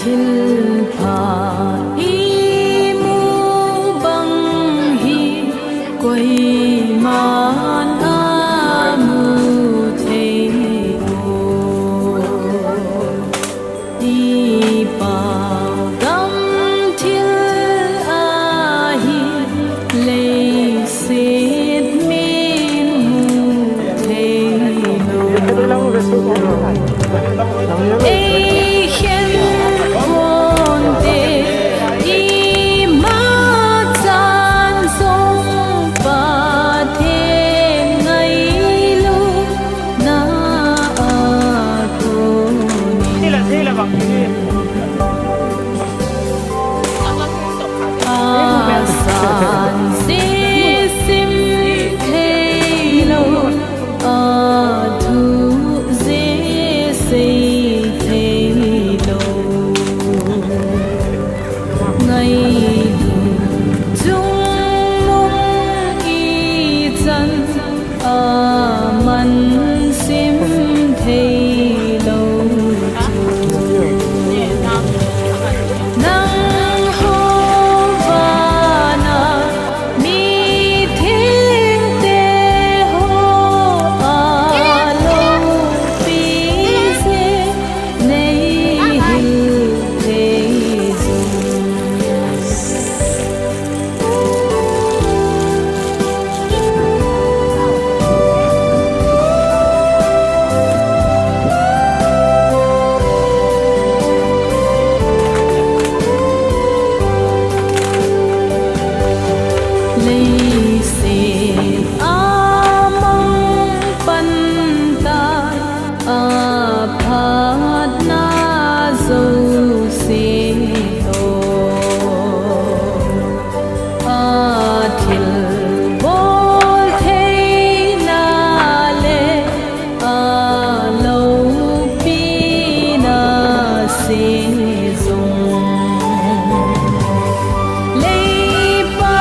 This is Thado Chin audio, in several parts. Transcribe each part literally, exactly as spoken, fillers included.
Thilpha imu bang hi koiman amu thei poi. Ipa gam thil ahi leiset min mu thei lou. Ei khen ponte, ima chan jong Pathen ngailutna a kon in. Asan jeh sim thei lou, athu jeh sei thei lou. Ngailut chungnung ichan aman sim thei lou chu. Nangho vana mithengte ho a loupi jeh nei hil thei jong. Leiset a mang pan tai, aphatna jouse toh, athil bol theina le aloupina se jong. Leipa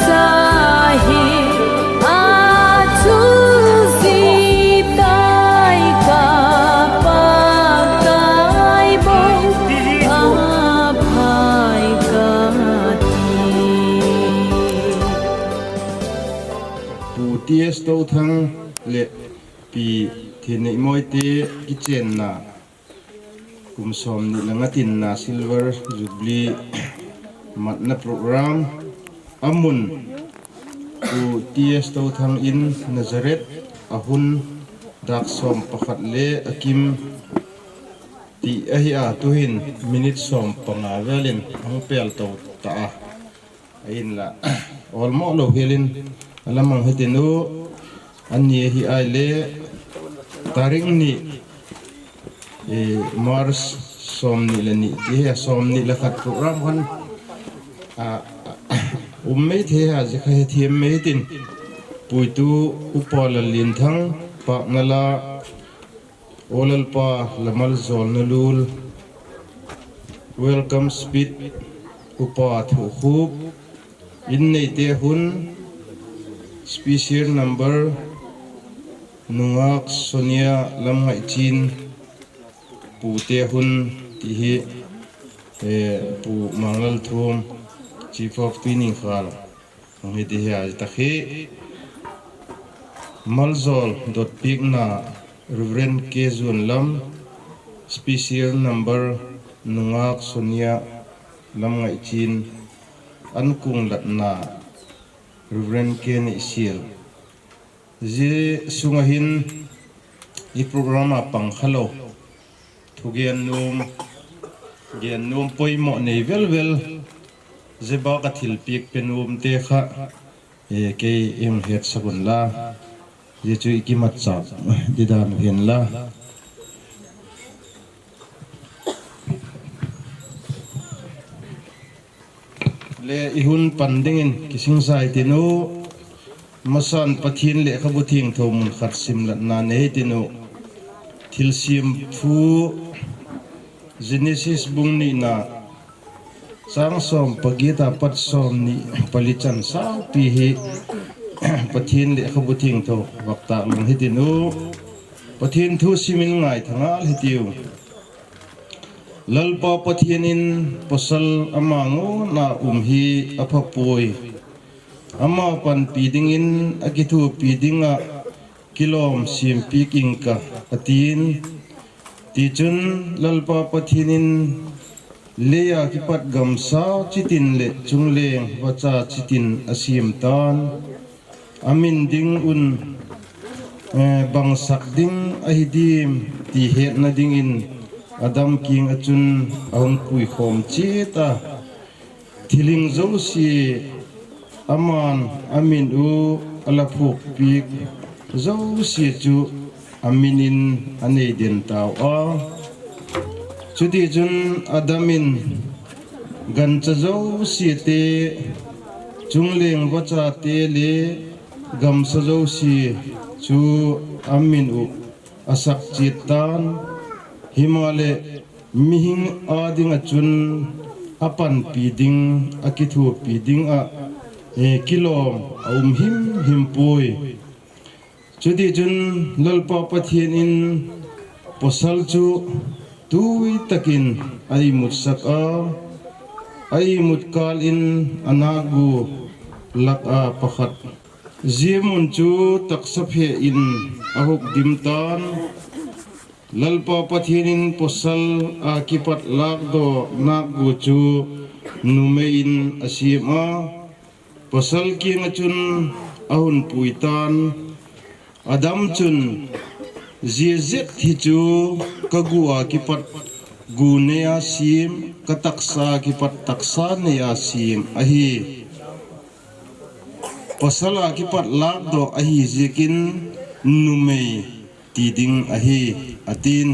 cha hi achu ji tai, kapa kai bou aphai kati. Pu T S Touthang le Pi Thinneimoite kichenna kum somni le nga tinna Silver Jubilee matna program amun, Pu T S Touthang in Nazareth a hun dak som pakhat le akim ti ahi a, tuhin minute som panga velin ahung pel to ta a. Ahinla, olmo lou helin, alamang hetinu, ani ahi ai le, tarik ni, eh, March somni le ni, ti hi somni le khat program khan, a, a, um mei thei a, jikha hethem mei tin, puitu Upa Lallinthang, Paknala, Olalpa Lamaljolnalul, welcome speech, Upa Thukhup, in neite hun, special number, Nungak Sonia Lamngaichin, pute hun, ti hi, eh, Pu Manglalthum, Chief of Twinning Khal. Hung hiti hi a, jitah hi maljol dotpikna Reverend K Zuanlam, special number Nungak Sonia Lamngaichin, ankung latna Reverend K Neihsial. Ji sunga hin i program a pang khalou. Thugen nom, gen nom poimo nei velvel, jeba ka thilpik pe nom te kha, eh, kei i hung hetsak un la, ji chu i kimatchah di dan u hen la. Le i hun pan dingin kisingsa i tinu, masan Pathen lekhabu thiengtho mun khat simlatna nei tinu, Thilsiam Thu Genesis bung nina, Chang som paget a pat som ni pali chan saupi hi Pathen lekhabu thengtho vah tah lang hitin u. Pathen thu simin ngaitha ngal hitiu. Lalpa Pathen in pasal ama ngonna um hi aphapoi. Ama panpi dingin akithopi dinga kilom sempeh inge atin. Tichun Lalpa Pathen in leiya kipat gamsa chitin le chungleng vacha chitin asem tan. Amin ding un, eh, bang sak ding ahi dem ti hetna dingin Adam kinga chun ahung puikhom cheh ta. Thilhing jouse aman amin u ala phukpeh jouse chu amin in anei den tauva. Chutichun Adam in gancha jouse te, chungleng vacha te le gamsa jouse chu amin u asak chet tan. Himahleh mihing a dinga chun apanpi ding, akithopi dinga, eh, kilom aum himhim poi. Chutichun Lalpa Pathen in pasal chu tuitakin a-imutsak a, a-imut kal in anakgu lak a pakhat. Jia mun chu taksa phe in ahukdim tan. Lalpa Pathen in pasal a kipat lakdoh nakgu chu numei in asem a, pasal kinga chun ahung pui tan. Adam chun, "Jia jet hi chu kagu a kipat gu neiya sem, kataksa a kipat taksa neiya sem ahi. Pasal a kipat lakdoh ahi jeh in numei ti ding ahi," atin.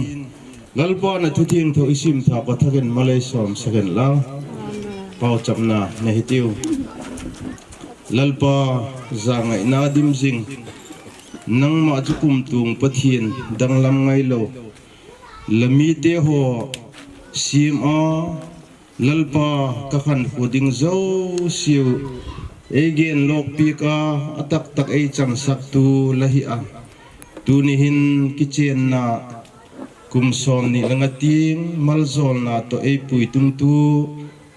Lalpa na thutheng thu isim tha pathakin malei som sakin la. Pauchapna nahitiu. Lalpa, jangaina dim jing. Nangma chu kumtung Pathen danglam ngailou. La mite ho sem a, Lalpa, kakhankho ding jouse u eigen lok peh a, ataktak eichangsak tu la hi a. Tuni hin kichenna kum som ni lang a ting, maljolna toh eipui tung tu,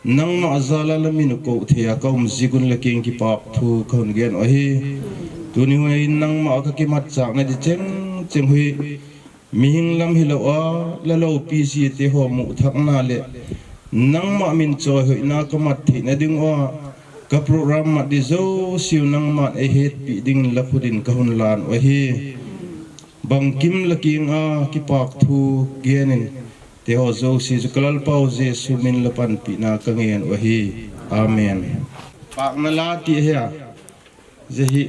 nangma jal a la min u kou thei a kaum jeh un la kinga kipahthu kahung gen u ahi. Tuni hun in nangma kakimatchahna di cheng cheng u hi, mihing lam hilou a, la loupi jite ho muthakna le nangma min choihoina kamat theina diuva, ka program mat di jouse u nangman eihetpi dingin la khut in kahung lan u ahi. Bangkim la kinga kipahthu genin, teho jouse chu ka Lalpau Jesu min la panpina kangen u ahi. Amen. Pakna la ti hia. Jeh hi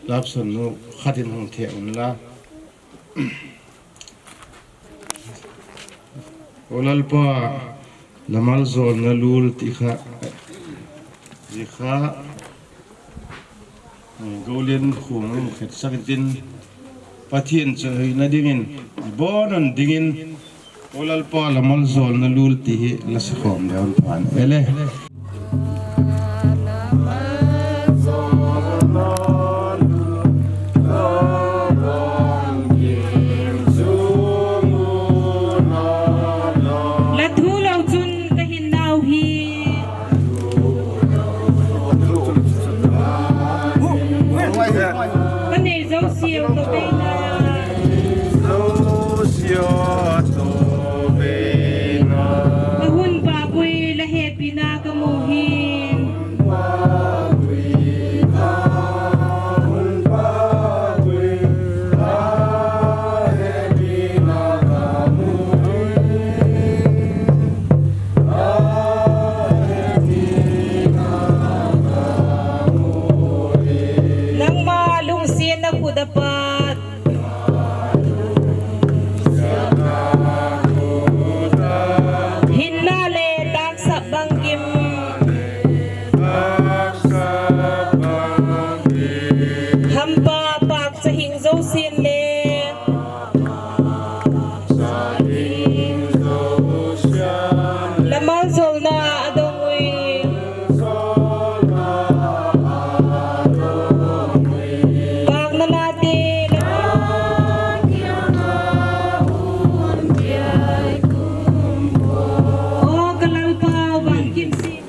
lapson nu khat in hung the un la. O Lalpa, la maljolna lul ti kha, ti kha, eh, golden khung in khetsak in tin, Pathen chu hoina dingin, ibonun dingin, O Lalpa, la maljolna lul ti hi la sakhom le un phan. Ele. La thu lou chun ka hin nau hi. Ka nei jouse u ka beina. Ka hun vah gui la hepina ka mu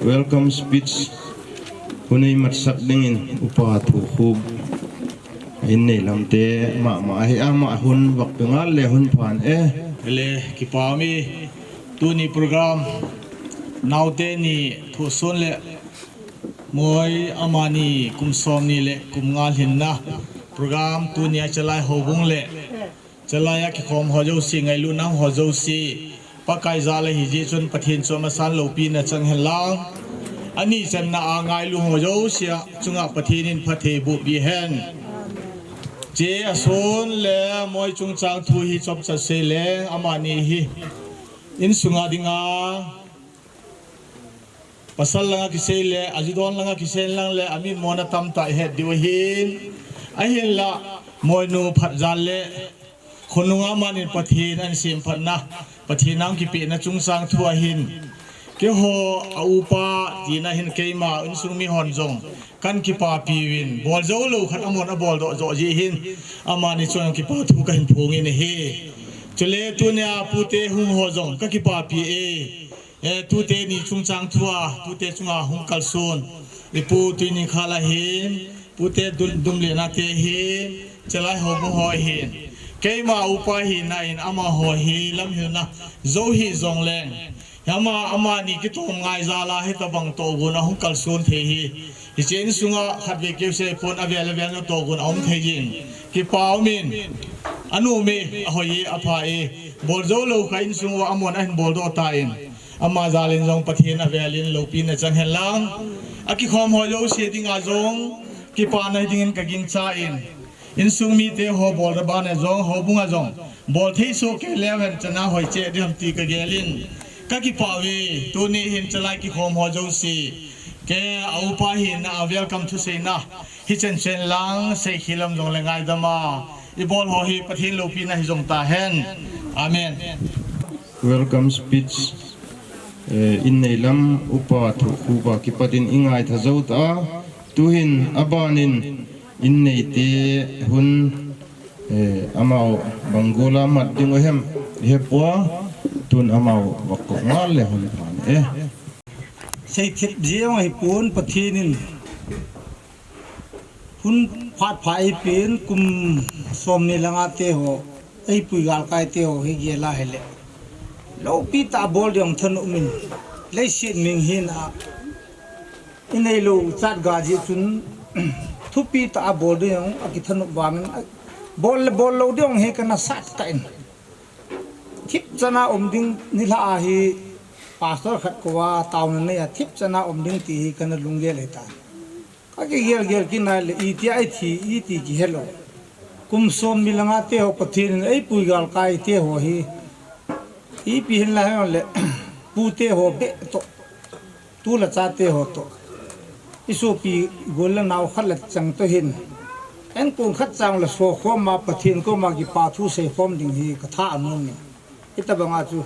Welcome speech hun ei matsak dingin Upa Thukhup, Inneilam te mama hi ama hun vak pe ngal le hun phan e. Le kipa mi, tuni program naote ni thusun le moi amani kum som ni le kum nga lhinna program tuni a Chalai Houbung le Chalai a kikhom ho jouse, ngailut nam ho jouse, Pakai jal ahi jeh chun Pathen chu amasan loupina chang hen lang. Ani channa a ngailu ho jouse a chunga Pathen in phatthei boh peh hen. Che asun le moi chungchang thu hi chomcha sei leng, amani hi insunga dinga pasal langa kisei le, ajidon langa kisei lang le, amin mona tamtah ihet diu ahin. Ahinla, moinu phat jal le, khonunga amanin Pathen ahin semphatna, Pathen a hung kipehna chungchang thu ahin. Keiho a upa tina hin keima insung mi hon jong kahin kipapi uvin, bol jou lou khat amon abol doh joh jeh hin, amani chunga kipa thu kahin phong in ahi. Chule tunia pute hung ho jong kakipapi e. Eh, tute ni chungchang thua, tute chunga hung kalson. Ipu Tuininkhal ahin, pute dum, dum le na te hin, Chalai Houbung ho hin. Keima upa hina in amaho hi lamhilna jou hih jong leng. Ama, amani kitom ngai jal a hitabang tohgon a hung kalson thei hi. Hiche insunga khatvei keu sei pon avel avel na tohgon a um thei jing. Kipa umin. Anom e, ahoi e, apha e. Bol jou lou kha insung uva amon ahin bol doh tan. Ama jal in jong Pathen avel in loupina chang hen lang. Akikhom ho jouse dinga jong kipana hi dingin kagingchan. Insung mite ho bol da bana jong, houbunga jong bol thei soh kei leu hen chana hoi cheh ding ham ti kagel in. Kakipa uve, tuni hin Chalai kikhom ho jouse. Kei a upa hina a welcome thuseina. Hichan chen lang, seikhel lam jong le ngaidam a. Ibol ho hi Pathen loupina hi jong tahen. Amen. Welcome speech, eh, Inneilam Upa Thukhup a kipat in ingaitha jou ta a. Tuhin abanin Innei te hun, eh, amau bang gol a mat ding u hem, ihepoi, tun amau vak kop ngal le hun phan e. Seithet jeng ahipon, Pathen in hun phat pha eipeh in, kum som ni langa te ho, eipui galkai te ho hi gel a hile, loupi tah a bol ding thanop um in, leiset mihing hina inei lou chat ga jeh chun, thupi tah a bol ding akithanop vangin, bol le bol lou ding hi kana sat tah in. Thipchan a um ding nilhah a hi pastor khat koma taona nei a thipchan a um ding ti hi kana lunggel ahitan. Kakigel gel kit nai le, itia ithi, iti kihelou. Kum som ni langa te ho Pathen in eipui galkai te ho hi. Ipi hinla hile, pute ho beh toh, tu le chate ho toh, isopi gol le nao khat le chang toh hin, enkong khat chang le sokhom a Pathen koma kipa thu seikhom ding hi katha anom e. Hitabanga chu,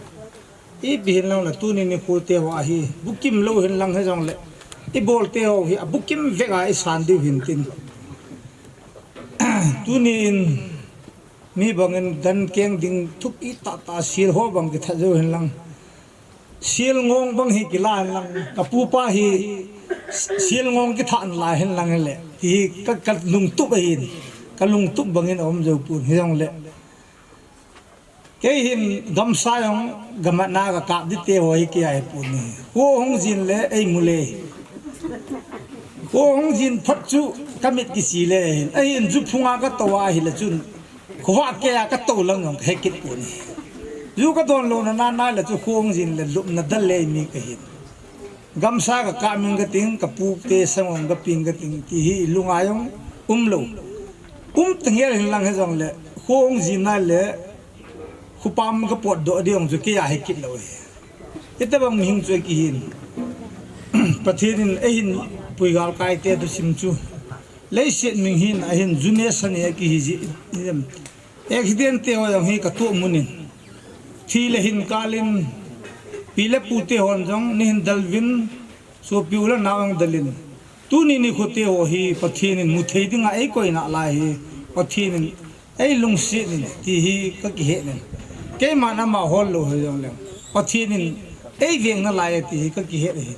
ipi hinlang le tuni nikho te ho a hi, bukim lou hinlang hijongle, ibol te ho hi abukim vek a isan diu hin tin. Tuni in, mi bangin gan keng ding thupi tah tah a sel ho bang kitha jou hinlang. Sel ngong bang hi kila hinlang. Kapupa hi sel ngong kitha nalai hinlang hile. Ti hi ka, kalungtup ahin. Kalungtup bangin aum jou pon hijongle. Kei hin gamsa jong gamatna kakap ding te ho hi kei a hipon e. Kho hung jin le eimu le. Kho hung jin phat chu kamit kiche le hin. Ahin ju phunga katou a hile chun. Khovah kei a katou lang jong kahe kit pon e. Ju kadon louna nana le chu kho hung jin le lupna dal le mi kahin. Gamsa kakap ing kating, kapu te sangong kapeng kating, ti hi ilunga jong umlou. Um tangel hinlang hijongle, kho hung jin nai le, khopam kapotdoh ding jong chu kei a hikit lou hi. Hitabang mihing chu kihin. Pathen in eihin pui galkai te thusim chu. Leiset mihing hin ahin ju nesa ni akihi ji. Accident te ho jong hi katoh mun in. Thi le hin kal in, pi le pu te hon jong neihin del uvin, sopi u le nao jong del in. Tuni nikho te ho hi Pathen in muthei dinga eikoi nalai hi, Pathen in eilungset in ti hi kakihet in. Keiman ama hol lou hijongleng, Pathen in eiveng nalai ti hi kakihet ahi.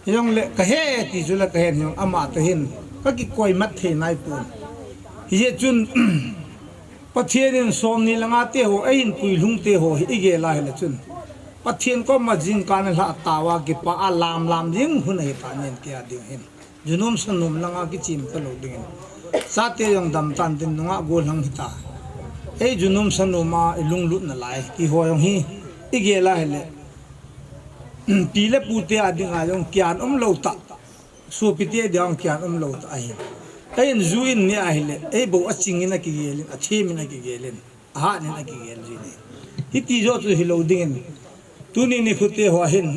Hijongle kahe ti chu le kahen jong ama toh hin kakikoi mat thei naipon. Hijeh chun Pathen in somni le nga te ho, eihin puilhung te ho hi igel a hile chun, Pathen koma jingkah nalhah tauva kipa a lamlam ding hun ahi tan, tia ding hin. Junom sanom langa kichim talou dingin. Chate jong damtan tin nungah gollhang hita. Ei junom sanom a ilunglut nalai ti ho jong hi igel a hile, pi le pute a dinga jong kian umlou tah, sopite a dinga jong kian umlou tah ahi. Eihin ju in ne ahile, eibou achingin akigelin, athemin akigelin, ahatnin akigel jin ahi. Hiti joh chu hilou dingin, tuni nikho te ho hin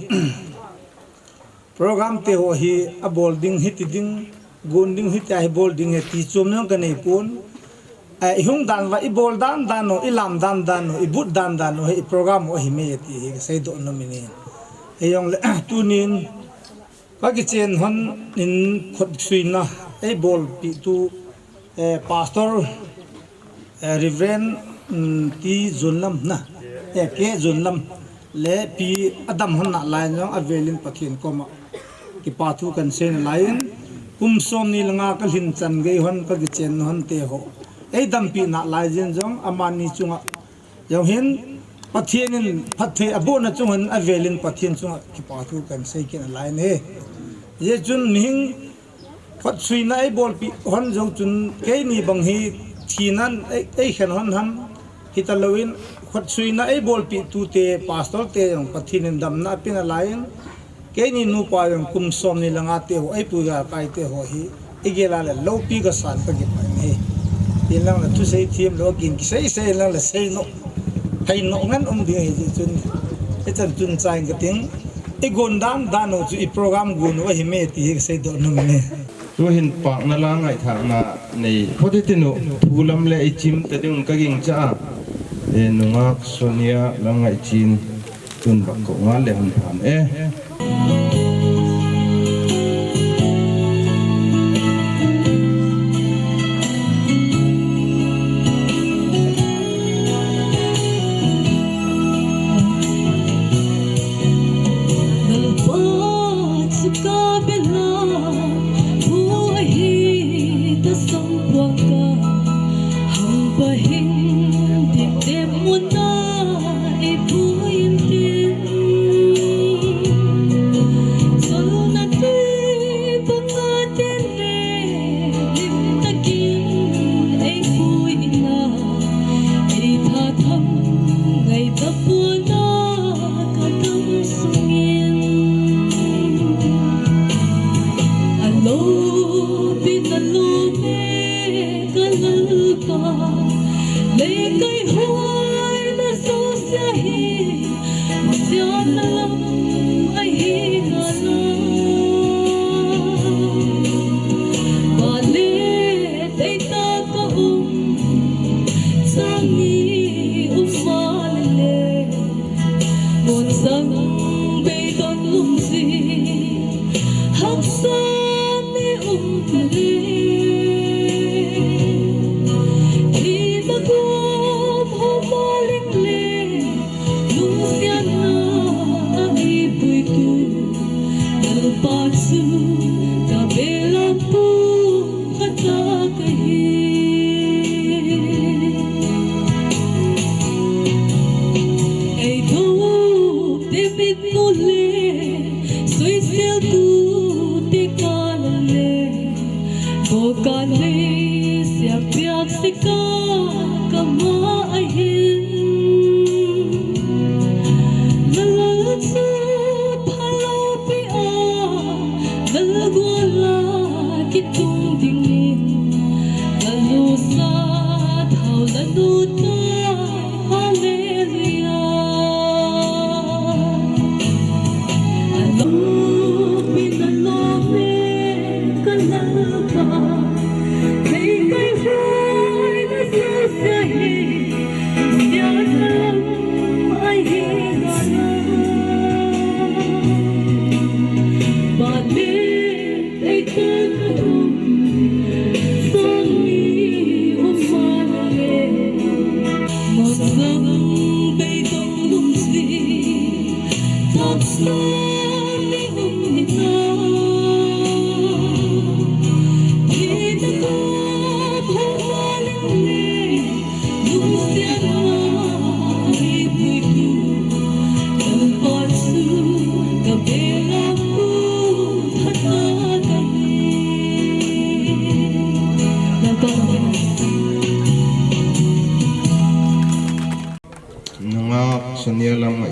program te ho hi abol ding, hiti ding, gon ding, hitia hi bol ding ahi ti chom jong kaneipon. Ihung dan uva, ibol dan dan u, ilam dan dan u, ibut dan dan u hi iprogram u ahi mai ti hi kaseidoh nom in ahi. Hijongle tunin kakichen hon in khotsuina eibolpeh tu, Pastor, Reverend, T Jonlam na, K Jonlam, le pi Adam hon nalai jong avelin Pathen koma kipa thu kansei nalaiyin, kum somni le nga kalhin chan gei hon, kakichen hon te ho eidampeh nalai jin jong amani chunga jong hin Pathen in phatthei abohna chung hin avelin Pathen chunga kipa thu kansei kit nalai in ahi. Hijeh chun mihing khotsuina eibolpeh hon jong chun keini bang hi thinan eikhen hon ham, hitalouvin khotsuina eibolpeh tute, Pastor te jong Pathen in damna ape nalaiyin, keini nupa jong kum somni le nga te ho, eipui galkai te ho hi igel a le loupi kasan kakipah in ahi. Hinlang le thusei them lou, kin kisei sei inlang le sei noh, thei noh ngen um ding ahi jeh chun, hichan chun chaiyin kating, igon dan dan u chu iprogram gon u ahi mai ti hi kaseidoh nom in ahi. Tuhin pahna la ngaithahna nei phot hitin u, thu lam le ichim ta ding kagingcha a, nungah Sonia Langngaichen, tun bak ko nga le hon phan e.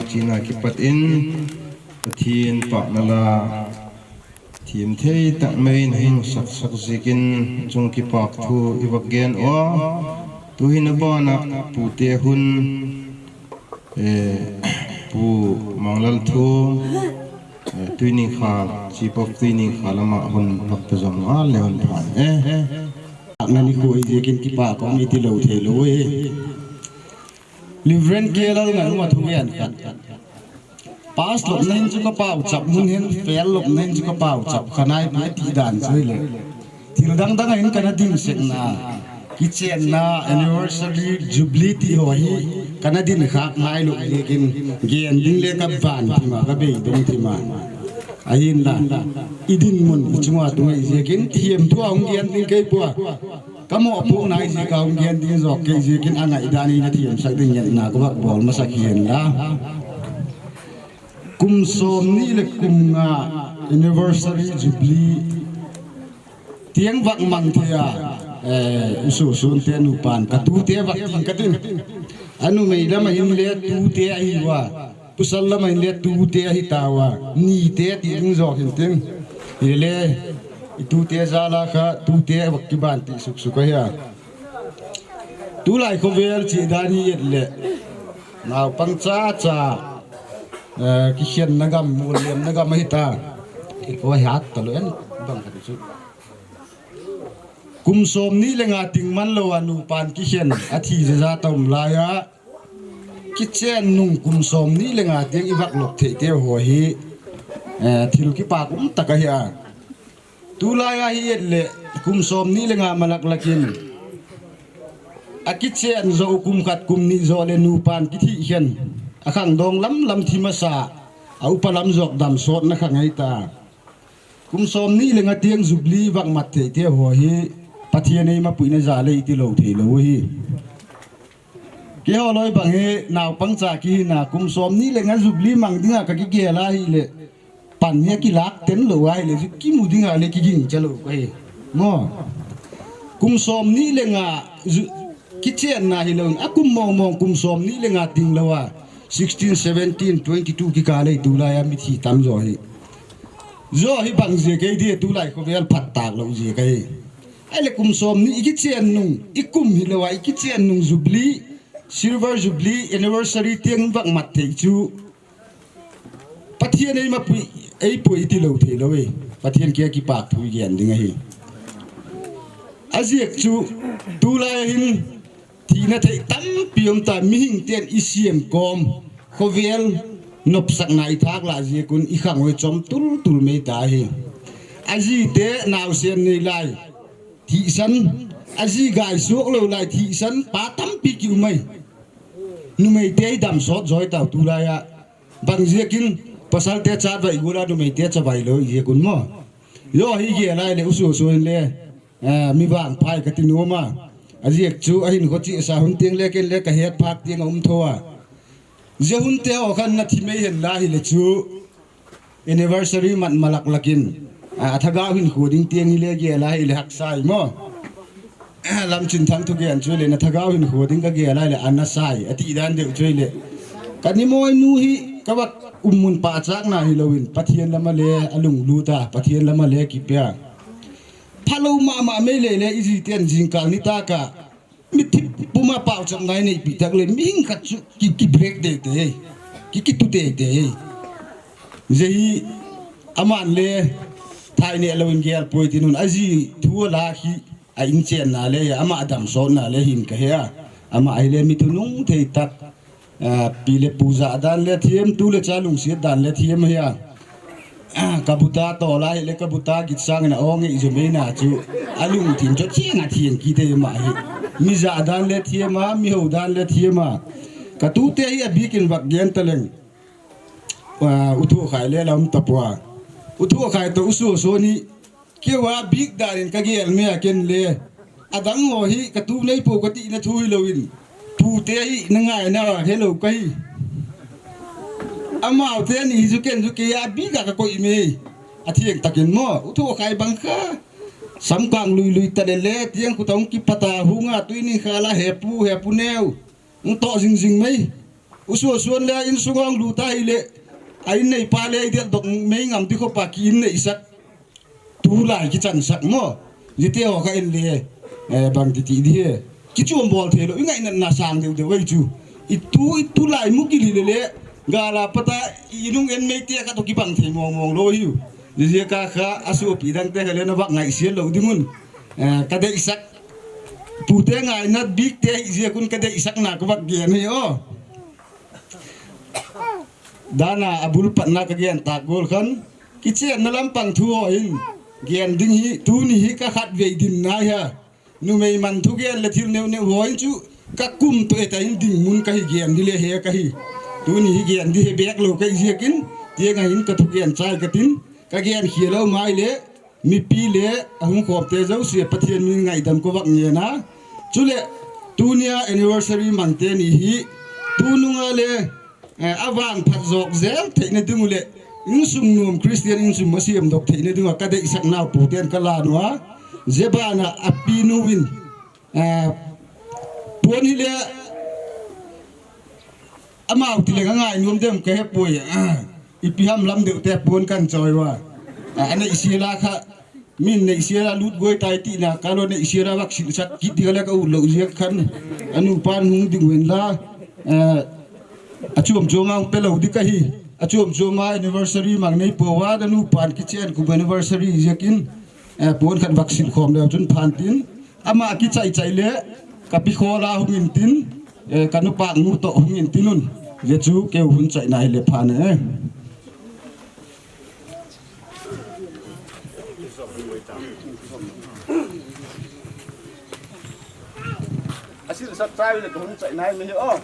China kipat in Pathen pahna la thim thei tak mai in hung sak sak ziakin chung kipak thu i vak gen ua. Tuhin a bana pute hun, eh, Pu Manglal thu, eh, Tuining Khal, Chief of Tuining Khal lama hun vak pe jong ngal le hun phan. Eh, na ni khu i ziakin kipak kong i ti lo thei lo e. Reverend K Lalngaihoma thugen khat. Pass lopna hin chu ka pau chap mun hin, fail lopna hin chu ka pau chap khanai pu ti dan chu hile. Thil dang dang a hin kana ding sek na. Kichenna, anniversary, jubilee ti ho hi kana din khak ngai lo ziakin gen ding le ka van thima, ka bei dong thima. Ahin la. I din mun i chunga tu ngai ziakin thiam thu a hung gen ding kei pua. Ka mopohna i ziak a hung gen ding jok kei ziakin a ngaidan in a thiam sak ding ngen na ka vak bol masa kien la. Kum som ni le kum nga anniversary jubilee tiang vak mang thei a, eh, u Soso te nupan ka tute vak ting ka tin. A numei lam a hin le tute ahi ua. Pasal lam a hin le tute ahi tauva, nite ti ding jok hin tin. Hile, i tute jal a kha, tute vak kiban ti suk suk ahi a. Tulai khovel chih dan hi et le. Naupang cha cha, eh, kikhenna gam, molhemna gam ahi ta. I ko hat ta lo en, bang khat chu. Kum som ni le nga ting man lo a nupan kikhen, a thi jaja ta um lai a. Kichen nung kum som ni le nga tiang i vak lop thei te ho hi, eh, thil kipak um tak ahi a. Tulai a hi et le kum som ni le nga malak lakin. A kichen jo kum khat kum ni jo le nupan kithi khen. A khang dong lam lam thi masa. A upa lam jok dam sot na khang ai ta. Kum som ni le nga tiang jubilee vak mat thei te ho hi Pathen ei mapuina ja le i ti lo thei lo hi. Keiho loi bang hi naupang cha kihi na kum som ni le nga jubilee mang dinga ka kigel a hi le pan hi a kilak ten lo a hi le ju kimu dinga le kiging cha lo ka hi. Mo. Kum som ni le nga ju-, kichenna hi lo a kum mong mong kum som ni le nga ting lo a sixteen, seventeen, twenty-two kikal ei tulai a mithi tam jo hi. Jo hi bang ziak ei di tulai khovel phat tak lo ziak ei. Ahile kum som ni i kichen nung, i kum hi lo a, i kichen nung jubilee, silver jubilee, anniversary tiang vak mat thei chu. Pathen ei mapui, ei pui i ti lo thei lo e. Pathen kia kipak thu i gen ding ahi. A ziak chu, tulai a hin, thina thei tampi um ta mihing ten i siam kom, khovel, nopsakna i thak la ziak un i khang hoi chom tul tul mei ta hi. A zi te nausen nei lai. Thihsan, a zi gai suak lo lai thihsan, pa tampi ki um ai. Numei te i dam sot joi tau tulai a. Bang ziakin, pasal te chat vai gula numei te cha vai lo ziak un mo. Jo hi ge lai le u Soso in le, eh, mi vang phai ka ti nom a. A ziak chu a hin kho chi sa hun tiang le ken le ka het phak tiang a um tho a. Zia hun te ho khan na thi mei hen la hi le chu. Anniversary mat malak lakin, a, a thagau hin khu ding tiang hi le ge la hi le hak sai mo. Lam chin thang thu gen chu le na thagau hin khu ding ka ge la hi le ana sai, a ti dan deu chu le. Ka ni moi nu hi, ka vak um mun pa chak na hi lo in, Pathen lama le a lung lu ta, Pathen lama le ki pia. Phalo ma ma mei le le i zi tian jing kal ni ta ka. Mi thip puma pau cham nai nei pi tak le, mi hing khat chu ki, ki break de te, ki, ki tu te te. Zehi, aman le, thai ne lo in gel poi ti nun, a zi thu la hi, a in chen na le, ama dam sot na le hin ka he a. Ama ai le mi thu nung thei tak, a, pi le pu za dan le thiam, tu le cha lungsiat dan le thiam he a. Ka buta to lai le ka buta git sang na ong i jo me na chu. A lungthim chu thiang a thiang ki te ma hi. Mi za dan le thiam a, mi ho dan le thiam a. Ka tu te hi a bikin vak gen ta leng. A, u thu khai le lam ta pua. U thu khai to u Soso ni. Keu a bik dan in ka gel me a ken le. A dang ho hi ka tu nei po ka ti na thu hi lo in. Pu te hi na ngai na he lo ka hi. Amau te ni hi ju ken ju ke a bik a ka koi me. A thiang takin mo. U thu khai bang kha. Sam kang lui lui ta le le tiang khu tong ki pata hu nga tui ni kha la he pu he pu neu. Ng to zing zing mei. Uso suan le insunga hung lut ahile, a in neipa le idel dok mei ngam di khopa ki in neisak. Tulai kichansak mo. Jite ho kha in le, eh, bang titi di he. Kichuam bol thei lou, i ngainatna sang deu deu ahi chu. I tu, i tulai mu kili le le, gala pata, i nung en mei te kha to kibang thei mong mong lou hiu. Jijia ka kha, asopi dang te kha le na vak ngaisial lou ding un. Eh, ka deisah. Pute ngainat bik te hi jia kun ka deisahna ka vak gen hi o. Dana abul patna ka gen tak gol khan. Kichenna lampang thu ho hin. Gen ding hi, tuni hi ka khatvei dinna hi a. Numei man thugen le thil neu neu ho hin chu ka kum to eta hin ding mun ka hi gen di le he ka hi. Tuni hi gen di he bek lou ka hi ziakin, tiang a hin ka thugen chai ka tin, ka gen khia lou mai le, mipi le ahung khom te jouse Pathian min ngaidam ka vak ngen a. Chule, tunia anniversary mang te ni hi, tununga le, eh, avang phat jok jel theina ding u le, insung nom Christian insung masiam dok theina ding u a ka deisah nau pu ten ka la nu a, jebana api nu in, eh, puan hi le, amau ti le ka ngai nuam dem ka he poi, ah, ipi ham lam deu te puan kan choi wa. Ah, anei sia la kha, min nei sia la lut goi tai ti na, ka lo nei sia la vak sil sak kit di ka le ka u lo sia khan. Anu pan hung ding wen la, eh, achuam chuam ang pe lo di ka hi. Achuam chuam a anniversary mang nei po wa, anu pan kichen ku anniversary ziakin, eh, puan khan vak sil khom le chun phan tin. Ama kichai chai le, ka pi khola hung in tin, eh, ka nupa nu to hung in tin un. Ye chu keu hun chai nai le phan e. Asil sat chai le hun chai nai me o.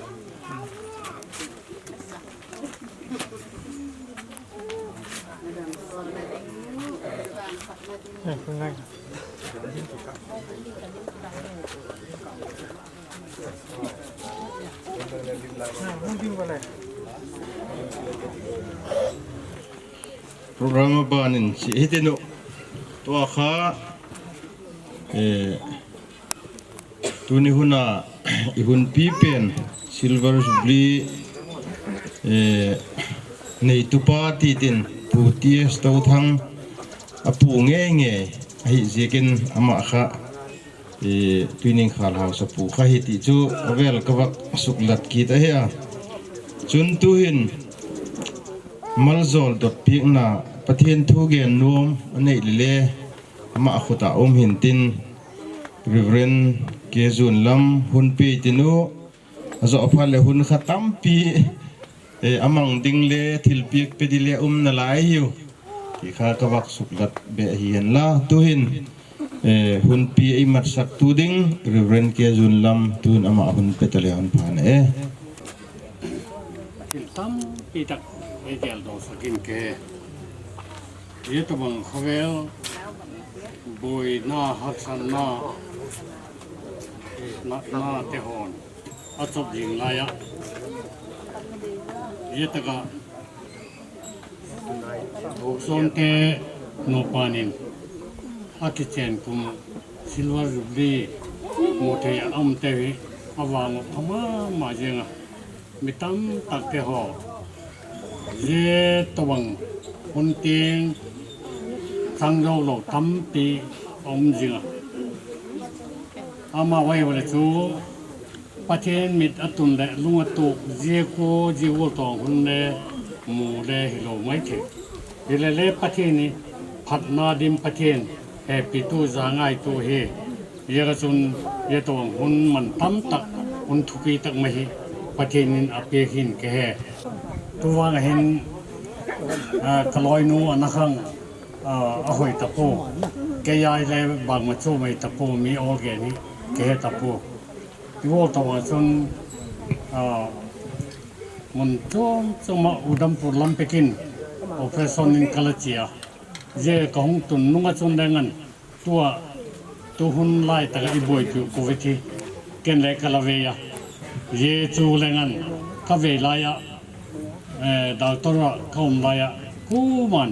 Program a banin si hitinu tua kha, eh, tuni huna i hunpi pen Silver Jubilee, eh, neitupa titin Pu T S Touthang a pu ngei ngei ahi ziakin ama kha, eh, Tuining Khalhausa pu kha hi ti chu avel ka vak suklat kit ahi a. Chun tuhin maljol dot piakna Pathian thu gen nuam a nei le le ama a khuta um hin tin Reverend K Junlam hun pi tinu a zo pha le hun kha tampi, eh, amang ding le thilpiak pe di le um na lai hiu. Ti kha ka vak suklat be hi hen la tuhin, eh, hun pi ei matsak tu ding Reverend K Junlam tun ama hun pe ta le hun phan e. Thil tampi tak ei gel do sakin ke. Ye tabang khovel boina harsatna na, na te hon. A chop jing lai a. Ye taka Bukson te nupa nin a kichen kum Silver Jubilee mu thei a um te hi avang u pha mama jeng a. Mi tam tak te ho. Ye tabang hun ting chang jo lo tampi um jing a. Ama vai vale chu Pathian mit a tun le lung a tuk zia khu zia gol tong hun le mu le hi lo mai thei. Hi le le Pathian ni phatna dim Pathian hepi tu za ngai tu hi. Zia ka chun zia tong hun man tam tak hun thupi tak mai hi Pathian in a pek hin ka he. Tu vang a hin, ah, ka loi nu a na khang, ah, a hoi ta pu. Kei ai le bang ma chu mai ta pu mi ol ge ni ka he ta pu. Ti gol tawh a chun, ah, mun chom chom a Udhampur lam pekin operation in ka la chia. Zia ka hung tun nung a chun le ngan tua tu hun lai taka i buaipiu Covid hi ken le ka la vei a. Zia chu le ngan ka vei lai a, eh, doctor a ka um lai a kuman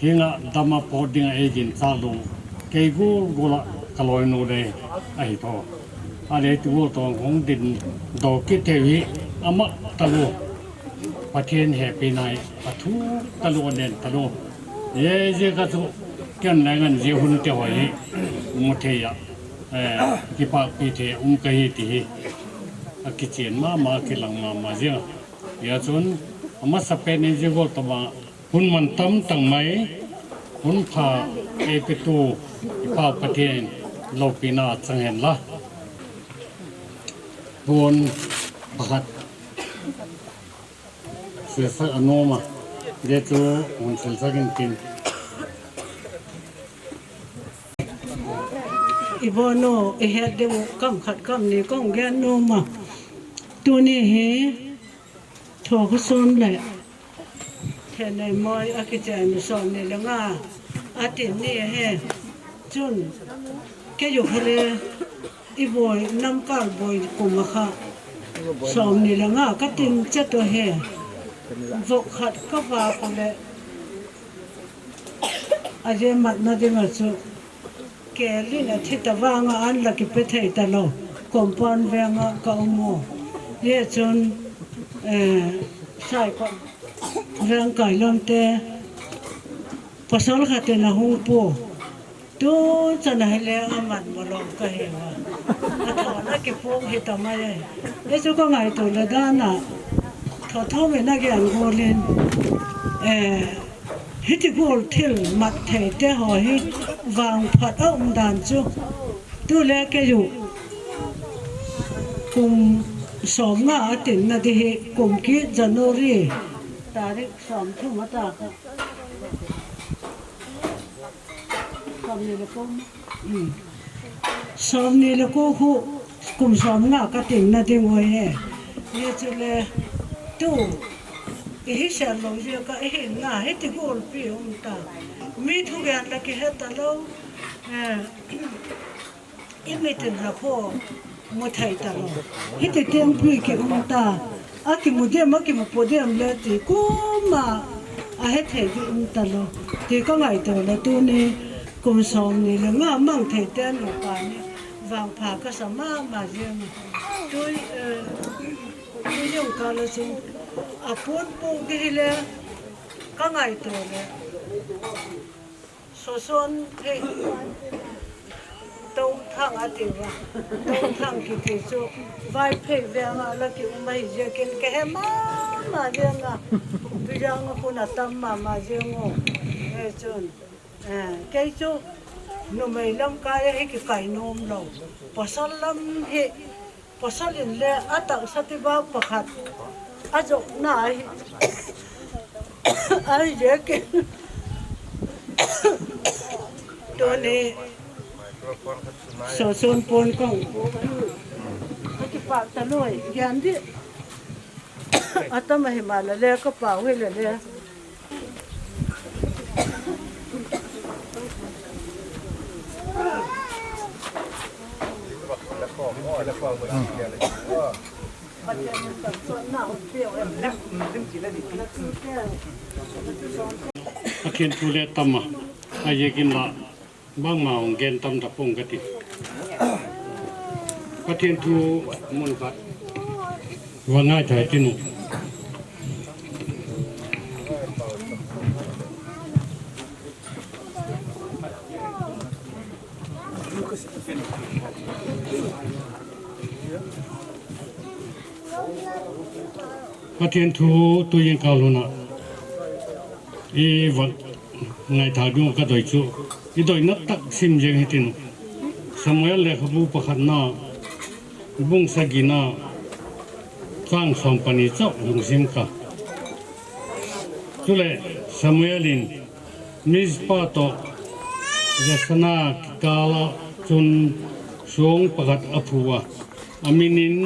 hinga dam a pawt dinga ei gin chak lou kei gul gul a ka lawinu le ahi tho. A le ti gul tawng hong din do kit thei hi Ama talou, Pathen hepina hi athu talou, anen talou. Ye, ye ka chu, ken le ngan ye hun te hoi hi, mu thei a, eh, kipakpi thei um ka hi ti hi, akichen mama, kilang mama jeng. Hia chun, amasapen in ye gol tama, hun mantam tang mai, hun pha eipetu, i Pa Pathen loupina chang hen la. Pon pakhat silsak anom a, je chu hung silsak in tin. I bono, i het ding u kam khat kam ni kong gen nom a. Tuni hi, Thokhuson le Thenei Moi akichen somni le nga atin ni ahi. Chun, keiho le i boi, namkal boi kum a kha somni le nga katin chet u ahi. Vok khat ka vak u le, aje matna ding a chu, Kelin athi ta vang a an la kipe thei talou. Compound veng a ka um u. Hia chun, eh, Saikot veng kai lam te, pasal khat in ahung pu. Tu chan a hile aman mo lou ka hi uva. Athon a kipu hi ta mai e. Hia chu ka ngaito le dan a, thotho mi na gen gol in, eh, Hiti gol thil mat thei te ho hi vangphat a um dan chu. Tu le keiho kum som nga a tin na di hi kum kit January tarik som thum a ta ka. Som ni le ko. Hmm. Som ni le ko khu kum som nga ka tin na ding u ahi. Hia chu le tu i hi sel lou jeh a ka i hi na hiti gol pi um ta. Mi thu gen la kihe talou. Eh, i mit in la kho mu thei talou. Hiti teng pi ki um ta. A kimu diam, a kimu po diam le ti kum a, a hethei di um talou. Ti ka ngaito le tuni kum som ni le nga mang thei ten lo pa ni vangpha ka sa mama jeng. Tui, eh, tui jong ka la sing. A pon po di hi le ka ngaito le. Soson hi Tongthang a ti uva. Tongthang kiti chu Vaiphei veng a la ki um ahi jeh in ka he mama jeng a. Tu jang a khun a tam mama jeng u. Hia chun, eh, kei chu numei lam kai a hi kikai nom lou. Pasal lam hi Pasal in le a tahsa ti bak pakhat a jokna ahi. Ahi jeh in tuni Soson pon kong. Ka kipah talou, gen di. Atam ahi ma le le ka pau hi le le. Pathen thu le tam a, a jeh in la. Bangma hung gen tam ta pong kati. Pathen thu mun khat. Vang ngai thei tinu. Pathen thu tu jing kal huna. I vang ngai thei ding ka doi chu. I doina tah sim jeng hitin. Samuel lekhabu pakhatna, bung sagina, chang som pani chauh lungsim ka. Chule Samuel in Mizpa toh Jesana kikal a chun song pakhat aphu a, amin in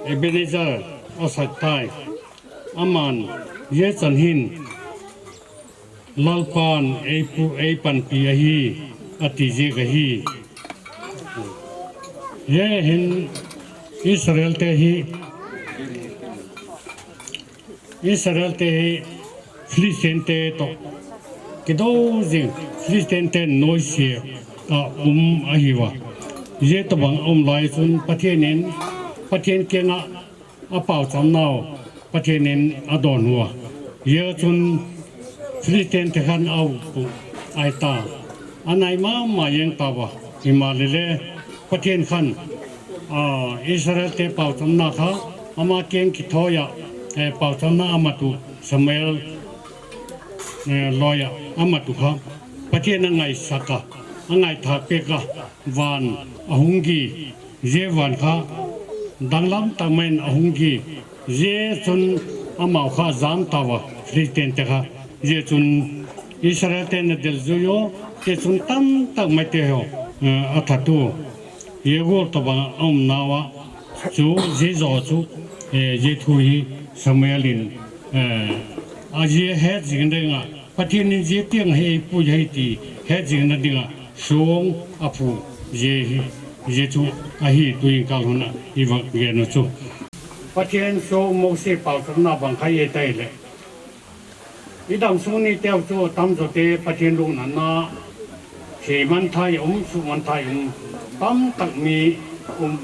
Ebenezer asak tai. Aman, "Hichan hin Lalpan eipu, eipanpi ahi," ati jeh ahi. Hijeh hin Israel te hi, Israel te hi Philistine te toh kidou jing, Philistine te noise a um ahiuva. Hijeh tobang um lai chun Pathen in, Pathen kianga Apao chamnau Pathen in adon uva. Hia chun Philistine te khan aupu aita. Anai mama jeng tauva. Himaleh le Pathen khan, a, Israel te pao chamna kha ama keng kithoiya, eh, pao chamna amatu Samuel, eh, loiya amatu kha Pathen angaisaka, angaitha peka, van ahung gi, jeh van kha danglam tah mahin ahung gi, jeh chun amau kha jam tauva, Philistine te kha, jeh chun Israel te na del jui o, jeh chun tamtah mai te ho, eh, athat u, jeh gol tobang a um nauva, chu, jeh jo chu, eh, jeh thu hi Samuel in, eh, ajeh het jing ding a, Pathen in jeh tiang hi eipui ahi ti het jing na ding a, song aphu jeh hi, jeh chu ahi tuin kal hon a i va gen u chu. Pathen song Mose pao chamna bang kha i et a ahileh. I dam sung ni teu chu tamjo te Pathen lungnatna, he man thai um, su man thai um, tamtah mi um,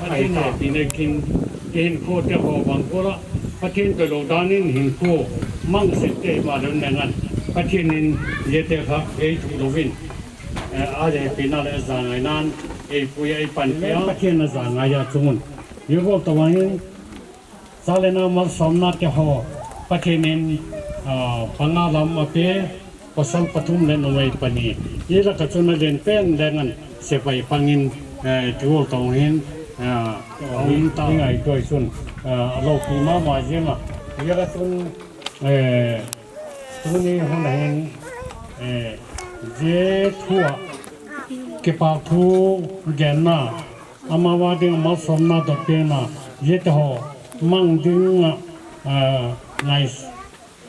ahi ta. Pathen pi ne kin, i hinkho te ho bang ko la, Pathen pe lo dan in hinkho mang se te ma lo ne ngan, Pathen in jeh te kha ei thu lo vin. Eh, a jeh pi na le ja ngai nan, eipui ei panpi a, Pathen a ja ngai a chungun. Jeh gol tobang in, Cha le nao malsomna te ho, Pathen in, ah, panga lam ape, pasal pathum le numei pani. Hila ka chun alen pen le ngan sepai pangin, eh, ti gol tong hin, ah, um ta ngai toi sun, ah, alopi mama jeng a. Hila chun, eh, tuni hun hin, eh, jeh thu a, kipa thu genna, Amavang ding malsomna dotpena, jeh te ho mang ding a, a, ngai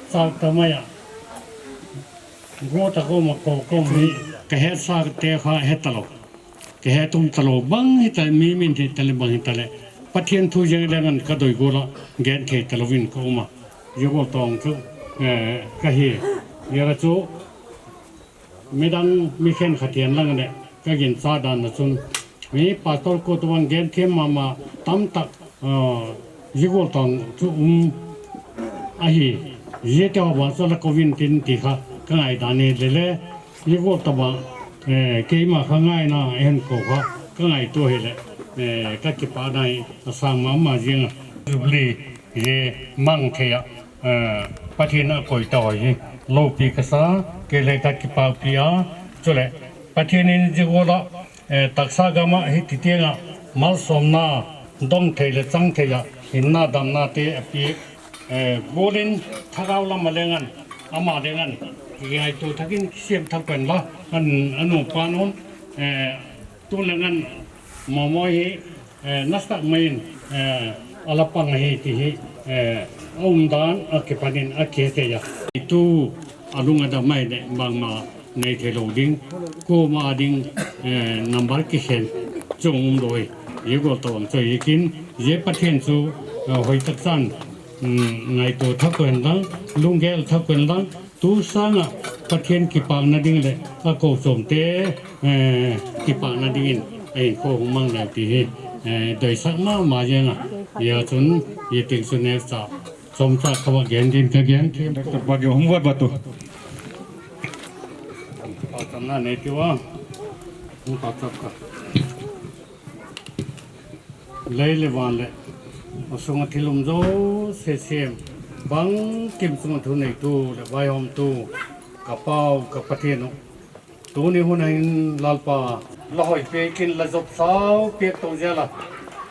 sa ta mai a. Go ta ko ma ko ko mi. Ka het sa te kha het ta lo. Ka het um ta lo bang hi ta mi min hi ta le bang hi ta le. Pathen thu jeng le ngan ka doi go la gen thei ta lo vin ka um a. Jeh gol tong chu, eh, ka hi. Jeh chu Midang mi khenkhat hihen lang le, ka gincha dan a chun, mi pastor ko tobang gen them mama tamtah, ah, jeh gol tong chu um ahi, jeh te ho bang chu la kovin tin ti kha, ka ngai dan hi le le, jeh gol tobang, eh, keima kha ngaina, hen ko kha, ka ngaito hi le, eh, ka kipa na hi, asang mama jeng a. Jubilee, jeh mang thei a. Eh, Pathen a koi ta ho hi, lopi ka sa, kei le ka kipapi a, chule, Pathen in jeh gol a, eh, taksa gam a hiti teng a, malsomna, dong thei le chang thei a, hinna damna te api, eh, gol in thagau lam a le ngan, ama le ngan, ngaito thakin kisem thak pen la, an, anu pa nun, eh, tu le ngan, momo hi, Eh, nasatah mai in, eh, ala pang ahi ti hi, eh, aum dan a kipan in a kihethei a. Itu alung adam mai le bangma nei thei lo ding, koma ding, eh, number kikhen chung um lo hi. Jeh gol tobang chu hi kin, jeh Pathen chu, eh, hoitah chan, um, ngaito thak pen lang, lunggel thak pen lang, Tu sanga Pathen kipakna ding le, a ko chom te, eh, kipakna ding in, a hinkho hung mang le ti hi, eh, doisak mama jeng a. Hia chun, hiti chun ne cha, chomcha kava gen din ka gen them. Doctor Bagyo hung vat vat tu. Pa cham na ne ti wa. Hung pa chap ka. Lei le van le, asung a thil um jouse sem, bangkim chunga thuneitu le vaihomtu, ka Pau, ka Pathen u. Tuni hun a hin Lalpa, la hoipeh kin la jop sao peh to jel a,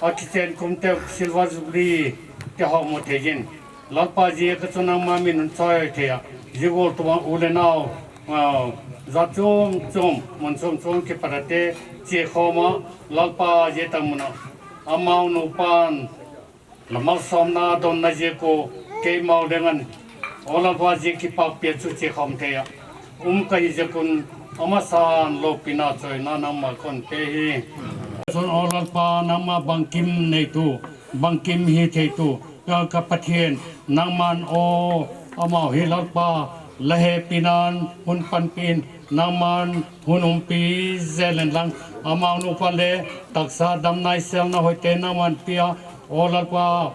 a kichen kum teu Silver Jubilee te ho mu thei jin. Lalpa jeh a ka chun nangma min hung choi thei a, jeh gol tobang u le nao, ah, jat chom chom, mun chom chom kipat a te, che khom a, Lalpa jeh tang mun a, amau nupan, la malsomna donna jeh ko, keimau le ngan, o Lalpa jeh kipakpi a chu che khom thei a, um ka hi jeh un, amasan lopina choina nangma kon pe hi. Chun o Lalpa nangma bangkim neitu, bangkim hitheitu, ka, ka Pathen, nangman o, amau hi Lalpa, la hepinan, hun panpin, nangman, hun umpi, jelen lang, amau nupa le, taksa damna iselna hoite nangman pia, O Lalpa,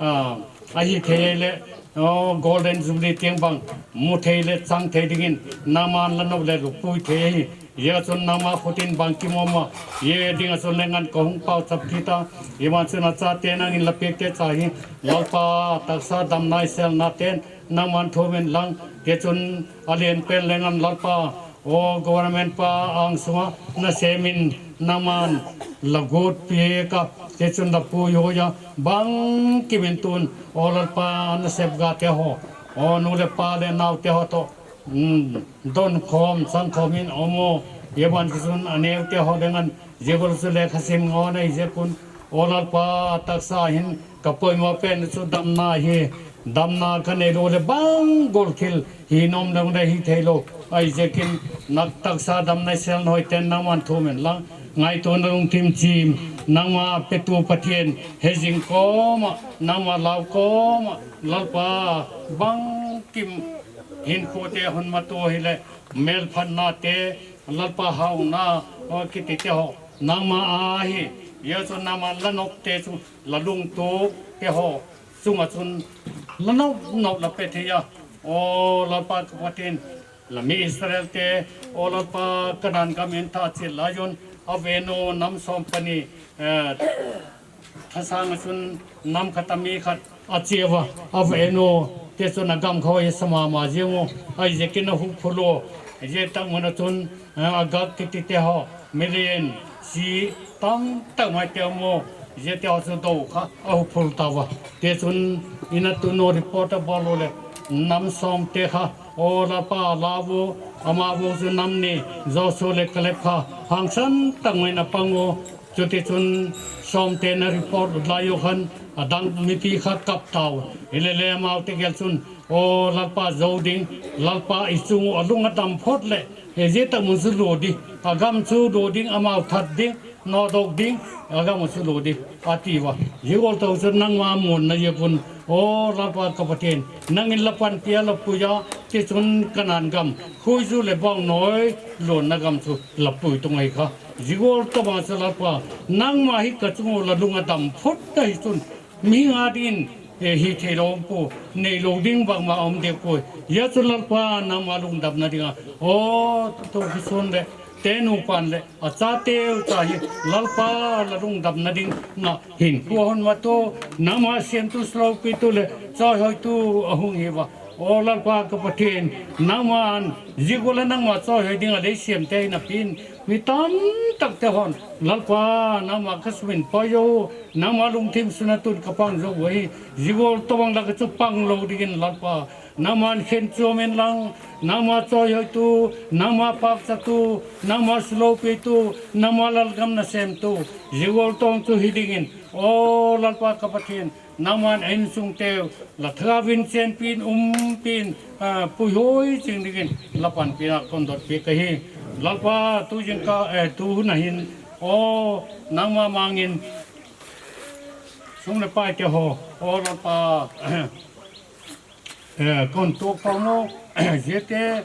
ah, ahi thei le, o Golden Jubilee tiang bang mu thei le chang thei dingin, nangman la nop le lupui thei ahi. Hijeh chun nangma khut in bangkim um a, hijeh ding a chun lengan kahung pao chap kit a, hijeh chun achate nangin la pek te cha hi, Lalpa taksa dam naiselna ten, nangman thum in lang, hijeh chun alen pen lengan Lalpa, o government pa angsunga nasem in nangman la got pek a, hijeh chun la puihoi a, bangkim in tun, o Lalpa nasep ga te ho, o nu le pa le nao te ho toh, um, don khom, sang khom in um o, hijeh chun aneo te ho lengan, hijeh chun lekha sim ngol nei hijeh chun, o Lalpa taksa hin ka poimo pen chu damna hi, damna ka nei lou le bang gol thil hi nom lou le hi thei lou. Ahijeh in na taksa dam naisel hoi ten nangman thum in lang, ngaito na lungthim chim, nangma petu Pathen, hejing koma, nangma lau koma, Lalpa bangkim hinkho te hon mato hile, melphatna te, Lalpa hauna, o kiti te ho, nangma ahi, hijeh chun nangma la nop te chu, la lungtup te ho chunga chun, la nop nop la pe thei a, o Lalpa ka Pathen, la mi Israel te, o Lalpa Canaan gam in thah chil lai un, Avinu nam som pani, eh, thasang a chun nam khat a mi khat a che uva, Avinu te chun agam khoi sa mama jeng u, ahijeh in ahuhphul u, hijeh tah mun a chun, eh, Agag kiti te ho, million, chi tamtah mai te um u, hijeh te ho chu dou kha ahuhphul tauva. Hijeh chun ina tun u report abol u le, nam som te kha, o Lalpa lau u, amavang chu nam ni, Joshua le Caleb kha, hangsan tah mai in apang u, Chuti chun som te na report u lai u khan, adang mipi kha kap tau. Hile le amau te gel chun, o Lalpa jou ding, Lalpa i chung u alung adam phot le, hijeh tah mun chu lo ding, agam chu lo ding, amau that ding, nodok ding, agam chu lo ding, ati uva. Hijeh chun nangma mun na jeh un, o Lalpa ka Pathen, nangin la panpi a la pui a, ti chun Canaan gam, khuiju le bong noi, lonna gam chu la pui tung ahi kha. Hijeh chun Lalpa, nangma hi ka chung u la lung adam phot ta hi chun, mi nga ding, eh, hi thei lou pu, nei lou ding bang ma um deh poi. Hijeh chun Lalpa, nangma lungdamna dinga, o, tu kisun le, tenu pan le, achate u cha hi, Lalpa, la lungdamna dinga, hin pu hon mato, nangma siam tu slow pi tu le, choi hoi tu ahung hi uva. O Lalpa ka Pathen, nangman, hijeh chun nangma choi hoi dinga lei siam te na pin, mi tamtah te hon, Lalpa, nangma ka sumin poi jo, nangma lungthim suna tun ka pang jo ahi, hijeh chun la ka chu pang lou dingin Lalpa, nangman khen chom in lang, nangma choi hoi tu, nangma pap cha tu, nangma slow pi tu, nangma lalgam na sem tu, hijeh chun chu hi dingin, o Lalpa ka Pathen, nangman a insung teu, la thagau vin chen pin, um pin, ah, pui hoi ching dingin, la panpi na kon dot pi ka hi. Lalpa tu jing ka, eh, tu hun a hin, o, nangma mangin, sum le pai te ho, o, Lalpa, eh, kon tu pang mo, hijeh te,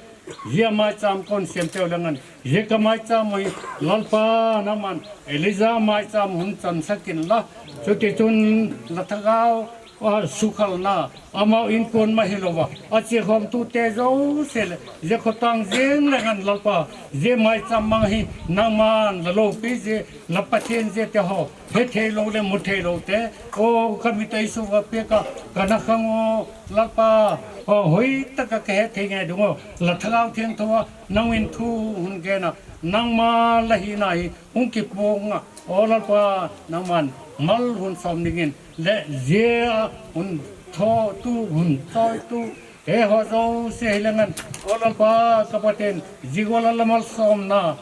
hijeh a mai cham kon siam teu lengan, hijeh ka mai cham u hi, Lalpa nangman, Elijah mai cham hun chan sakin la, chuti chun la thagau, a, sukhalna, amau in kon ma hi lou va, a che khom tu te jo se le, hijeh khotang jeng lengan Lalpa, hijeh mai cham mang hi, nangman la lou pi hijeh, la Pathen hijeh te ho, he thei lou le mu thei lou te, o, ka mit a i su va pek a, ka na khang o, Lalpa, o, hoi tah a ka he thei nge dung o, la thagau thiangtho a, nangin thu hun gen a, nangma la hina hi, hung kipong a, o Lalpa, nangman, mal hun som dingin, le hijeh a hun tho tu, hun choi tu, he ho jo se hi lengan, o Lalpa, ka Pathen, hijeh chun la la mal somna,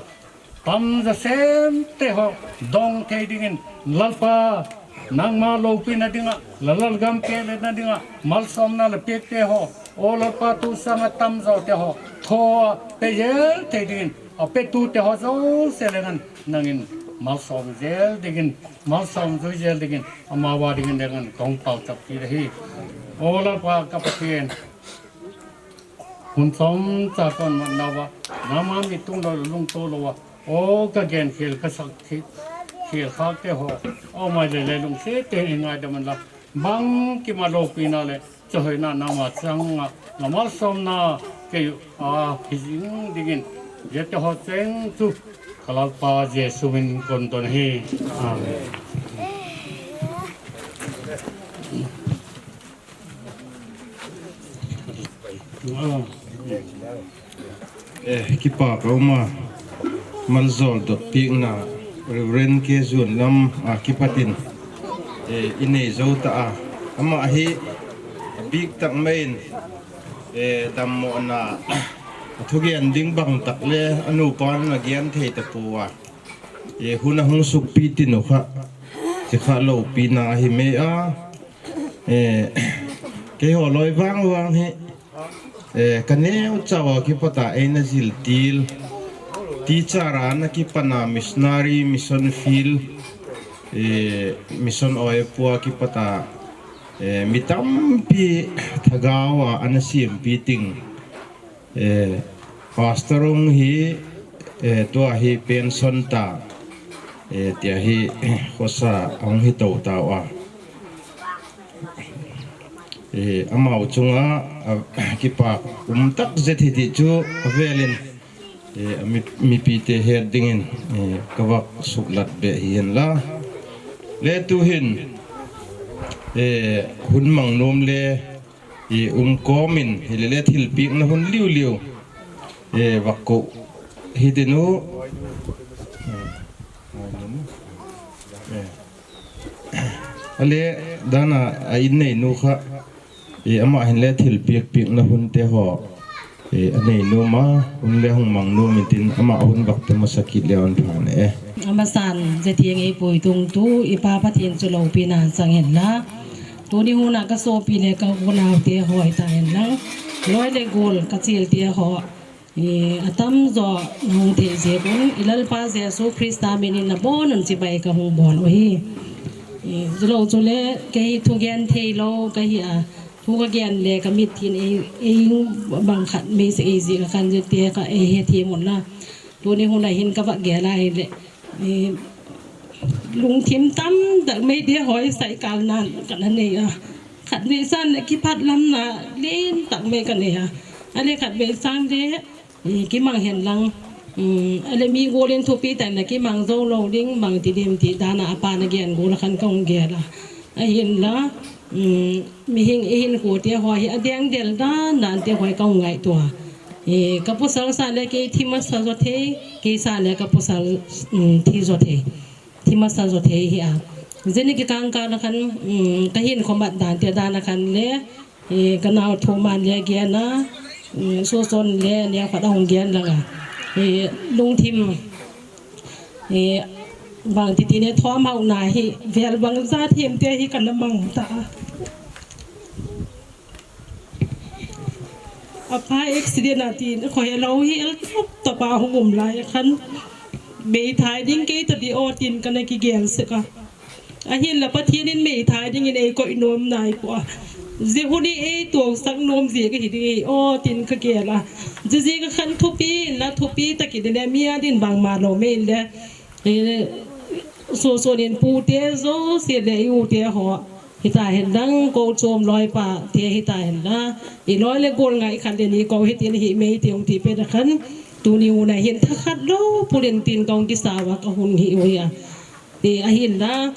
tam ja sem te ho, dong thei dingin, Lalpa, nangma loupina dinga, la lalgam pe le na dinga, malsomna la pek te ho, o Lalpa tu sanga tam jo te ho, tho a pe jel thei dingin, a pe tu te ho jo se lengan, nangin malsom jel dingin, malsom jui jel dingin, amau a dingin lengan, kong pao chap ki le hi. O Lalpa ka Pathen, hun chomcha kon mat nauva, nangma mi tung lou lungto louva, o ka genkhel ka sak thei, Khel khak te ho, o mai le le lungset tah in ngaidam un la, bangkim a loupina le chahoina nangma chang a, nangma somna kei a hi jing dingin, hiche ho cheng chu ka Lalpa Jesu min kon ton ahi. Amen. Eh, kipak a um a, maljol dot pikna Reverend K Zunlam a kipat in, eh, i nei jou ta a. Ama hi a bik tak mai in, eh, dammo na a thugen ding bang tak le a nupa na gen thei ta pu a. Eh, hun a hung sukpi tin u kha, chi kha loupina ahi mai a. Eh, keiho loi vang vang hi, eh, ka neo chauva kipat a eina jil til, teacher a na kipat a missionary, mission field, eh, mission oi pua kipat a, eh, mi tampi thagau a ana siampi ting. Eh, pastor hung hi, eh, tua hi pension ta, eh, tia hi, khosa hung hi to tau a. Eh, amau chunga, a, kipak um tak jet hi ti chu avelin, eh, a mi, mipite het dingin, eh, ka vak suklat be hi hen la. Le tu hin, eh, hun mang nom le, i um kom in, hi le le thilpikna hun liu liu. Eh, vak ko hi ti nu. Eh. Ale, dana a in nei nu kha. Eh, ama hin le thilpik pikna hun te ho. Eh, a nei nu ma, hun le hung mang nu min tin, ama hun vak te masa kit le on phan e. Amasan, je tiang ei pui tung tu, i pa Pathen chu loupina chang hen la. Tuni hun a ka sopi le ka unau te ho i ta hen lang. Loi le gol ka chil te ho. I atam jo hung thei je kun, i Lalpa Jesu Christa min in na bon un chibai ka hung bon u hi. I, ju lou chu le, kei thugen thei lou ka hi a. Thu ka gen le ka mit thin ei, ei bang khat mei se ei ji ka kan je te ka ei he thi mun la. Tuni hun a hin ka vak gel a hi le. Eh, lungthim tam tak mai dia hoi sai kal nan ka na nei a. Khat vei san le kiphat lam na len tak mai ka nei a. Ale khat vei san le, eh, kimang hen lang. Um, ale mi golin thupi tak na kimang jou lou ding bang ti dim ti dana a pa na gen gol khan ka hung gel a. Ahin la, um, mihing i hin ko te ho hi a deng del dan dan te hoi ka hung ngai tua. Eh, ka pasal sa le kei thi masa jo thei, kei sa le ka pasal, um, thi jo thei. Thi masa jo thei hi a. Jeni ki kang ka na khan, um, ka hin khomat dan te dan na khan le, eh, ka nau tho man le gen a, um, so son le ne khat a hung gen lang a. Eh, lungthim, eh, bang ti ti ne thom hau na hi, vel bang za thim te hi ka na mang ta. A pa accident a tin, khoi a lo hi el top top a hung um lai khan. Mei thai ding kei ta di o tin ka na ki gel se ka. Ahin la Pathen in mei thai ding in ei koi nom nai pua. Je hun i ei tuang sak nom je ka hi ding ei o tin ka gel a. Je je ka khan thupi in la thupi ta ki de le mi a din bang ma lo mei le. Eh, so so nin pu te jo se le i u te ho. Hita hen lang ko chom loi pa te hita hen la. I loi le gol ngai khat le ni ko hi tin hi mei te ung ti pe da khan. Tuni u na hin tha khat lo pulin tin kong ki sa wa ka hun hi u ya. Te ahin la.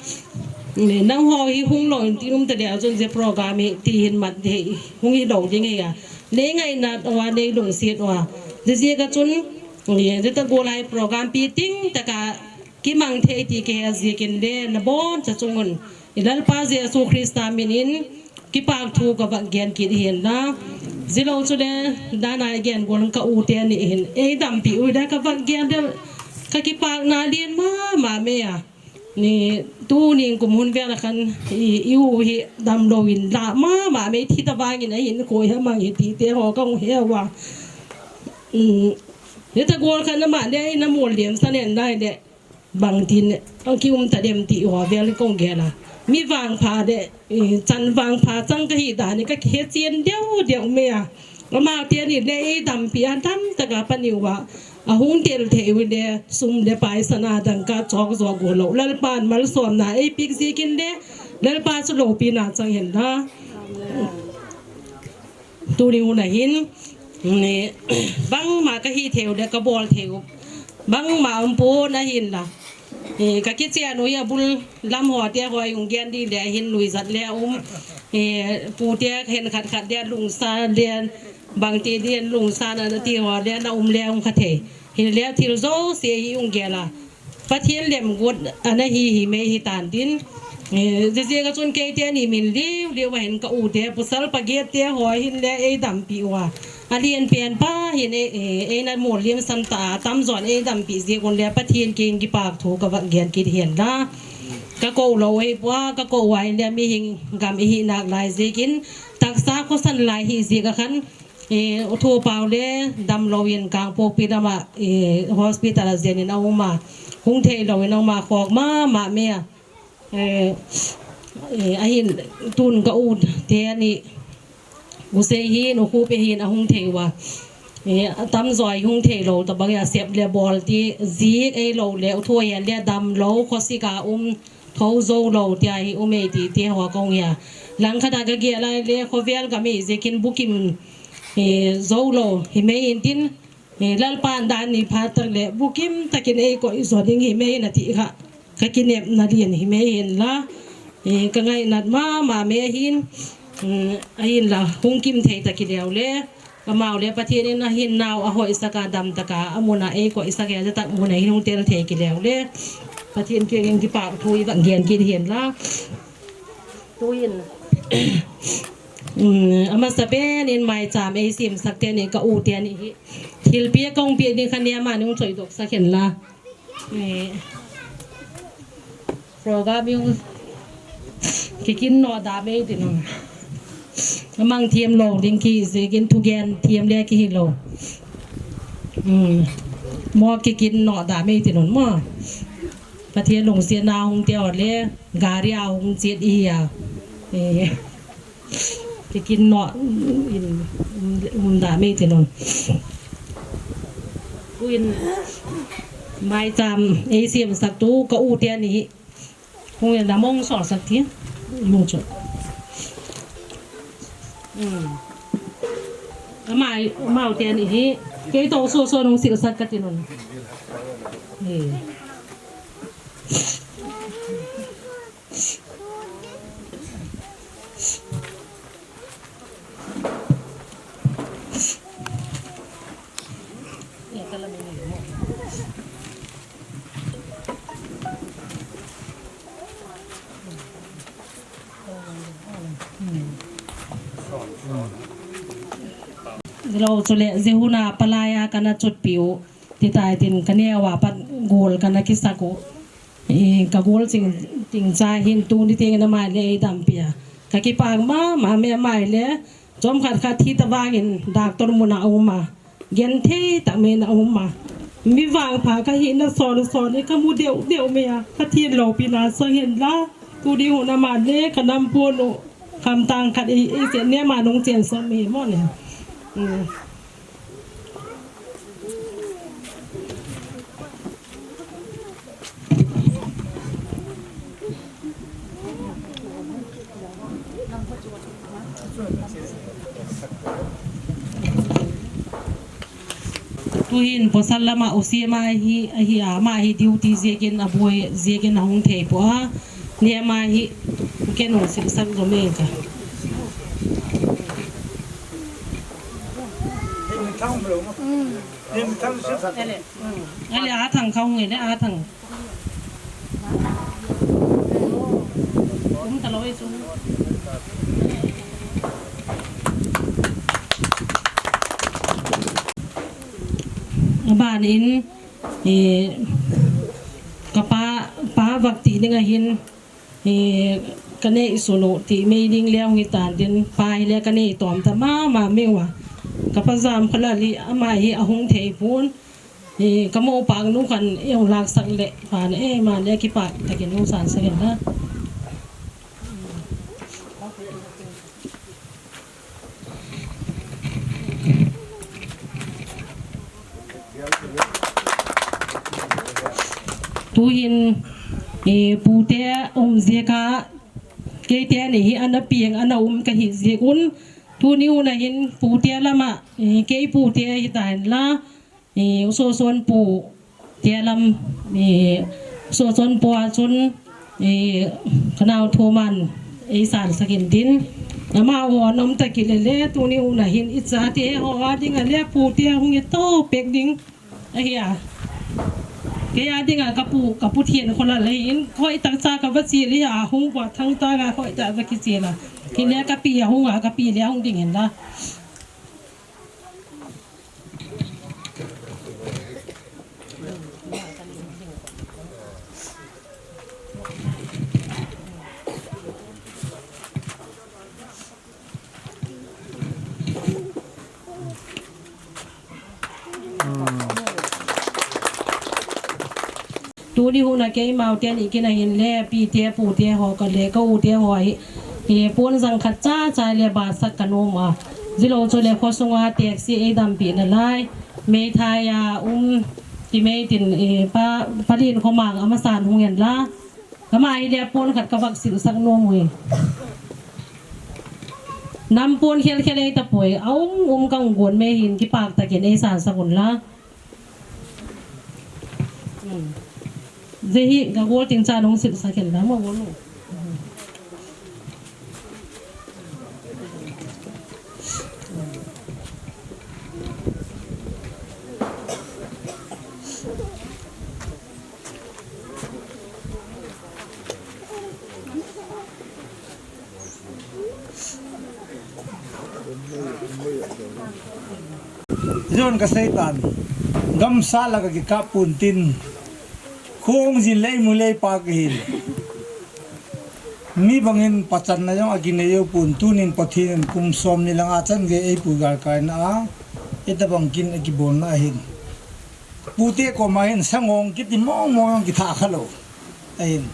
Ne nang ho hi hung lo in tin um ta le a chun je program hi ti hin mat de hi. Hung hi lo ding hi ya. Nei ngai na wa nei lung siat wa. Je je ka chun. Ne je ta gol ai program pi ting ta ka Kimang thei ti kihe a ziakin le na boncha chungun i Lalpa Jesu Christa minin kipak thu ka vak gen kit ahin la. Jilou chule dana i gen gol ka u te ni hin ei dampi u le ka vak gen le ka kipakna lien mama mai a. Ni tuni kum hun vel a khan i, i u hi damlou in la mama mai thi ta vangin ahin koi ha mang hi ti te ho ka hung he a. Um, hita gol khan ama le na mol lem sa nen lai le. Bang tin, ang kium ta dem ti ho vel kong gel a. Mi vangpha de, eh, chan vangpha chang ka hi dan hi ka kihe chen deu deu mai a. Ama teni le eidampi a tamtah a pan uva, ahung tel thei u le sum le pai sana dangka chok jo go lo. Lalpan malsomna eipeh jeh in le, Lalpa chu loupina chang hen la. Tuni hun a hin, ni, bangma kahi thei u le kabol thei u, bangma umpon ahin la. Eh, kakichen u hi abul lam ho te ho hung gen di le hin nuijat le um. Eh, pu te hen khat khat le lungsa le bang te le lungsa na ti ho le na um le um kha thei. Hin le thil jouse hi hung gel a. Pathen lemguat ana hi hi mai hi tan tin. Eh, jeh jeh a chun kei teni min liu liu a hin ka u te pasal pagate ho hin le eidampi uva. Alen pen pa hin e, e, eina mol lim san ta, atamjon eidampi jeh un le Pathen kiang kipa thu kava gen kit hen la. Kakou lou hi pua, kakou uva hin le mihem gam ihi nalai jeh in, taksa khosan lai hi jeh a khan, e, u Thupao le damlou in Kangpokpi lama, e, hospital a jen in aum a, hung thei lou in aum a, khok mama mai a. Eh, eh, ahin tun ka u teni, u Sei hin, u Khup hin ahung thei uva. Eh, atamjo hung thei lou, tabang a sep le bol ti, jik ei lou le, u Thupao le damlou, khosik a um, tho jou lou, tia hi um ei ti, ti ho kong ya. Langkhat a kagel a le, khovel gam ei jeh in bukim, eh, jou lou, hi mai in tin, Eh, Lalpan dan ni phat tak le, bukim takin eikoi jo ding hi mai na ti kha. Kakinepna lian hi mai hin la. Eh, kangainat mama mai hin. Mm, ahin la, hung kim thei ta kileu le. Amau le Pathen in ahin nao ahoisak a damtah a, amun a eikoi sak a, ja tak mun a hin hung tel thei kileu le. Pathen kiang in kipa thu iva gen kit hin la. Tuin. Mm, amasa pen in maicham eisemsak teni ka u teni hi. Thilpeh kong peh ding kha nia ma nung choi dok sak hen la. Eh, program jong kikin no da mei ti no. Amang thiam lou ding kijeh in thugen thiam le kihi lou. Hmm. Mo kikin no da mei ti no mo. Pathen lungsetna hung tia le gari a hung chet i a. Eh. Kikin no in, um, um da mei ti no. Kuin maicham eisemsak tu ka u teni. Hung in da mong sol sak ti. Mong sol. Hmm. Amai, amau teni hi. Kei to so so nung sil sak ka ti no. Eh. Lo chule jehuna palai a kana chotpiu. Ti tai tin ka neo a pat gol kana kisak u. I, ka gol ching ting cha hin tuni teng na mai le eidampi a. Ka kipak mama mai le. Chomkhat khat hi ta vangin doctor mun a um a. Genthei ta mai na um a. Mi vangpha ka hina son son ni ka mu deu deu mai a. Pathen loupina chang hen la. Tuni hun a mai le ka nam pon u. Khamtang khat i, i se ne ma nung chen som mi mo ne. Hmm. Tuhin pasal lama u C M a hi, ahi a, ama hi duty jeh in aboi jeh in ahung thei poi a. Ni ama hi kenu sil sak jo me ka. Ale, a thang khong nge le, a thang. Um ta lo e chu. Aban in, eh, ka pa, pa vak ti ding ahin, Eh, ka nei sunu ti mei ding leng hi tan tin pa hi le ka nei tom ta mama meu a. Ka pa jam kha la li ama hi ahung thei pon. Eh, ka mo pak nu khan i hung lak sak le pa ne, eh, ma le kipak takin hung san sak in na. Tuhin, eh, pute um jeh a, keite ni hi ana peng, ana um kahi jeh un. Tuni hun a hin pute lama, eh, kei pute hi tan la, eh, u Soson pu te lam, eh, u Soson pu a chun, eh, ka nau Thoman ei san sakin tin. Amaho nom ta kile le, tuni hun a hin i chate ho a ding a le pute hung i to pek ding. Ahi a. Kei a ding a ka pu, ka pu Thienkhola le in, hoi tak cha ka va chi le a hung va thang ta ga hoi ta va ki chi la. Kile ka pi a hung a ka pi le hung ding in la. Tuni hun a keima u te ni kin a hin le, pite pute ho ka le, ka u te ho hi, eh, pon jang khat cha cha le ba sak ka nom a. Jilou chu le kho sunga taxi ei dampi na lai. Meithai a um, ti mei tin, eh, pa, pa Lin kho mang ama san hung en la. Ama hi le pon khat ka vak sil sak nom ui. Nam pon khel khel ei ta poi. A um um ka um gon me hin kipak ta kin ei san sak un la. Hmm. Jehi ka gol ting cha nung sil sak kin la mo gol. Jon ka seitan, gamsa la ka kikap pon tin, khong jin lei mu lei pa ka hin. Mi bangin pachanna jong a kinei u pon, tunin Pathen in kum som ni lang a chan gei ei pu gal kaina a, ita bang kin a kibolna ahin. Pute koma hin sangong kiti mong mong jong kitha kha lou. Ahin.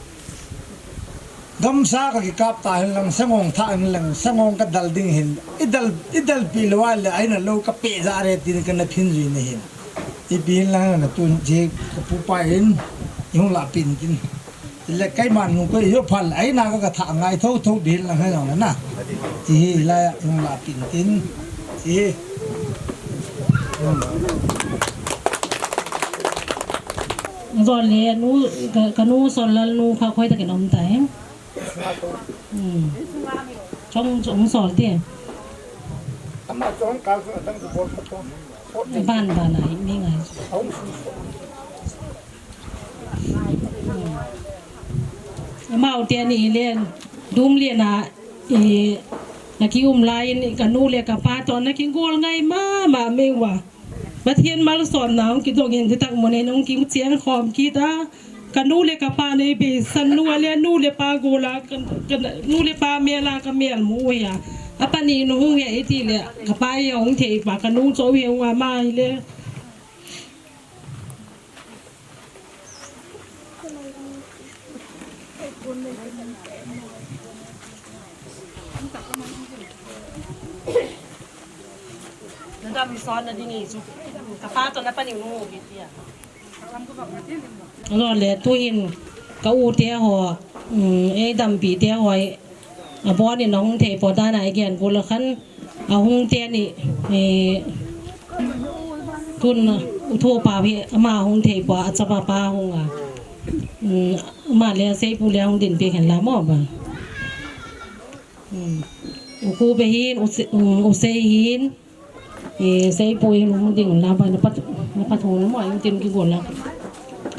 Gamsa ka kikap ta hin lang, sangong tha hin lang, sangong ka dal ding hin. I dal, i dalpi lou a le, aina lou ka pe ja re tin ka na phin jui na hin. Ipi hin lang na tun je ka pu pa hin, i hung la pin tin. Le kei man nu ko yo phal ai na ka, ka tha ngai tho tho bil na he na. Ti hi la ya nung la pin tin. Ti hi. Zon le nu ka, ka nu Son Lal nu kha khoi ta kin om ta he. Hmm. Chong, chong sol ti. Ama chong kal su tang ko bol ko. Ban ban ai mi ngai. Amau te ni le, dum le na, eh, na ki um lai in, ka nu le ka pa to na ki gol ngai mama me wa. Pathen malsomna hung kidong in, ti tak mo ne nung ki chiang khom kit a. Ka nu le ka pa nei beisan nu a le, nu le pa gol a, ka, ka, nu le pa mel a ka mel mu u hi a. A pa ni nu hung he i ti le, ka pa hi hung thei pa, ka nu cho hi hung a ma hi le. Na dam son na ding i chu. Ka pa to na pa ni nu ki ti a. Lo le tuhin ka u te ho, um, ei dampi te ho, a bon in a hung thei po dan a i gen kul khan a hung te ni, eh, tun u tho pa hi ama hung thei po a chapa pa hung a. Um, ama le sei pu le hung din pe khen la mo ba. Um, u khu be hin, u se-, um, u sei hin. Eh, sei pu hin hung ding la ba na pat, na pat hung mo, in tin ki gol la.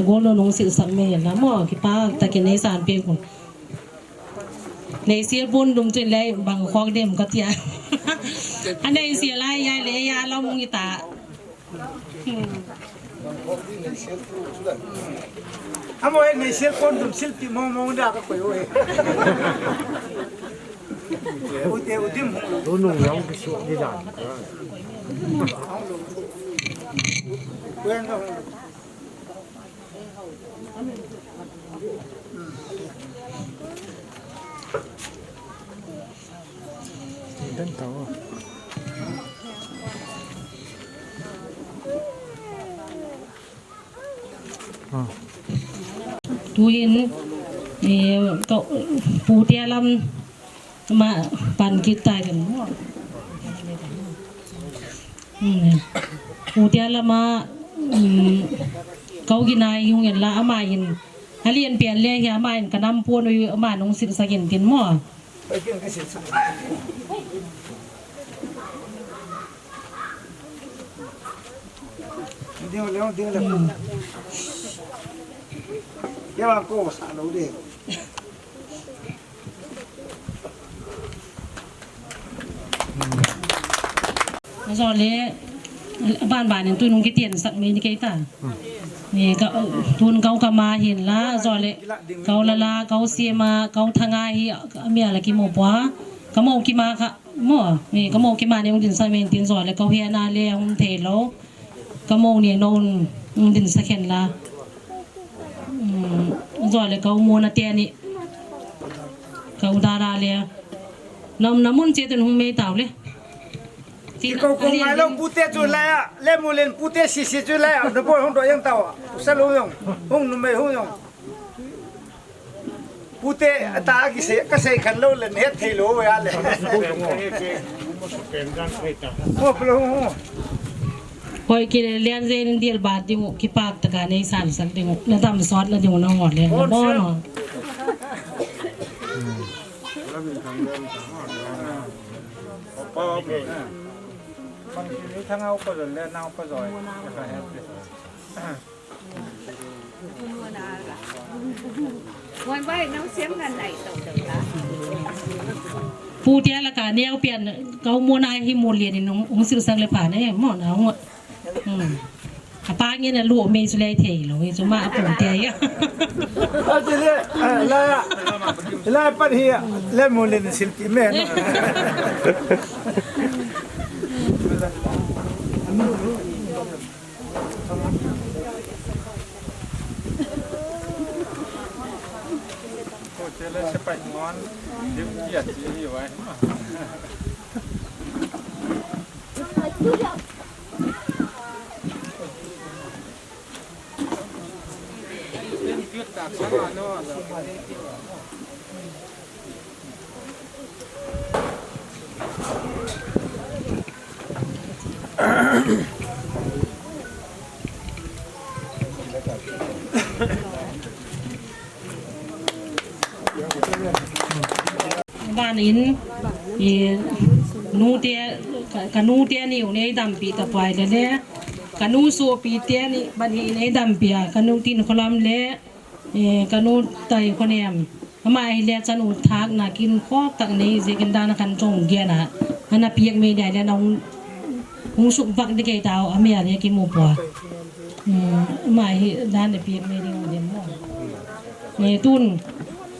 Gol lo nung sil sak me la mo, ki pa ta ki nei san pe kun. Nei sil pun dum tin le bang khok dem ka tia. A nei sil lai ya le ya lo mung i ta. Hmm. Amo e nei sil pun dum sil ti mong mong da ka koi o e. Ute, ute mo. Lo nung yang ki su di dan. Kuya no. Dan tao. Tuhin, eh, ka, pute lam ma pan kit tai kan. Hmm. Pute lama, hmm, kau ginai hung en la ama hin. Hali en pian le hi ama hin kanam pon u ama nung sin sa gin tin mo. Ding le, ding le. Ya ko sa lo de. Ajole, ban ban in tun hung kiten sak mai ni kei ta. Ni ka, tun kau kama hin la, ajole, kau lala, kau sema, kau thanga hi, mi ala kimu pua. Kamo kima kha, mo, ni kamo kima ni hung din sak mai tin jole, kau hena le hung thei lo. Kamo ni no hung din sak hen la. Hmm, jole kau mona te ni. Kau dara le. Nam namun che tun hung mai tau le. Ki ko ko ngai lo pute chu la ya. Le mu len pute si si chu la ya. Na bol hung do yang tau. Sa lo yong. Hung numei hung yong. Pute ta ki se ka sei khan lo len het thei lo ya le. Mo plo hung. Hoi ki le lian zen dil ba ding u, kipak taka nei san san ding u, na dam sot na ding u na ngot le, na bon o. Pute laka neo pian, kau mona hi mo lian in hung, hung sil sang le pha ne, mo na hung. Hmm. Apa nge na lu mei su le thei lo, hi chu ma apu te ya. Ati le, eh, la, la pat hi, le mo le sil pi me. Ko chele sepai ngon, dim kia chi hi wai. Ban in, i, nu te, ka, ka nu te ni u nei dampi ta pai le le. Ka nu sopi te ni ban hi nei dampi a, ka nu tin kholam le. Eh, ka nu tai khonem. Ama hi le chan u thak na kin khok tak nei je kin dan khan chong gen a. Ana piak me dai le na hung, hung suk bak di kei tau, a me a le ki mu pua. Hmm, ama hi dan le piak me ding u dem mo. Ne tun.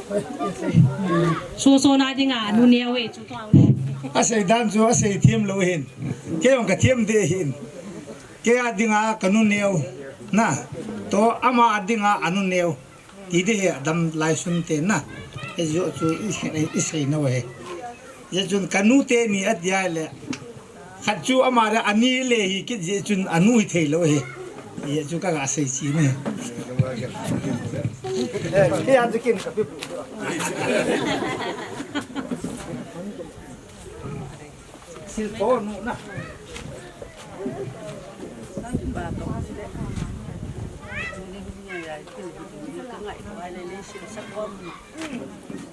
Hmm. So so na ding a nu neo e chu to. A sei dan chu a sei thiam lo hin. Kei jong ka thiam de hin. Kei a ding a ka nu neo. Na. To ama a ding a a nu neo. Ti de he, adam lai sun te na. E jo chu i, i sei na he. Ye chun ka nu te ni a dia le. Khat chu ama le ani le hi kit ye chun a nu hi thei lo he. Ye chu ka ga sei chi ne. Eh, ke a chu kin ka pi pu. Sil po nu na.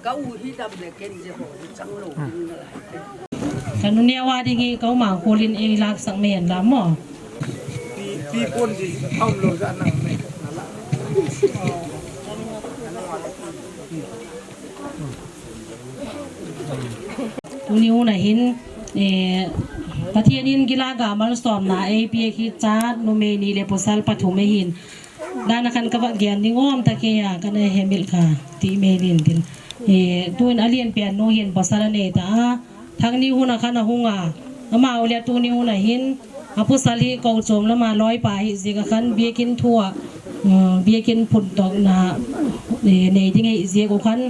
Ka u hi dam le ken je ho chang lo. Ka nu neo a ding hi ka u ma kholin ei lak sak me en la mo. Pi, pi pon di, aum lo ja nang me, na la. Tuni hun a hin, eh, Pathen in kilaga malsomna eipeh hi cha numei ni le pasal pathum ahin. Dan a khan ka va gen ding um ta kei a, ka na hemil kha, ti mai din tin. Eh, tun a lian pen nu hin pasal anei ta a. Thang ni hun a khan ahung a. Ama u le tuni hun a hin, a pasal hi ko chom lama loi pa hi jeh a khan biakin thu a, um, biakin phun tok na, eh, nei ding hi jeh a khan,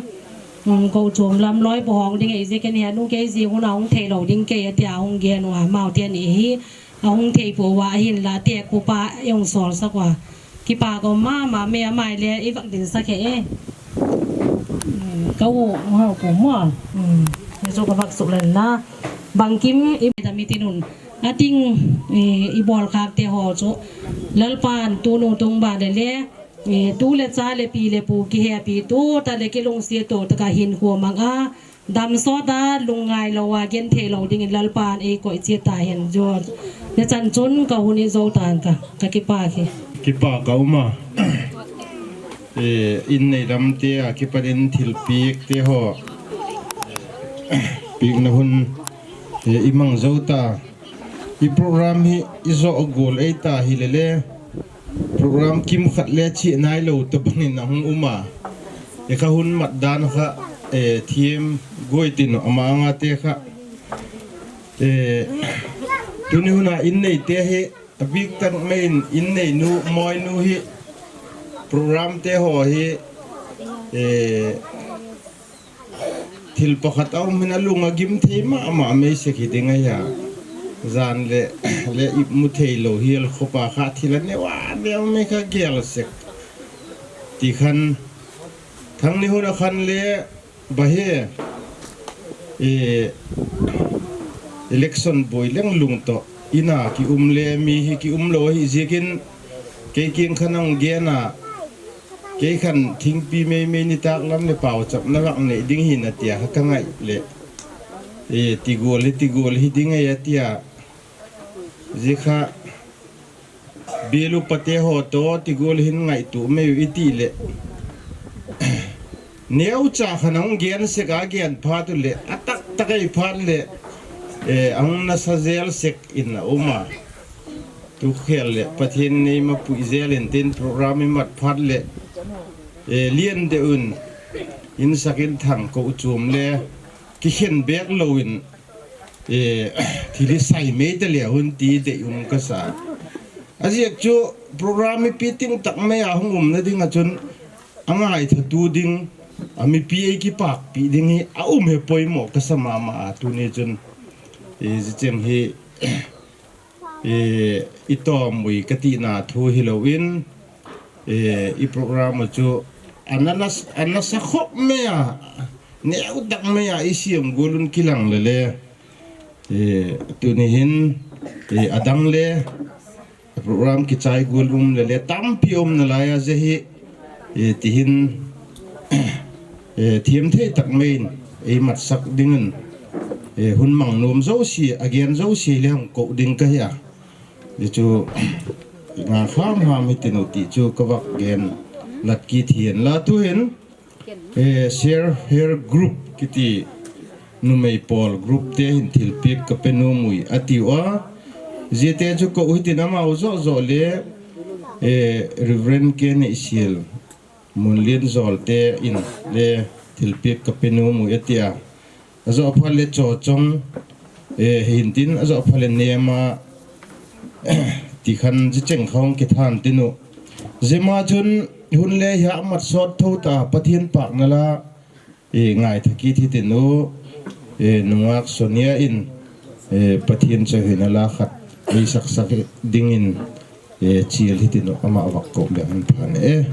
um, ko chom lam loi pa hong ding hi jeh a khan hi a nu kei jeh hun a hung thei lo ding kei a tia hung gen u a, amau te ni hi. Ahung thei po uva ahin la te kupa eung sol sak uva. Kipa ka um mama, me amai le i vak din sa khe e. Hmm, ka u, u hau pu mo. Hmm, ni so ka vak suk len na. Bangkim i da mi tinun. Ating, eh, i bol khak te ho chu. Lalpan tunu tung ba le le. Eh, tu le cha le pi le pu ki he pi tu ta le ki lung si tu ta ka hin khu mang a. Dam sot a, lungngai lou a, genthei lou dingin Lalpan eikoi che ta hen jo. Nachan chun ka hun i jo tan ka, ka kipa khe. Kipa ka um a. Eh, in nei lam te a, kipat in thilpiak te ho. Piakna hun, eh, i mang jo ta. I program hi i jo gol ei ta hi le le. Program kimkhat le chi nai lou ta bangin a hung um a. E kha hun mat dan kha, e, thiem goi tin ama anga te kha. E, tuni hun a in nei te hi, a bik tak mai in, in nei nu, moi nu hi, program te ho hi, e, thil pakhat a um hin a lung a gim thei mama mai se khi ding a hia. Jan le, le i mu thei lou hial khopa kha thil a neu a neu mai kha gel sek. Ti khan, thang ni hun a khan le, ba he, e, election boi leng lung to. Ina ki um le, mi hi ki um lou hi ziakin, kei kiang khan ang gen a, kei khan thingpi mai mai ni tak lam le pau chap na vak nei ding hi na tia ha ka ngai le. E, ti gol hi, ti gol hi ding e a tia. Zia kha, bilu pate ho to, ti gol hin ngai tu mai u i ti le. Neu cha khan ang gen sek a gen phat u le, a tak tak ei phat le. E, ang na sa zel sek in a um a. Tu khel le, Pathian nei ma pui zel in tin program i mat phat le. E, lian de un, in sak in thang ko u chum le, ki khen bek lou in, e, thil i sai mai ta le hun ti de um ka sa. A ziak chu program i pi ting tak mai a hung um na ding a chun, a ngai tha tu ding, a mi pi ei ki pak pi ding hi, a um he poimo ka sa mama a tu ni chun. E, zi cheng hi, e, i tom ui ka ti na thu hi lou in, e, i program u chu, a na na, a na sa khop mai a, neu tak mai a, i siam gol un ki lang le le. E, tu ni hin, e, a dang le, program ki chai gol um le le, tampi um na lai a ze hi, e, ti hin, e, thiem thei tak mai in, ei mat sak ding in, e, hun mang nom zo si, a gen zo si le hung ko ding ka hia. Ni chu, nga kham ham hi tin u ti chu ka vak gen, lat ki thien la tu hin, e, Share Her Group kiti numei pawl group te hin thilpiak ka pe nom ui a ti u a. Zia te chu ko u hi tin amau zo zo le, e, Reverend K Nei Sial Munlian Zol te in le thilpiak ka pe nom ui a ti a. A zo phat le cho chong, e, hin tin a zo phat le nema, ti khan zi cheng khong ki than tin u. Zia ma chun hun le hia mat sot tho ta Pathian pak na la, e, ngai tha ki thi tin u, e, nungak Sonia in, e, Pathian cho hi na la khat, e, sak sak ding in, e, chial hi tin u, ama vak ko be an phan e.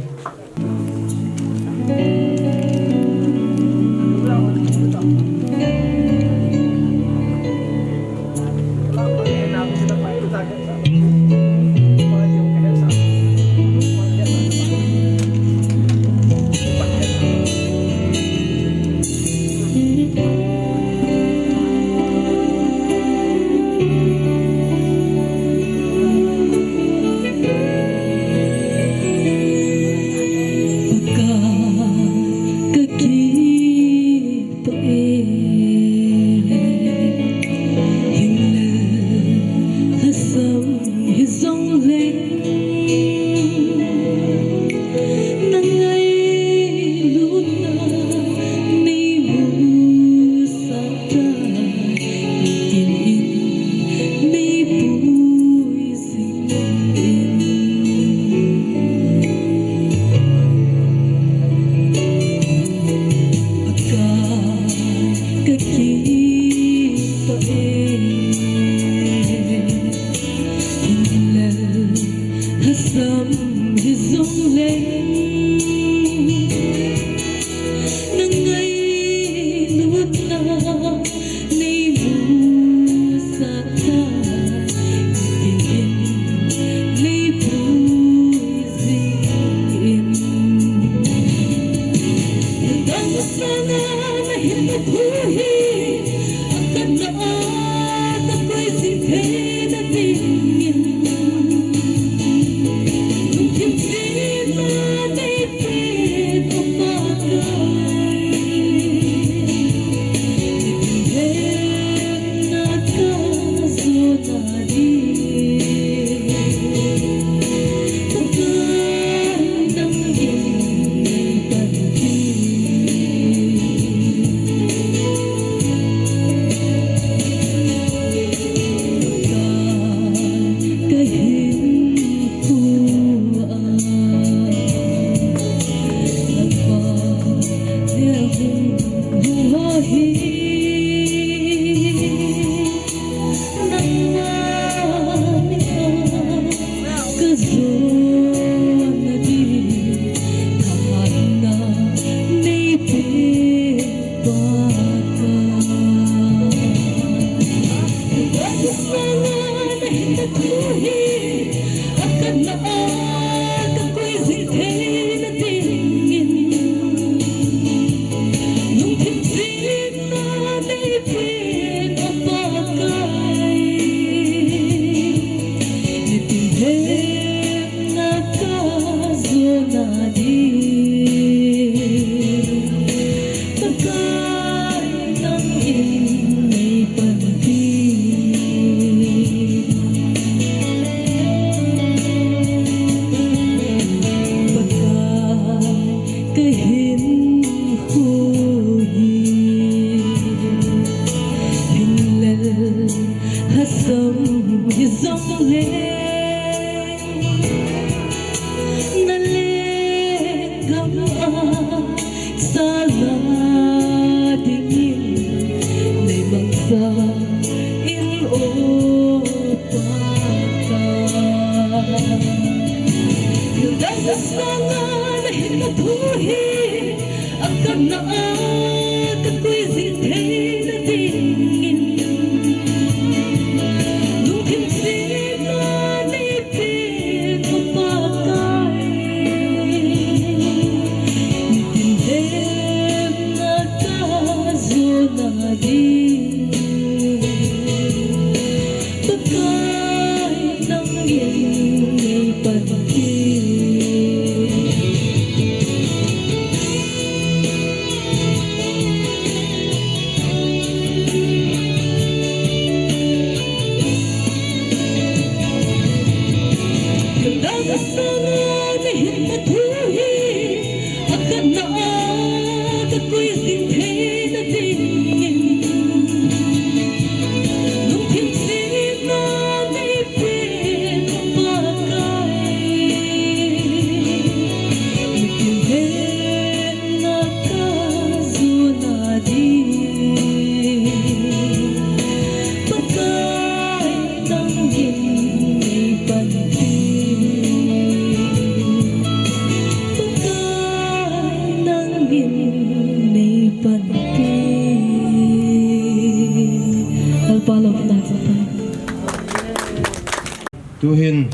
Tuhin,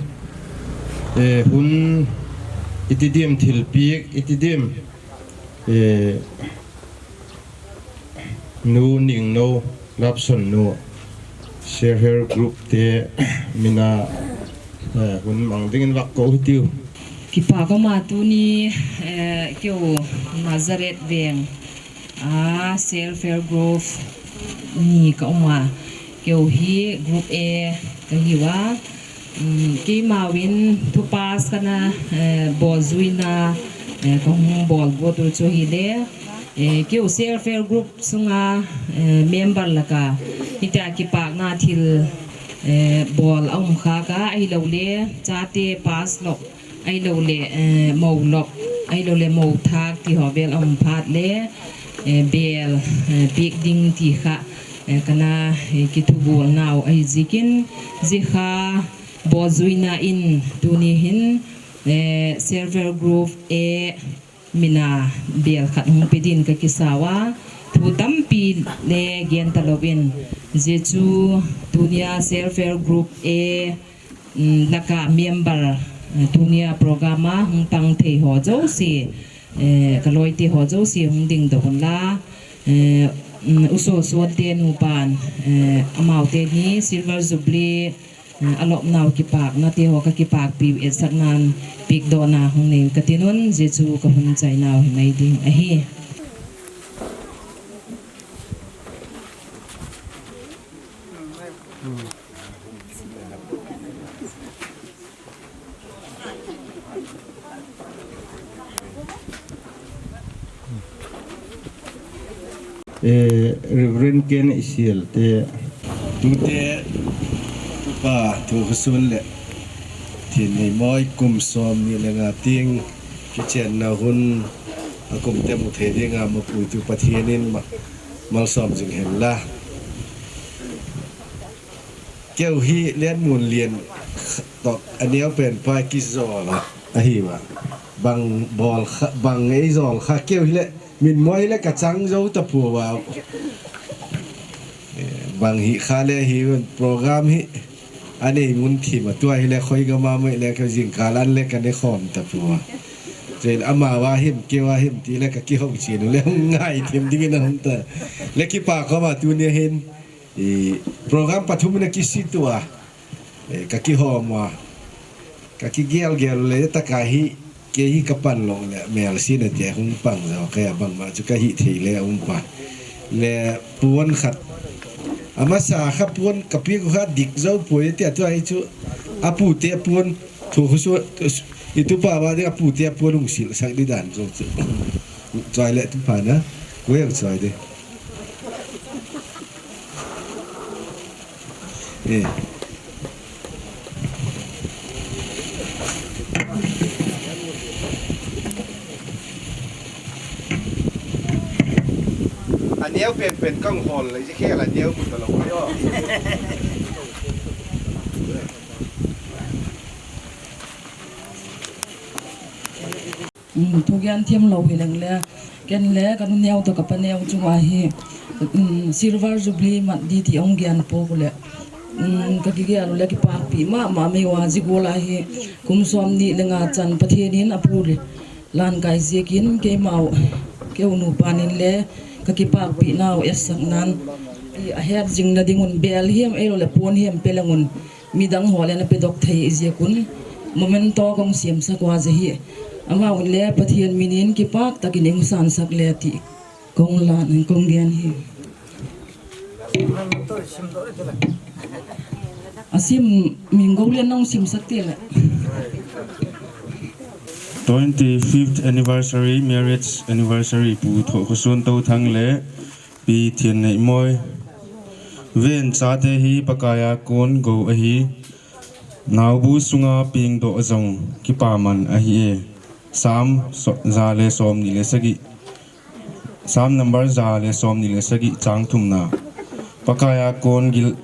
eh, hun iti dim thilpik, iti dim, eh, Nu Ningno, Lapson Nu, Self Help Group te mina, eh, hun mang dingin vak ko hitiu. Kipa koma tuni, eh, keu Nazareth Veng a Self Help Group ni ka um a, keu hi Group A ka hiu a, um, keima vin thu pass kana, eh, bol juina, eh, ka hung bol go tu chu hile, eh, keu Self Help Group sunga, eh, member laka hitia kipakna thil, eh, bol a um kha ka, ahilou le chate pass lou, ahilou le, eh, mou lop, ahilou le mou thak ti ho vel a um phat le, eh, bel, eh, pek ding ti kha, eh, kana, eh, kithubolnau ahi zikin, zikha bol juina in tuni hin, eh, Self Help Group A mina bel khat hung pe din ka kisau a, thu tampi le gen ta louvin, zia chu tunia Self Help Group A, um, laka member, eh, tunia program a hung pang thei ho jouse, eh, ka loite ho jouse hung ding doh un la, eh, Um, u Sosot te nupan, eh, amau teni Silver Jubilee, eh, alopnau kipakna te ho kakipakpi u etsaknan pekdohna hung nei katin un, jeh chu kahung chainau hi mai ding ahi. Eh, Reverend Ken Isiel te. Tute, Tupa Thokhosun le Thinneimoi kum som ni le nga ting kichenna hun akum te mu thei dinga mapuitu Pathen in ma-, malsom jing hen la. Keu hi Letmunlien toh aneo pen pa kijol a, ahi va. Bang bol kha, bang ei jol kha keu hi le min moi le kachang jou ta pu va. Eh, bang hi kha le hi program hi anei mun thim a tua hi le khoi gam a mai le ka jingkah lan le kane khom ta pu va. Chel ama va him keu a him ti le kakihou chin u le hung ngai thim dingin ahung ta. Le kipa khom a tuni hin. I program pathum na kisi tua, eh, kakihom a, kakigel gel le taka hi, kei hi kapan lou le, mel sina te hung pang jo, kei a bangma chu kahi thei le um pa. Le puan khat. Amasa kha puan kapi ko kha dik jo poi te tua hi chu, apu te puan, Thokhosun, i Tupa va ding apu te puan hung sil sak di dan jo chu. Choi le Tupa na, ko yang choi de. Eh. Aneo pen pen kang hol le, ji khel aneo ku ta lou. Um, thugen thiem lou hi leng le, ken le, kanu neo toh kapa neo chunga hi, um, Silver Jubilee mat di ti ong gen po ku le, um, kakigel u le kipakpi mama mai uva ji gol a hi, kum som ni le nga chan Pathen in apu le, lan kai ziakin keimau, keu nupan in le, kakipakpi nau, etsaknan, i ahet jing na ding un bel hiam, ei lou le pon hiam pe leng un, midang ho le na pe dok thei ziak un, memento kong siam sak uva ji hi. Amau le Pathen min in kipak takin ei hung san sak le ti kong la, kong gen hi. Asim min go le nong sim sak te le. Twenty-fifth anniversary, marriage anniversary, Pu Thokhosun Touthang le Pi Thinneimoi. Ven chate hi Pakai a kon go ahi. Naobu sunga pengdoh jong kipaman ahi e. Sam so-, ja le som ni le sagi. Sam number ja le som ni le sagi chang thumna. Pakai a kon gil,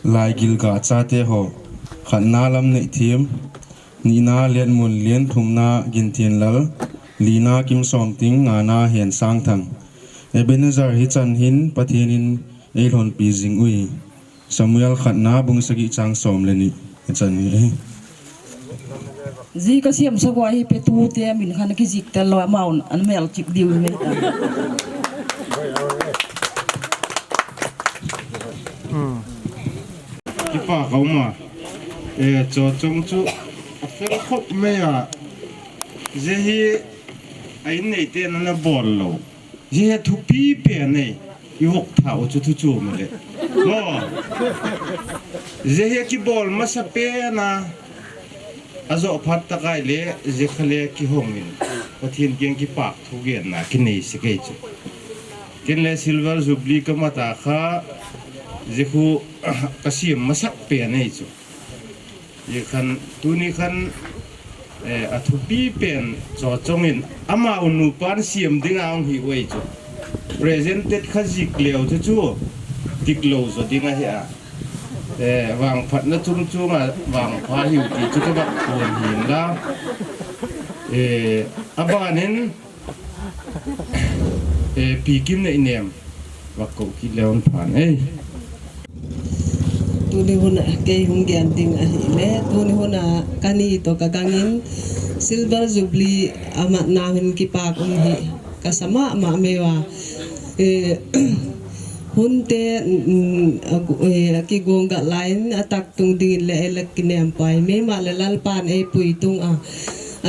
lai gilga chate ho. Khatna Lamneithem. Nina Letmunlien, thumna Ginthenlal, lina Kimsomting, ngana Hensangthang. Ebenezer hichan hin Pathen in eilhonpi jing ui. Samuel khatna bung sagi chang som le ni. Hichan hi. Ji kasiam sak uva hi petute min khan kijik tel lou amau an mel chip diu mai ta. Kipa kauma. Eh, cho chong chu, a fel khop mai a. Ji hi, a in nei te na na bol lou. Ji hi thupi pen nei, i hok tha u chu thu chu ma le. Mo. Ji hi kibol masa pen a. A jo phat takai le, ji kha le kihong in. Pathen kiang kipak thu gen na, kinei se kei chu. Ken le Silver Jubilee ka mata kha, ji khu, ka siam masak pen nei chu. Ji khan, tuni khan, eh, a thupi pen cho chong in, amau nupan siam ding a hung hi uai chu. Presented kha jik leu chu chu, tik lou jo ding ahi a. Eh, vangphatna chung chunga vangpha hiu ti chu ka bak phun hin la. Eh, abanin, eh, Pi Kimneinem, vak ko kit leu phan, eh. Tuni hun a kei hung gen ding ahi le, tuni hun a kani toh ka gangin Silver Jubilee amat na hin kipak um hi ka sa mama mai uva. Eh, hunte, mm, a gu-, eh, a kigong gat lai in a tak tung dingin le ei la kinem pai. Meima le Lalpan ei pui tung a.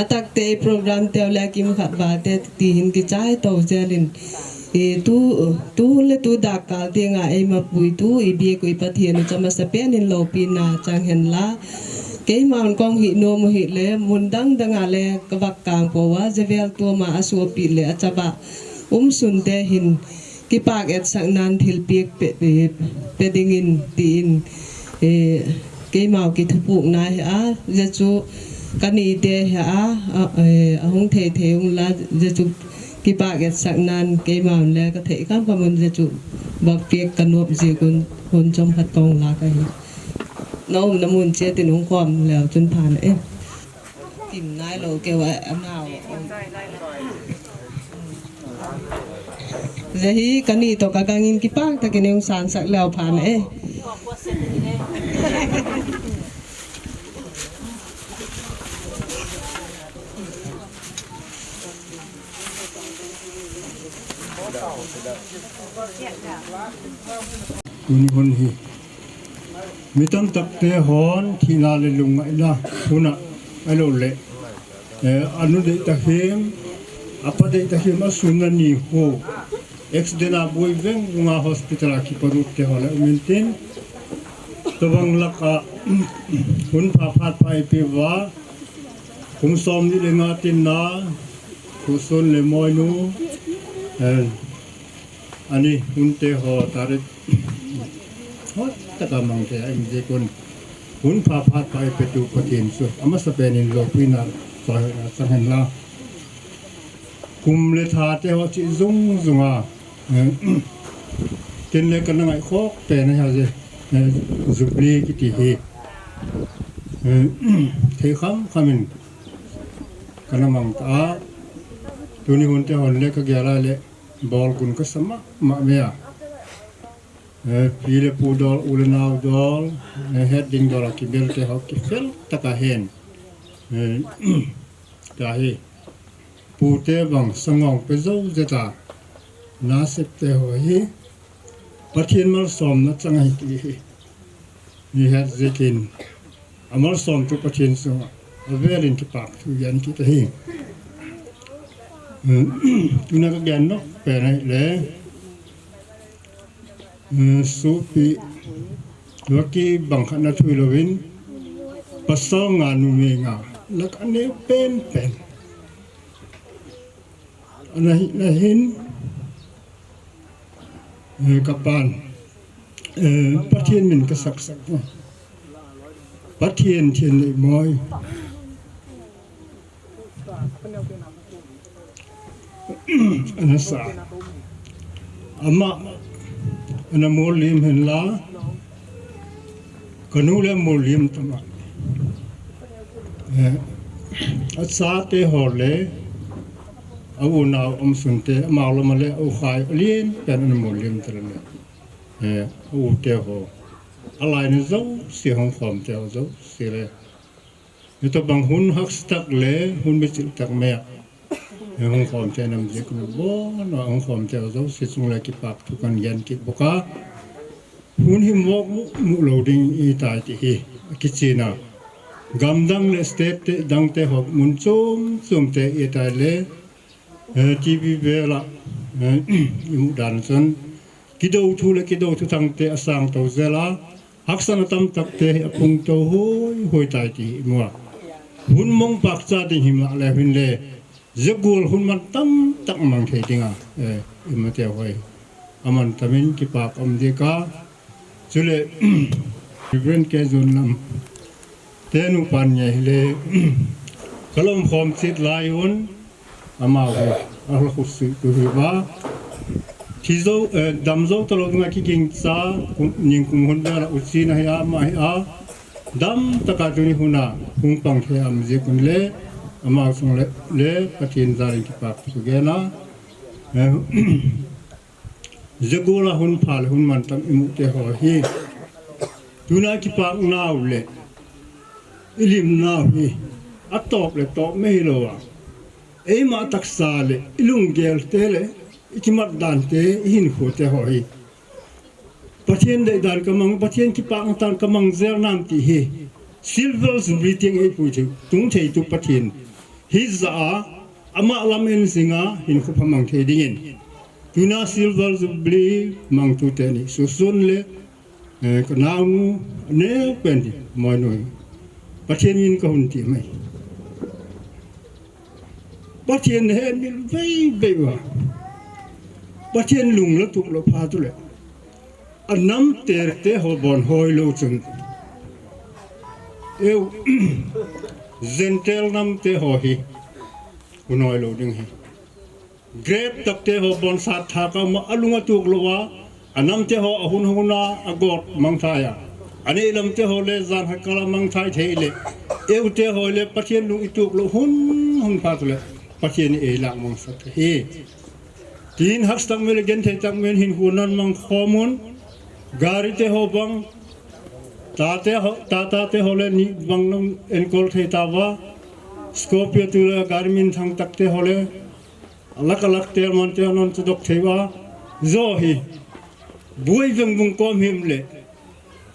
A takte ei program teu le a kim khat vate ti hin kichai to zelin. Eh, tu, tu le tu dak kal tinga ei ma pui tu i bia kui Pathian u chama sa pen in lopi na chang hen la. Keima un kong hi nom hi le mun dang dang a le ka vak kang po wa zevel tu ma a suapi le a chaba. Um sun te hin kipak etsak nan thilpiak pe, pe, pe dingin tiin, eh, keimau kithupukna hi a, zechu kanite hi a, a, eh, ahung thei thei ung la, zechu kipak etsak nan keimau le ka thei kam ka mun zechu bakpiak ka nop zikun hun chom khat kong la ka hi. Na um na mun che tin hung khom leo chun phan e. Kim nai lo keu a, a nau. Zehi kani to ka gangin kipak ta kini ung san sak leo phan e. Tuni hun hi. Mi tamtak te hon thina le lungngaina huna a lo le. Eh, anu dei ta him, apa dei ta him a sun na ni ho. Accident a bui veng lunga hospital a kiparut te ho le umin tin. Tobang lak a hun pha phat pha ipi va. Kum som ni le nga tin na. Kusun le moinu. Eh, Ani hunte ho tarik hot taka mang te a in je kun hun pha phat pha ipetu Pathian chu amasa pen in lopina choi na chang hen la. Kum le tha te ho chi zung zung a. Tin le kana ngai khok pen a ha je. Jubilee kiti hi. Thei kham kham in kana mang ta. Tuni hunte hon le ka gel a le. Bol kun ka sa mama mea. Eh, pi le pu dol, u le nau dol, eh, het ding dol a kibel te ho kifel taka hen. Eh, ta hi. Pu te bang sangong pe zo zeta. Nasep te ho hi. Pathian malsomna chang ahi ti hi. Ni het zekin. Amalsomtu Pathian sunga avelin kipakthu gen kit ahi. Tuna ka gen nok pen ahile, eh, supi vaki bang khat na thui lovin, pasal nga numei nga lak ane pen pen. Ana hi, na hin, eh, ka pan, eh, Pathian min ka sak sak. Pathian thian nei moi. Ana sa. Ama, ana mol lim hen la. Ka nu le mol lim tama. Eh, a chate ho le, a unau um sunte, amau lama le, a u khai, a lien pen ana mol lim tala le. Eh, a u te ho. A lai na zo, si hong khom te ho zo, si le. Ni to bang hun haksa tak le, hun bichil tak mea. Hung khom te nam jik nu bon, hung khom te zo, si chung le kipakthu kan gen kit boka. Hun hi mok mu, mu lo ding i tai ti hi, kichina. Gamdang le state te, dang te ho, mun chom, chom te i tai le, eh, T V vela, eh, i mu dan chun. Kido thu le kido thu thang te asang to zela. Haksatna tamtak te hi apung to hoi, hoi tai ti hi mua. Hun mong pakcha ding hima le hin le. Zagul hun man tamtak mang thei dinga. Eh, ima te hoi. Aman tamin kipak um dika. Chule, Reverend K Zon Lam. Te nu pan nge hile. Kalom khom chit lai un. Ama ho, a hla khut si tu hi va. Thi zo, eh, dam zo talo nga ki ging cha, kum, ning kum hun da la u chi na hi a, ma hi a. Dam taka tu ni huna, hung pang the am je kun le, ama sung le, le, Pathian za ring kipak tu ge na. Eh, Zagula hun pha le hun man tam i mu te ho hi. Tuna kipak nau le, i lim nau hi. A top le top me hi lo a. Eima taksa le, i lunggel te le, ikimat dan te, ihinkho te ho hi Pathen deidan kamang, Pathen kipah dan kamang jel nam ti hi Silver Jubilee teng eipui thei, tung thei tu Pathen hijeh a, ama lam in jing a hinkho pha mang thei dingin, tuna Silver Jubilee mang tu teni susun le, eh, ka naunu, aneo pen ti, Moinoi, Pathen min kahung ti mai. Pathen nahet mil vei vei uva, Pathen lung la tup lou phat u le, anam terte ho bon hoi lou chun, eu, Gentile nam te ho hi hun hoi lou ding hi. Great takte ho bon sat tha ka ma alung a tuk lou a, anam te ho ahun hun a agot mang thai a, anei lam te ho le jan ha kala mang thai thei le, eu te ho le Pathen lung i tuk lou hun hun phat le, Pathen ei lak mang sak hi. Tin hak tak mel gen thei tak mel hin hu nan mang khomun, gari te ho bang, ta te ho, ta ta te ho le ni bang nam enkol thei ta va, Scorpio tu le gari min thang tak te ho le, alak alak tel man tel non chu dok thei va. Zo hi. Bui veng vung kom him le.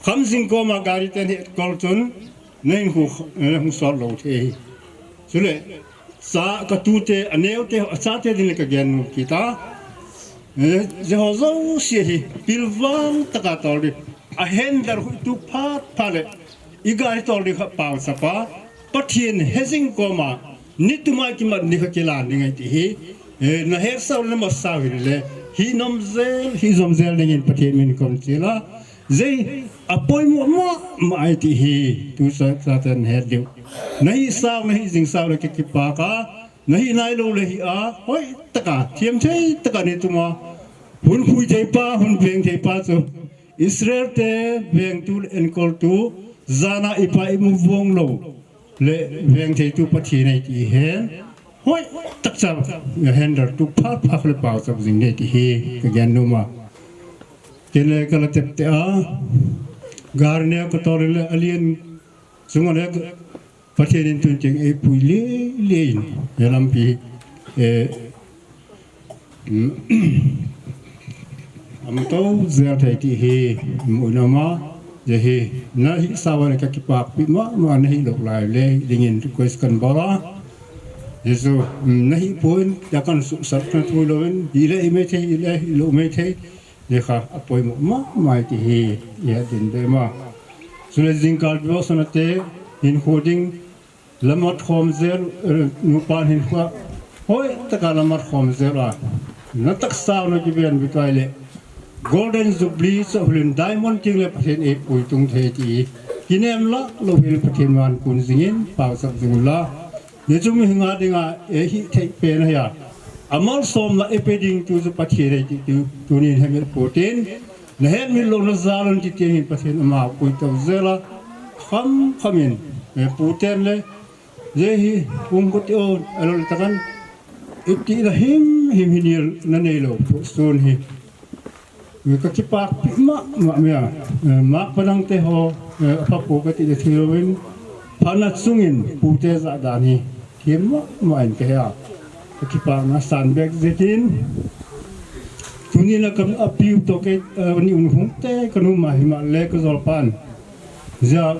Kham jing kom a gari ten hi kol chun. Nein hu, eh, hu sol lo thei hi. Chule, cha ka tu te, aneo te, acha te din le ka gen nu kita. Eh, je ho zo si hi. Pilvang taka tol di. A hen dar hu tu phat phat le. I gari tol di kha pau sapa. Pathen hejing kom a. Ni tuma kimat ni kha kilan ding ahi ti hi, eh, na her sau le ma sau hi le, hi nom zel, hi jom zel dingin Pathen min kon chila. Jei, apoi mo mo, ma ahi ti hi, tu sa, sa ten het diu. Na hi sau, na hi jing sau le ki, kipa ka, na hi nai lo le hi a, hoi, taka, thiam thei, taka ni tuma. Hun pui thei pa, hun veng thei pa chu. Israel te veng tu le enkol tu, jana ipa imu vong lo. Le veng thei tu Pathen ahi ti hen. Hoi, takcha, ya hen dar tu pha pha le pau chap jing nei ti hi, ka gen nu ma. Ken le ka la tep te a. Gar ne ka tor le alien. Sunga le Pathen in tun cheng eipui le, le in. Ya lampi, eh, Am to zel thei ti hi, mu na ma, je hi, na hi sawa le ka kipak pi ma, ma na hi lok lai le, dingin request kan bol a. Jesu, mm, na hi pun, ya kan su sat na tu lo in, hi le hi me thei, hi le hi lo me thei, je kha, apoi mo ma, mai ti hi, ya din de ma. Sule jingkal devotion te, hin khoding, Lamat khom zel, eh, nupa hin kha. Hoi, taka lamat khom zel a. Na taksa na kiben bitai le. Golden Jubilee sa hulin diamond king le Pathen eipui tung thei ti. Kinem la, lo hil Pathen man kun jingin, pau sak jing la. Ye chu mi hinga dinga, e hi thei pen a ya. Amal som la e pe ding tu chu Pathen ei ti tu, tunin hemel poten. Na het mi lo na zalon ti ti hin Pathen ama pui tau zela. Kham khamin, e puten le. Jehi, um ko ti o, alo le takan. Iti la him, him hinil na nei lo, pu sun hi. Ka kipak pi ma, ma, mia. Eh, mak panang te ho, eh, apa pu ka ti le thilo in. Pana sungin, pu te za dan hi. Him ma, ma in ke ha. Ka kipak na san bek zetin. Tuni na kam apiu to ke, eh, ni un hung te, ka nu ma hi ma le ka zol pan. Zia,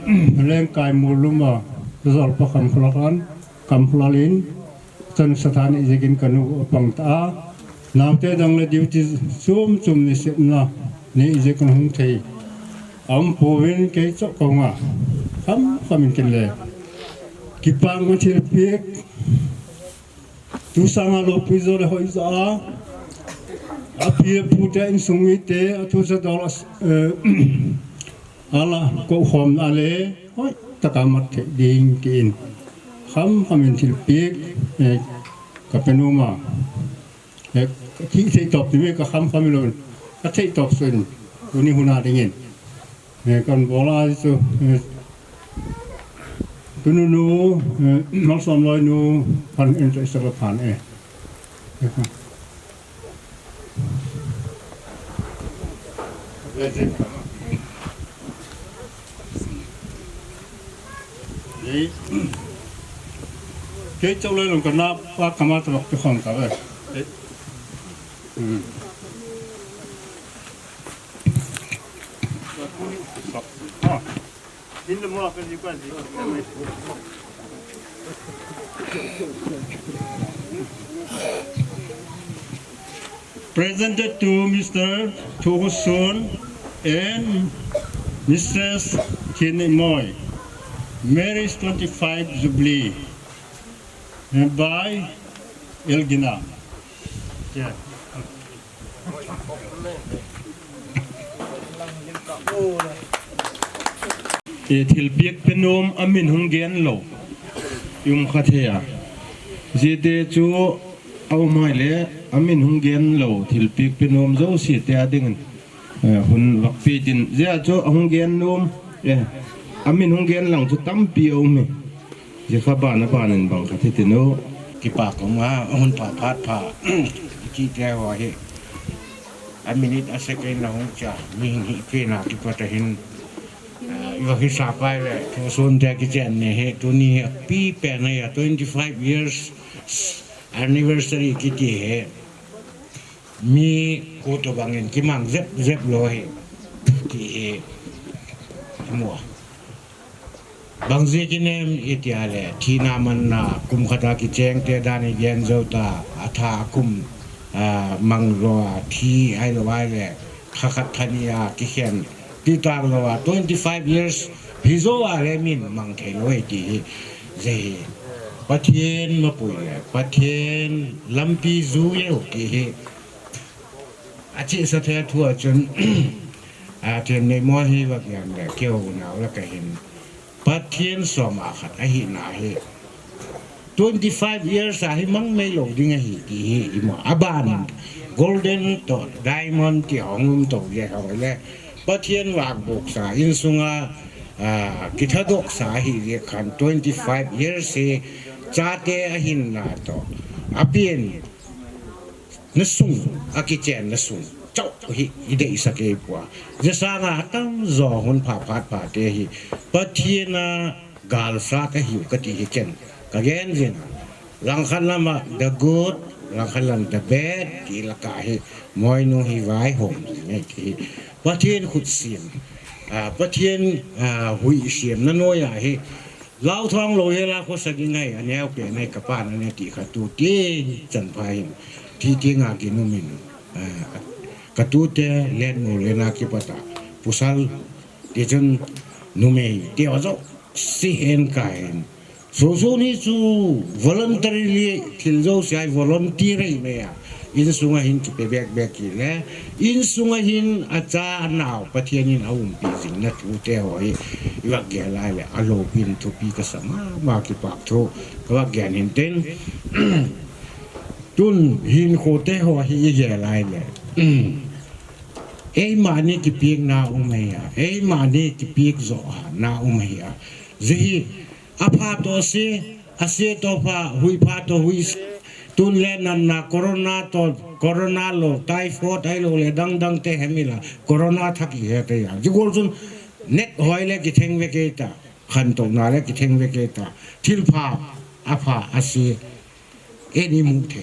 lengkai muluma, zolpa kamkhulalin, kamkhulalin, chan sathani ijekin kanu apang ta. Naute dang le duty sum sum ni sepna, ni ijekin hung thei. Am puwin kei chok kaunga. Kham, khamin kin le. Kipang thil piek. Tu sanga lopui jo le hoi jo a. Api le pu te insung mite, atu sa dol as, eh, ala ko khom na le, hoi, taka mat thei ding tin. Kham khamin thil piek, eh, ka penuma. Eh, ka thi thei top ti me ka kham kham lo. Ka thei top sun. Tuni huna dingin. Eh, kan bola chu, eh, tununu, eh, malsom loinu, pan interest la pan, eh. Eh, kei chau lai long kana pa kama ta bak te khom ka, eh. Presented to Mister Thokoson and Missus Thinmoei, marriage twenty-five jubilee, and by Elgina. Yeah. E, thilpek penom amin hung gen lou. I um kha thei a. Jete chu a um hoi le amin hung gen lou. Thilpek penom jouse te a dingin, e, hun vak pe tin. Jia chu a hung gen nom. E, amin hung gen lang chu tampi a um e. Jia kha ban a ban in bang kha thei tin u. Kipa ka um a, hun pha phat pha. Iti te ho hi. A minute a second la hung cha, mi hing hi kina kipat a hin, ah, i va hi sa pai le, Thokoson te kichen ne hi, tuni hi a pi pen a ya twenty-five years anniversary kiti hi. Mi ko to bang in kimang jep jep lou hi. Ti hi. Mua. Bang jeh kinem iti a le, thina manna, kum khat a kicheng te dan i gen jou ta, a tha a kum, ah, mang lou a, thi ahilou a le, kha khat tha ni a kikhen, ti tak lou a, twenty-five years, hi jou a le min mang thei lou e ti hi, jeh hi. Pathen mapui le, Pathen lampi ju e u ti hi. A chesa thei thu a chun, a, Thinmoei hi va gen le, keu nau la ka hin. Pathen som a khat ahi na hi. Twenty-five years a hi mang mei lou ding ahi ti hi i mu a. A ban golden to diamond ti hong um to le ho le. Pathen vang bok sa insunga, a, kithadok sa hi le khan twenty-five years hi chate ahin na to. A pin na sung, a kichen na sung. Chau hi i dei sa kei pua. Jia sanga tamjo hun pha phat pha te hi. Pathen a galsat ahiu kati hi ken. Ka gen jin a. Langkhat lama the good, langkhat lam the bad, ti la ka hi. Moinu hi vaihom ngai ti hi. Pathen khut sim. A, Pathen, a, hui sim na noi a hi. Lau thong lou hela khosa ki ngai, a neo pe nai ka pa na ne ti kha tu ti chan pha hin. Ti ti nga ki nu min, eh, ka tu te let mu le na ki pata. Pusal, ti chun numei, ti ho jo, si hen ka hin. So so ni chu voluntarily thil jouse a volunteer hi me a. Insunga hin kipe bek bek hi le, insunga hin a cha a nao Pathen in a umpi jing na thu te ho hi, i va gel lai le, a loupin thupi ka sa mama kipak thu, ka va gel hin tin, tun hin kho te ho hi i gel lai le. Eima ni kipik na um hi a, eima ni kipik jo a na um hi a. Jeh hi, a pha to se, a se to pha, hui pha to hui se. Tun le nan na corona to, corona lou, typhoid ahilou le dang dang te hemi la, corona thak i he te ya. Jigol chun net hoi le kitheng ve ke ta, khantou na le kitheng ve ke ta. Thil pha, a pha, a se, e ni mu the.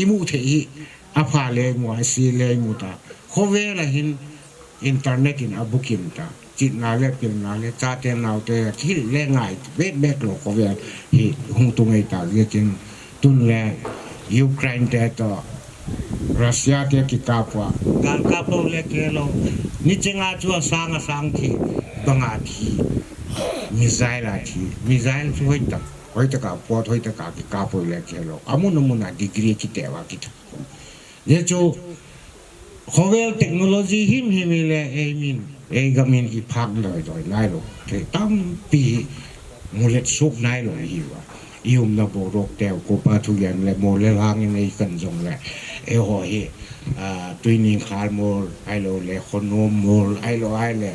I mu thei hi, a pha le mu, a se le mu ta. Khovel a hin internet in a bukim ta. Chitna le, pilna le, chate naote, thil le ngai, bek bek lou khovel hi hung tu ngai ta. Jeh chun tun le Ukraine te to, Russia te kikap ua. Gal kap lou le kei lou. Ni chenga chu a sang a sang thi, banga thi. Missile a thi. Missile chu hoi tak. Hoi taka pot, hoi taka kikap hoi le kei lou. Amun amun a degree kite ua kita. Jeh chu, khovel technology himhim hi le, ei min, ei gam in i phak doi doi nai lou. Thei tampi hi, mulet suk nai lou hi ua. I umna boruak te, ko pa thu gen le, mo le lang in ei kan jong le. Ei ho hi, ah, Tuining Khal mol, ahilou le, Khonom mol, ahilou ahile.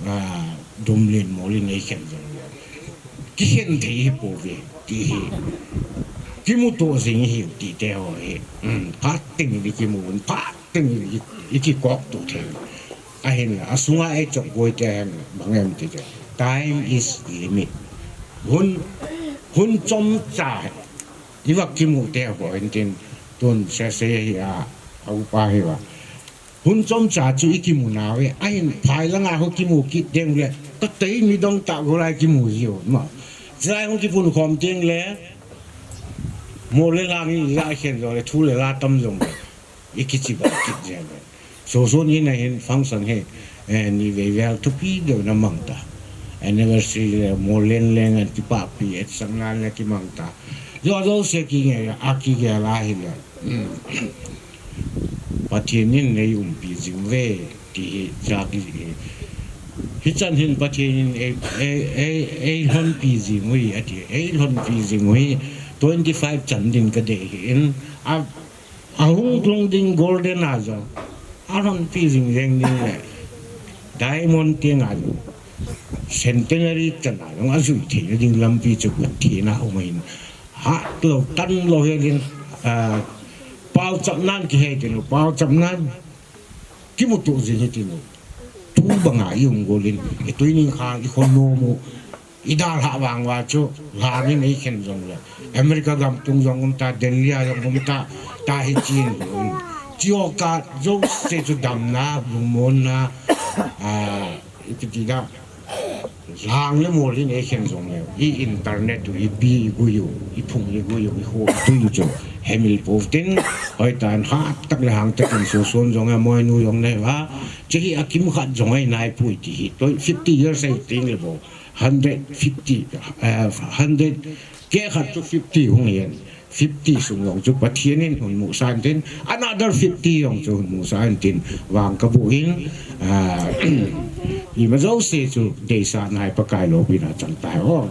Ah, Dumlen mol in ei khen jong le. Kikhen thei hi pouve, ti hi. Kimuto jing hi, ti te ho hi. Um, phat teng in kimu, phat teng in i, i kikop to thei. Ahin la, asunga ei chop goi te hen, bang em ti te. Time is limit. Hun, hun chomcha hi. I va kimu te ho, hin tin, tun sese hi a, Upa hi va. Hun chomcha chu i kimu nau ve. Ahin phai langa ho kimu kit ding le. Ka tei mi dong ta go lai kimu jiu. Ma. Chai hung kipun khom ting le. Mo le lang i ja khen jo le thu le la tam jong. I kichi ba kit je le. So so ni na hin function he. Eh, ni ve vel thupi deu na mang ta. Anniversary le mo len len an kipa pi et sang lan le kimang ta. Jo jo se ki nge a ki ge la hi le. Pathen in ei umpi jing uve, ti hi cha ki hi. Hichan hin Pathen in ei, ei, ei, ei lhonpi jing uve, ati, ei lhonpi jing uve, twenty five chan din ka dei hi in, a, a hung tlung ding golden a jong, a lhonpi jing jeng ding le, diamond teng a jong, centenary chan a jong, a jui thei na ding lampi chu Pathen a um in, Hat lo, tan lo he din, ah, pau chap nan ki he tin lo, pau chap nan ki mu tu jin he tin lo. Tu banga i um golin, i tui ning khang i khon no mu, i dal ha vang va chu, la ni nei khen jong le. America gam tung jong um ta, Delhi a jong um ta, ta hi chin um. Chio ka jo se chu dam na, lungmon na, ah, Ipi ti da. Lang le mol in ei khen jong le. I internet u, i pi i gui u, i phung i gui u, i ho i tui u chu. Hemil po tin, hoi tan hat tak le hang tak in su sun jong a moi nu jong le va. Che hi a kim khat jong ai nai pui ti hi. Toi fifty years ai ting le bo. Hundred fifty, eh, hundred ke khat chu fifty hung yen. Fifty sung jong chu Pathen in hun mu san tin, another fifty jong chu hun mu san tin, vang ka bu in, ah, ima jo se chu deisah nai Pakai loupina chang tai o.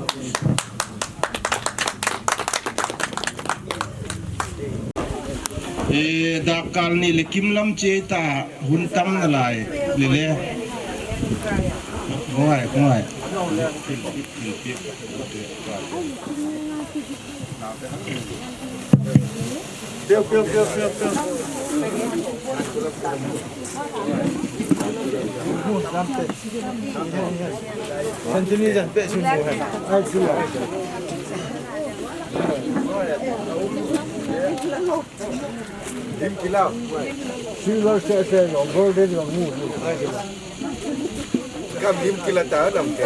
E, dak kal ni le kim lam che ta hun tam na lai, le le. Ngoi, ngoi. Lim kila. Silver se se lo, golden lo mu. Kam lim kila ta lam ke.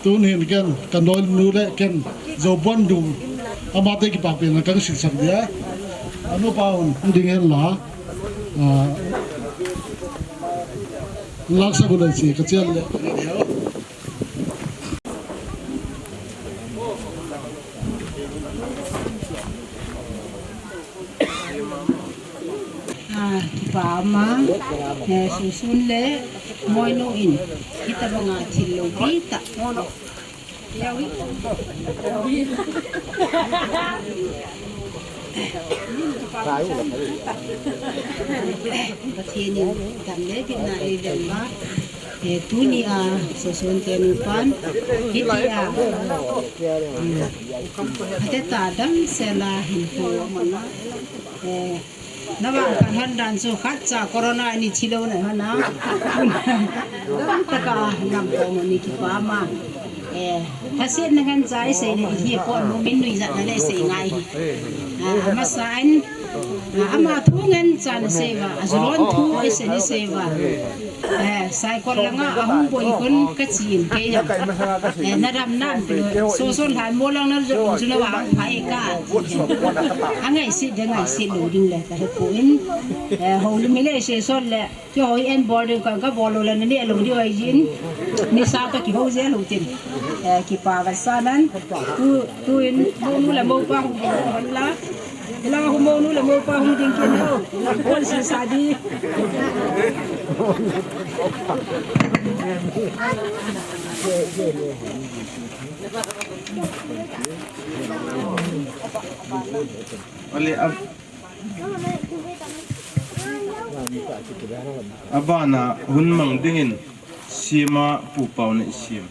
Tun hin ken, ka noi nu le ken, Zobon dum, amate kipa pen kan silsak dia. Anu pa un, ding hen la. Ah, laksa gulan si, ka chial le. Ah, kipa ma, eh, susun le, moinu in, kita banga thil lo, kita. Pathen in dam le bitna eivel ma, eh, tuni a, Soson te nupan, hiti a, mm, ate ta dam sela hin pu mana, eh, Na vang khat hon dan chu khat cha corona ni thi lou na hon na. Dam taka nam ko mo ni kipa ma. Eh, khaset na kan cha i sei le hi ko mo min nui jat na le sei ngai hi. Ah, ama sa an, ah, ama thu ngen cha na sei va, a juron thu i sei ni sei va. Eh, Saikot langa ahung boi khun ka chin kei jong. Eh, na dam nan pe, Soson lhai mo lang na jong chu na vang phai ka. Angai si de ngai si lo ding le ka he pu in. Eh, ho le mi le se son le. Chu ho en bol ding ka, ka bol lo le ni lo ding ai jin. Ni sa ta ki ho je lo tin. Eh, kipa va sa nan. Tu, tu in mo nu le mo pa hung bol la. Ila hu mo nu le mo pa hung ding kin ho. Ol si sa di. Ale ab-, abana hun mang dingin sima pu pau nei sim.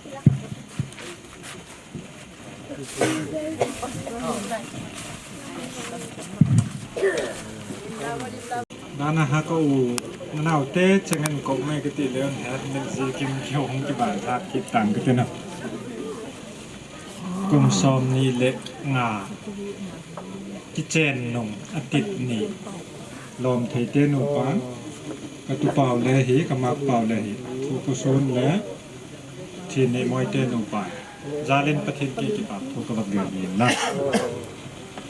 Nana ha ko u, nanao te chengen ko me kati le on ha, men ji kim ki hong ki ban ha ki tang kati na. Kum som ni le nga kichen nung atit ni. Lom thei te nu pa, ka tu pau le hi, ka mak pau le hi. Thu ko sun le, thin ni moi te nu pa. Jalin Pathen ke ki pa thu ka bak ge ni la.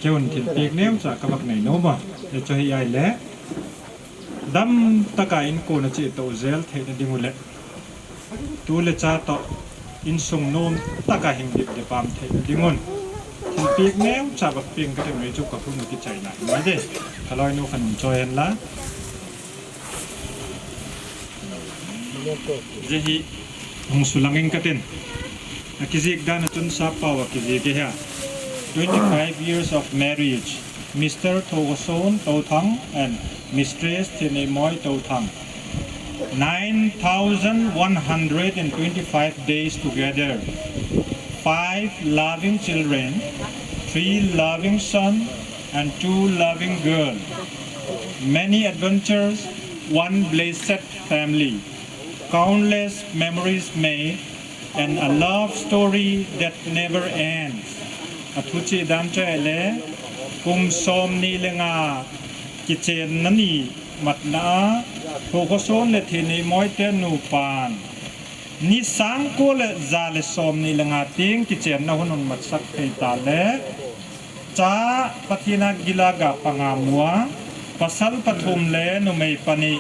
Ke un thin pek neu cha ka bak nei no ba. E cho hi ai le. Dam taka in ko na che to zel thei na ding u le. Tu le cha to insung nom taka hing dip de pam thei na ding un. Thin pek neu cha bak peng ka te mai chu ka phun ki chai na. Mai de. Ka loi nu khan choi hen la. Jehi hung sulangin katin. Akizik dan atun sapa wa kizik hia. Twenty-five years of marriage. Mister Thogoson Tothang and Mistress Thinimoi Tothang. Nine thousand one hundred and twenty-five days together. Five loving children, three loving sons, and two loving girls. Many adventures, one blessed family. Countless memories made, and a love story that never ends. Athu chi dan chai le, kum som ni le nga kichen na ni matna, Thogoson le Thinimoi te nu pan. Ni sang ko le za le som ni le nga ting kichen na hun un matsak thei ta le, cha Pathen a gila ga panga mua, pasal pathum le numei pani.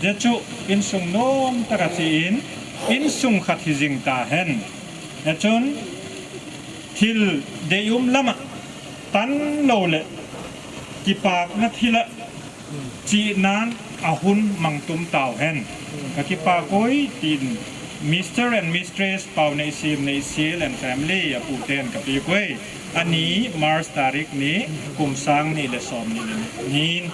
Jechu insung nom taka chi in, insung khat hi jing ta hen. Achun thil deium lama tan lo le kipakna thila chi nan ahun mangtum tau hen. Ka kipa koi tin Mister and Mistress Pau Nei Sim Nei Sil and family a pu ten ka pi koi. Ani March tarik ni kum sang ni le som ni le nin.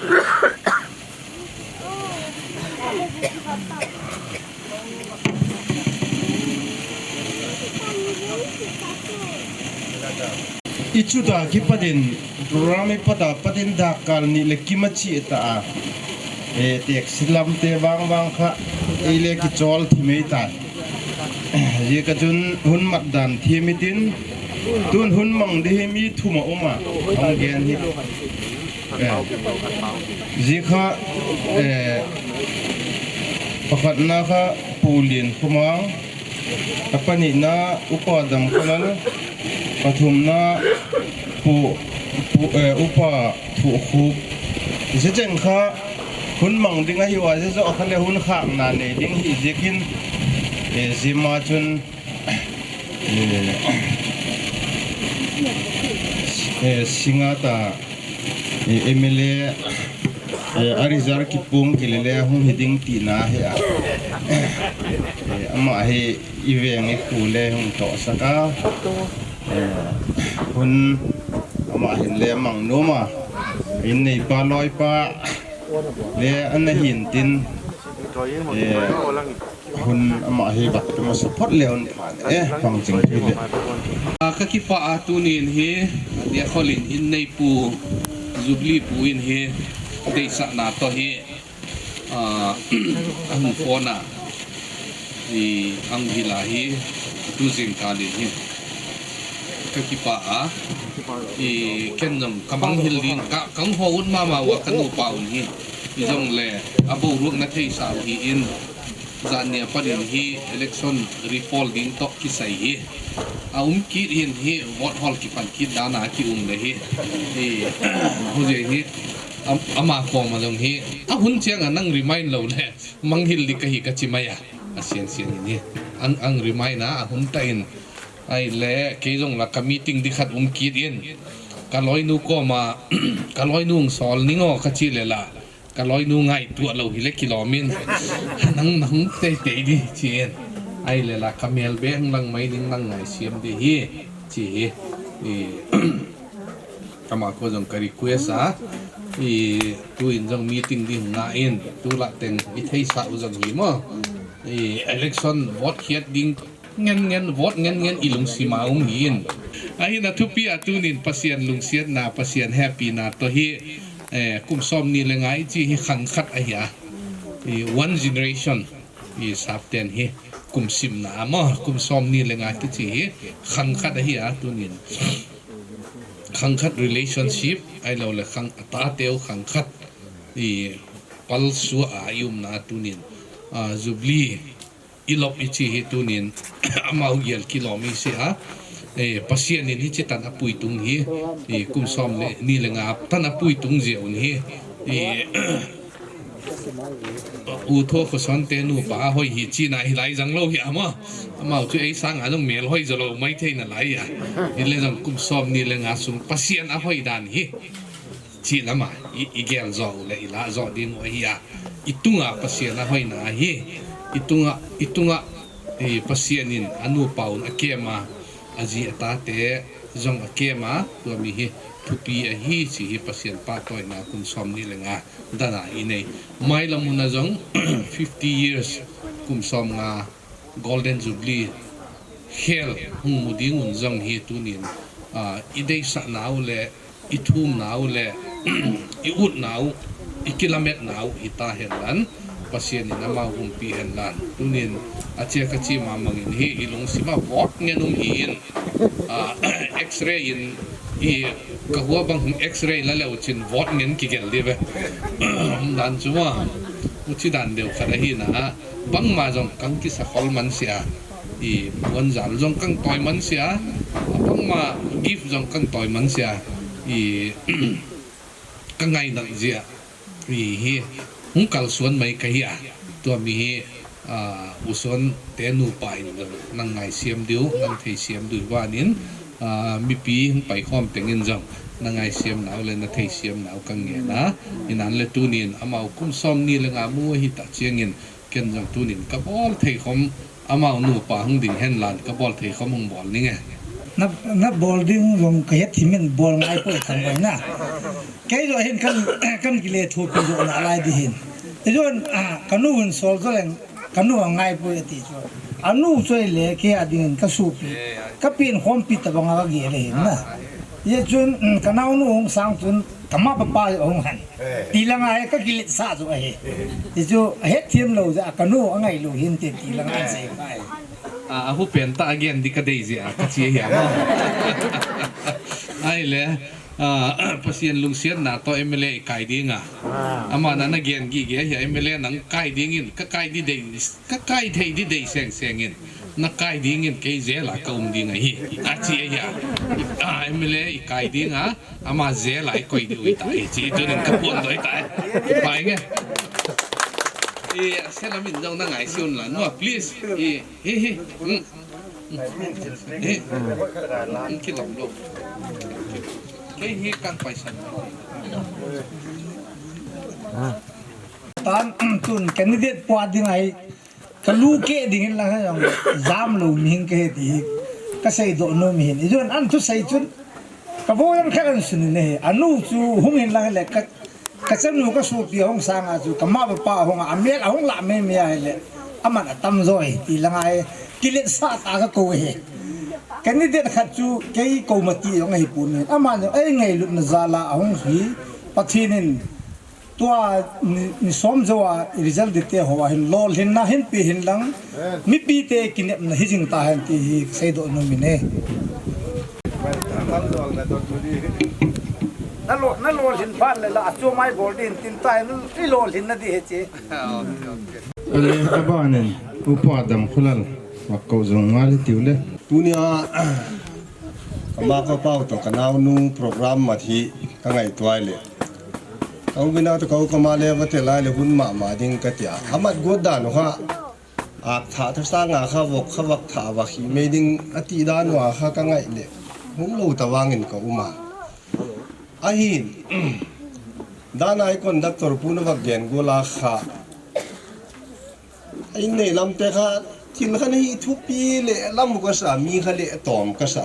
Ichuta kipatin, program ipata patin dakal ni le kimachi ta a. E, tek silam te vang vang kha, e le kichol thimei ta. Ye ka chun hun mat dan thimei tin, tun hun mang di hi mi thuma uma, ang gen hi. Eh, zikha, eh, pakhatna kha Pu Lin Khumang, apanina Upa Dam Khalal, pathumna Pu, Pu, eh, Upa Thu Khup. Zicheng kha hun mang ding ahi wa, zizo kha le hun khak na nei ding hi zikin, eh, zima chun, eh, eh, singa ta, eh, M L A, eh, a result kipung kilele hung hiding tina hi a. Eh, ama hi iveng ikhu le hung to saka. Eh, hun ama hin le mang numa. In nei pa loi pa le ana hin tin. Eh, Hun ama hi bat ma support le hun phan, eh, pang ching phi le. A, ka kipa a tunin hi, dia kholin in nei pu, Jubilee pu in hi, deisahna to hi, a, ahung phone a, i, ang hila hi, tu jing ka le hi. Ka kipa a, i, ken jong ka mang hil ding, ka, ka ho un mama wa ka nu pa un hi. I jong le, a bo ruak na thei sa u hi in. Zan nia panin hi election report ding toh kisai hi. A um kit hin hi vote hol kipan kit dan a ki um le hi. Hi, hu je hi. Am-, ama koma jong hi. A hun chiang a nang remind lo le. Mang hil di ka hi ka chi mai a. A sian sian hin hi. Ang, ang remind a, a hun ta in. Ai le, kei jong la ka meeting di khat um kit in. Ka loinu koma, ka loinu ung sol ning o ka chi le la. Ka loinu ngaituah lou hile kilom in. Nang, nang teitei di, chi in. Ai le la, ka mel be hung lang mai ding nang ngaisiam di hi, chi hi. I, ama ko jong ka request a. I, tu in jong meeting di hung nga in. Tu la teng i theisa u jong hi mo. I, election vote hiat ding ngen ngen, vote ngen ngen i lungsima um hi in. Ahin a thupi a tunin Pasian lungsiatna, Pasian happy na to hi. eh, kum somni le nga ichi hi khang khat ahi a. I one generation, i sapten hi kum simna a maw, kum somni le nga kichi hi khang khat ahi a, tunin khang khat relationship, ahilou le khang, atateu khang khat i palsua a i umna tunin, ah, Jubilee i lop ichi hi tunin, amau gel kilom ise a, eh, Pasian in hichi tan apui tung hi, eh, kum somni le nga tan apui tung jeh un hi, eh, U Thokhoson te nupa hoi hi china hilai jang lou hi ama, amau chu ei sanga jong mel hoi jolou mai thei nalai a. Hile jong kum somni le nga sung Pasian ahoi dan hi chi lama i, i gel jo u le i la jo ding u ahi a. I tunga Pasian ahoina hi, i tunga, i tunga, i Pasian in anupa un akem a, aji atate jong akem a, tua mi hi thupi ahi chi hi Pasian pahtoina kum somni le nga dana i nei. Mailam una jong fifty years, kum somnga Golden Jubilee khel hung mu ding un jong hi tunin, ah, i deisah nau le, i thum nau le, i ut nau, i kilamet nau hita hen lan, Pasian in amau umpi hen lan. Tunin, achia kachi mamang in hi, i lungsim a vot ngen um hi in, ah, X-ray in, i ka hua bang hung X-ray la leu chin vot ngen kigel di ve. Dan chu ma, uchi dan deu khat ahi na, bangma jong kang kisa khol man sia, i puan jal jong kang toi man sia, bangma gift jong kang toi man sia, i ka ngai nang jia, i hi hung kalsuan mai ka hi a, tua mi hi, ah, U Son te nupa in jong nang ngaisiam diu, nang theisiam diu vanin, ah, mipi hung pai khom tengin jong nang ngaisiam nau le na theisiam nau ka ngen a, inan le tunin amau kum somni le nga mu hita chiangin, ken jong tunin ka bol thei khom, amau nupa hung ding hen lan ka bol thei khom hung bol ning e. Na, na bol ding jong ka het himin bol ngai poi thang bai na. Kei jong hin kan, kan kile thupi jong nalai di hin. Ijun, ah, ka nu hin sol jong leng, ka nu angai poi ati chu. Anu choi le kei a dingin ka supi. Ka pin khompi tabang a ka gel le hin na. Ye chun, mm, ka naunu hung sang chun, kama papa hung hen. Eh. Ti langa hi ka kiletsah chu ahi. Eh. Ti chu, ahet thiam lou jeh a, ka nu angai lou hin te ti langa, eh, sei pai. A, ahu pen ta again di ka dei jeh a, ka chi ahi a ma. Ahile, a, Pasian lungsiatna toh M L A i kai ding a. Ah. Ama na na gen gige ahi a, M L A nang kai dingin, ka kai di dei, ka kai thei di dei seng sengin. Na kai dingin kei jail a ka um ding ahi. A chi ahi a. A, M L A i kai ding a. Ama jail a i koi diu i tai, chi tunin ka phone doi tai. Pai nge. I, sela min jong na ngai siun la. No, please. I, hi, hi. Hmm. Hmm. Hi. Hmm, kilom lo. Kei hi kan pai san. Tan, tun candidate pua ding ahi. Ka lu keh ding hin lang jong, jam lou mi hin ka he ti hi, ka seidoh nom hin. Ijun an thusei chun, ka vo jong khat an sun in ahi. Anu chu hung hin lang le, ka, ka chanu ka sopi hung sang a chu, ka ma papa hung a, amel ahung lah mei mei a hile, aman atam jo hi, ti lang a hi, kiletsah ta ka kou hi. Candidate khat chu, kei kou mati jong ahi pon hin. Aman jong, ei ngailutna jal a ahung hi, Pathen in, Tua ni, ni som jou a result ding te ho a hin lolhinna hin pe hin lang, mipi te kinepna hi jing ta hen ti hi seidoh nom in e. Na lo, na lolhin phat le la, a chu mai bol din tin ta hin, i lolhinna di he che. Ale aban in, Upa Damkholal, wa ko jong ngal tiu le. Tunia, Ka ma ka pau toh ka naunu program mat hi ka ngaito a le. Ka u bina toh ka u ka ma le va tel a le hun mama ding ka tia. Amat got dan u kha. Ak tha tha sanga kha vok kha vak tha vak hi mei ding ati dan u a kha ka ngai le. Hung lou ta vangin ka um a. Ahin. Dan a i conductor pu na vak gen gol a kha. Ei nei lam te kha, thil kha nei thupi le lam ka sa, mi kha le tom ka sa.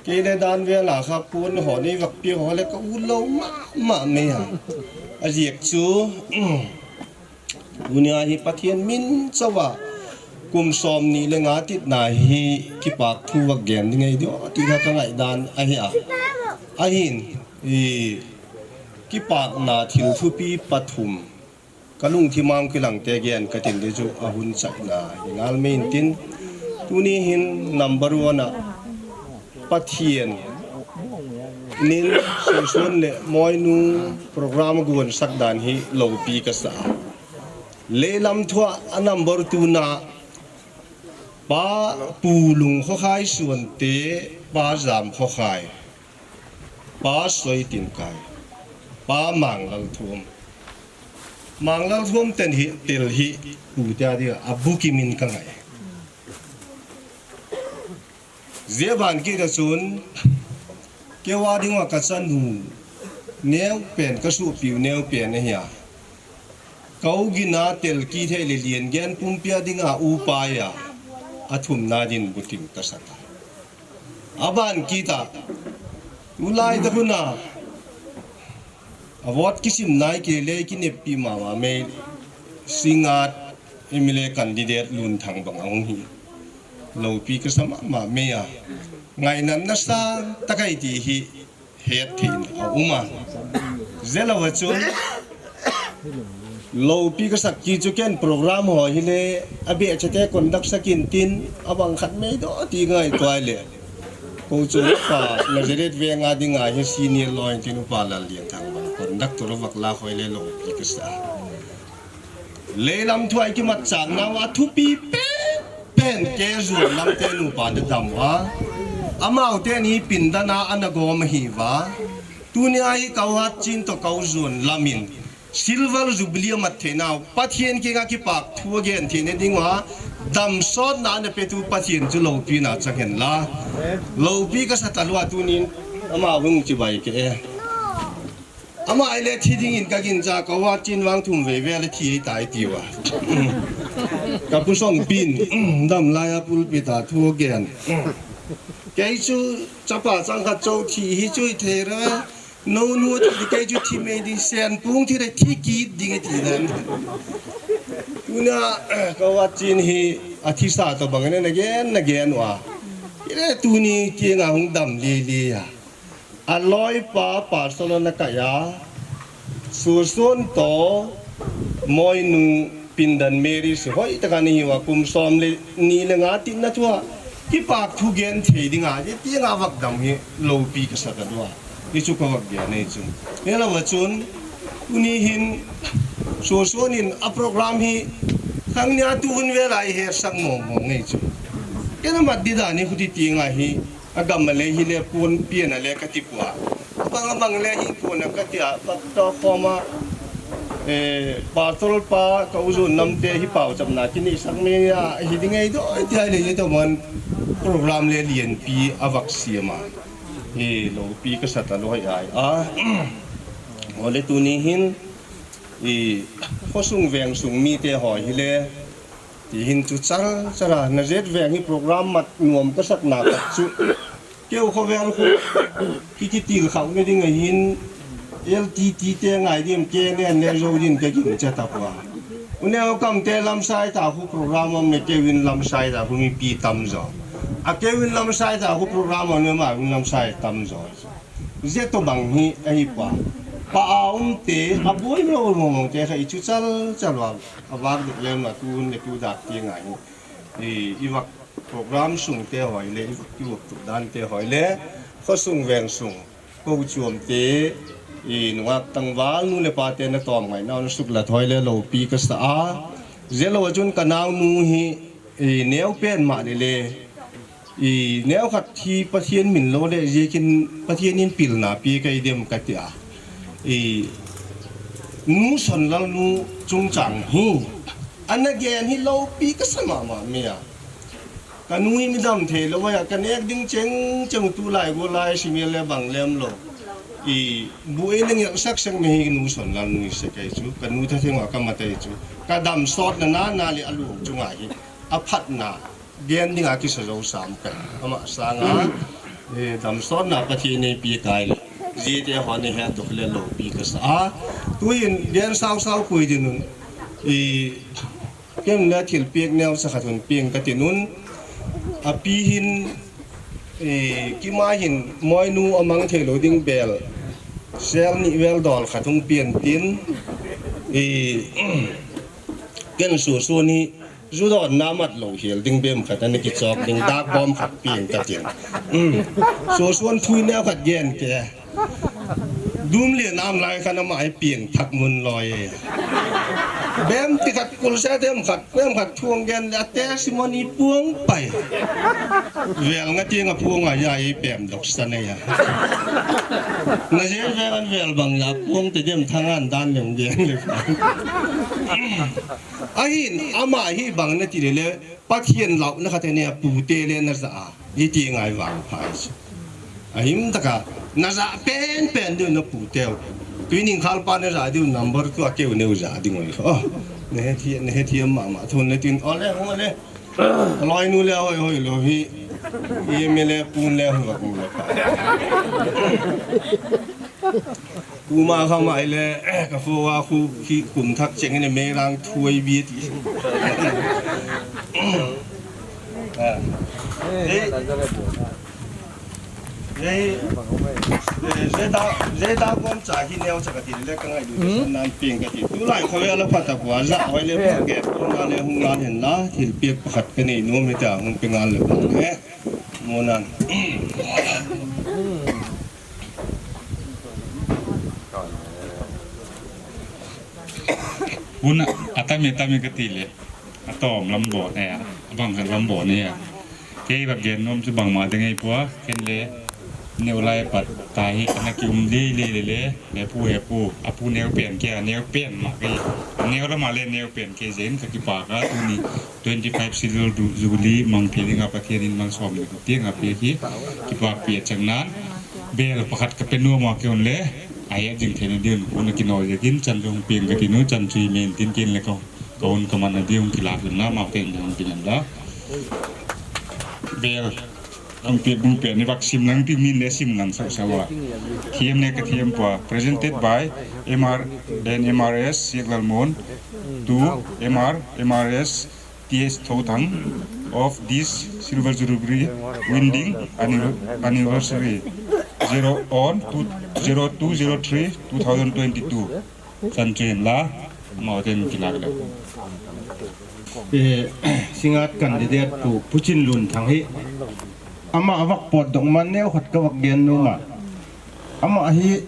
Kei le dan vel a kha pon ho nei vak pi ho le ka u lou mama mei a. A ziak chu, tunia hi Pathen min chauva, kum som ni le nga titna hi kipak thu vak gen ding ei dio, ti kha ka ngai dan ahi a. Ahin, i, Kipakna thil thupi pathum kalungthim a hung kilangte gen katin ding chu ahun chaina hi ngal mai intin, tuni hin number one a Pathen in Seisun le Moinu program gon sak dan hi loupi kasa. Leilam thua a number two na Pa Pu Lungkhokhai Suante, Pa Jamkhokhai, Pa Soitinkai, Pa Manglalthuam. Manglalthuam ten hi, tel hi, pu te a dia, a bukim in ka ngai. Zia ban kit a chun, keu a ding a ka chanu, neu pen, ka suhpiu neu pen ahi a. Ka u gina tel kit thei le lian gen pumpi a ding a upa a, a thumna din bukim ka sat a. A ban kit a, tulai ta hun a, a vote kisim nai kei le kineppi mama mai, Singngat M L A candidate Lunthang bang a hung hi. Loupi kasa mama mai a. Ngainatna sang takai ti hi het thei in a um a. Zia lou a chun loupi kasa kit chu ken program ho hi le a beh chate conduct sak intin a bang khat mai do ti ngai tuai le. Ko chu pa Nazareth veng a ding a hi senior loi intin upa Lallianthang bang conductor a vak la hoi le loupi kasa. Leilam thua i kimatchang nau a thupi pen pen kei zuan lam te nupa na dam a. Amau te ni pindan a ana gom ahi va. Tuni a hi ka u Hatchin to ka u zuan lam in Silver Jubilee a mat thei nau Pathen kiang a kipak thu a gen thei na ding a dam sotna ana pe tu Pathen chu loupi na chang hen la. Loupi kasa talua tunin amau hung chibai ke e. Ama ai le thi ding in ka gincha ka u Hatchin vang thum vei vei le thi ei tai ti va. Ka pu Songpin dam lai a pulpit a thu gen. Kei chu chapa chang khat chou thi hi chu i thei ra. No nu thi kei chu thi mai ding sen pung thi re thi kit ding ti dan. Tuna ka u Hatchin hi a thi sa to bang ne na gen na gen wa. I le tuni kiang a hung dam le le ya. A loi pa Pastor na ka ya, Susun to Moinu pindan Mary si hoi taka ni hi wa kum som le ni le nga tin na thua kipak thu gen thei ding a ti ti nga vak dam hi loupi kasa ka dua. Hi chu ka vak gen nei chu. He la wa chun tuni hin Susun in a program hi khang nia tu hun ve lai he sak mo mo nei chu. Ke na mat di da ni khu ti ti nga hi. A gam a le hi le pun pian a le ka ti pua. A bang a bang le hi pun a ka ti a, bak to khom a, eh, pastor pa ka u zuan lam te hi pau cham na ki ni sak me a, hi ding ei do, ti ai le hi to mon program le lian pi a vak siam a. Hi loupi kasa talou ai a. Ole tuni hin, i, khosung veng sung mi te ho hi le, Ti hin chu chal chal a, na zet veng hi program mat nuam ka sak na khat chu. Keu khovel khu, ki kitil khau me ding a hin, L T T te ngai dim ke nen le zo din ka gin cha ta pua. U neo kam te lam sai ta khu program om ne keu in lam sai ta khu mi pi tam zo. A keu in lam sai ta khu program om ne ma in lam sai tam zo. Zia to bang hi ahi pa. Pa a um te, a boi lo lo mong te kha i chu chal chal wa. A vak duk lem la tu ne tu dak ti ngai. I, i vak program sung te hoi le, i vak tu tu dan te hoi le. Kho sung veng sung. Ko chuam te, i nungak tangval nu le pa te na tom ngai na suk la thoi le lo pi ka sa a. Zia lo a chun ka nau nu hi, i neo pen ma le le. I neo khat hi Pathian min lo le ziakin Pathian in pilna pi kai dem ka ti a. I nu Sonlal nu chungchang hi. Ana gen hi lo pi ka sa ma ma mi a. Ka nu hi mi dam thei lo a ka nek ding cheng cheng tu lai go lai si mi le bang lem lo. I bu ei le ngel sak sek mi hi nu Sonlal nu se kai chu. Ka nu tha theng a ka ma tai chu. Ka dam sot na na na le a lu chunga hi. A phat na. Gen ding a kisa zo sam pen. Ama sanga, eh, dam sot na Pathian nei pi kai le. Zia te ho nei he dok le lo pi ka sa. A, tu in gen sau sau pui din un. I, ken le thil piak neo sa khat hun piang ka tin un. A pi hin, eh, kima hin moinu a mang thei lo ding bel. Sel ni vel dol khat hung pian tin, i, ken su su ni, zu don na mat lo hial ding bem khat, ani ki chok ding dak bom khat pian ka tin. Um, su suan thui neo khat gen ke. Dum le nam lai khan ama ai piang thak mun loi. Bem ti khat kul sa tem khat, bem khat thuang gen le ate simoni puang pai. Vel nga ti nga puang a ya i pem dok sa ne ya. Na je vel an vel bang ya puang te dem thangan dan le gen le. Ahin ama hi bang na ti le le Pathian lau na khat ne pu te le na za a. Iti ngai vang phai. Ahim taka, na za pen pen diu na pu teu. Tui ning khal pa na za diu number tu a keu neu za ding oi. Oh, ne he thi, ne he thi ma ma thun le tin ole, ole. Loi nu le hoi hoi lo hi. I me le pun le hoi va pu le pa. Kuma kha mai le, eh, ka fo wa khu khi kum thak cheng ne me rang thui bi ti. Ah. Hey. Hey. Eh, zeda, zeda bom cha hi neo cha ka ti le ka ngai du. Hmm? Nan ping ka ti. Tu lai kho ya la pha ta kwa za, wai le mo ge, ko na le hung na le na, thil piak pakhat ka nei nom hi ta, hung pe ngal le pa. Eh. Mo nan. Hun atami atami ka ti le, atom lam bol ne, abang khat lam bol ne. Kei va gen nom chu bangma ding ei pua, ken le neu lai pat ta hi ana ki um le le le le, le pu he pu, apu neu pen ke, neu pen ma ke, neu la ma le neu pen ke jen ka kipa ka tuni. Twenty-five Silver Ju-, Jubilee mang phe dinga Pathian in malsom le ti nga phe ki, kipa phe chang nan. Bel pakhat ka pe nom a ke un le, a ya jing thei ni din, un ki noi je kin chan jong ping ka ti nu, chan chui men tin kin le ko, ko un ka man na di un ki la kin la, ma pen jong tin la. Bel, ang pe bung pe ni vak sim lang ti min le sim lang sa sa wa. Thiam ne ka thiam pua, presented by M R and M R S Siak Lalmon to M R, M R S, T S Thothang of this Silver Jubilee wedding anniv-, anniversary, zero on to zero two zero three two thousand twenty-two. Chan chu hin la, amau ten kilak le. Eh, Singngat candidate Pu, Pu Chinlunthang hi, ama a vak pot dong man neo khat ka vak gen nom a. Ama hi,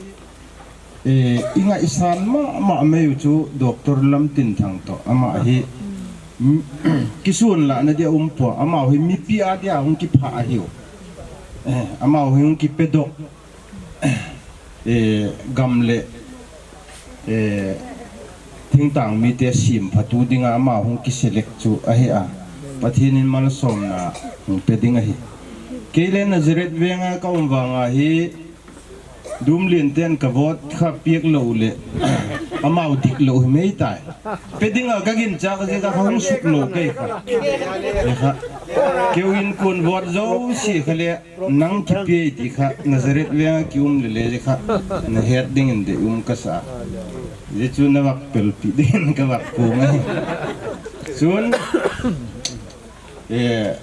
eh, i ngaisang ma, ma mei u chu Doctor Lamtinthang to. Ama hi, mm, kisun la na dia um pua. Ama hi mipi a dia hung kipha ahiu. Eh, ama hi hung kipedok. Eh, gam le, eh, thingtang mite sim phatu dinga ama hung kiselect chu ahi a. Pathian in malsomna hung pe ding ahi. Kei le Nazareth venga ka um vanga hi Dumlien ten ka vote kha piak lo le amau dik lo hi mei tai. Pe dinga ka gin chak je ka hung suk lo kei kha. Keu in kun vote zo si kha le Nang kipe ti kha, Nazareth le kium le le kha, na het ding in de um ka sa. Ji chu na vak pelpi ding in ka vak pu ngai. Chun, eh,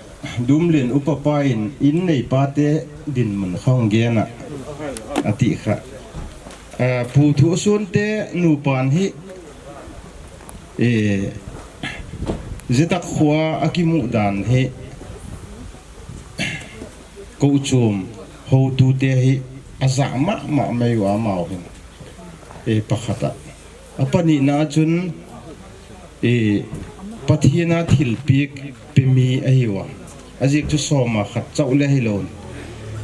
Dumlien upa pa in, in nei pa te dinmun khong gena, ati kha. Eh, Pu Thusun te nupan hi, eh, Zetak khua a kimu dan hi, Kochom hotute hi aja mama mai u amau hin. E pakhat a. Apanina chun, e, Pathian a thilpiak pe mi ahi uva. Ajeh chu soma khat chauh le hilou.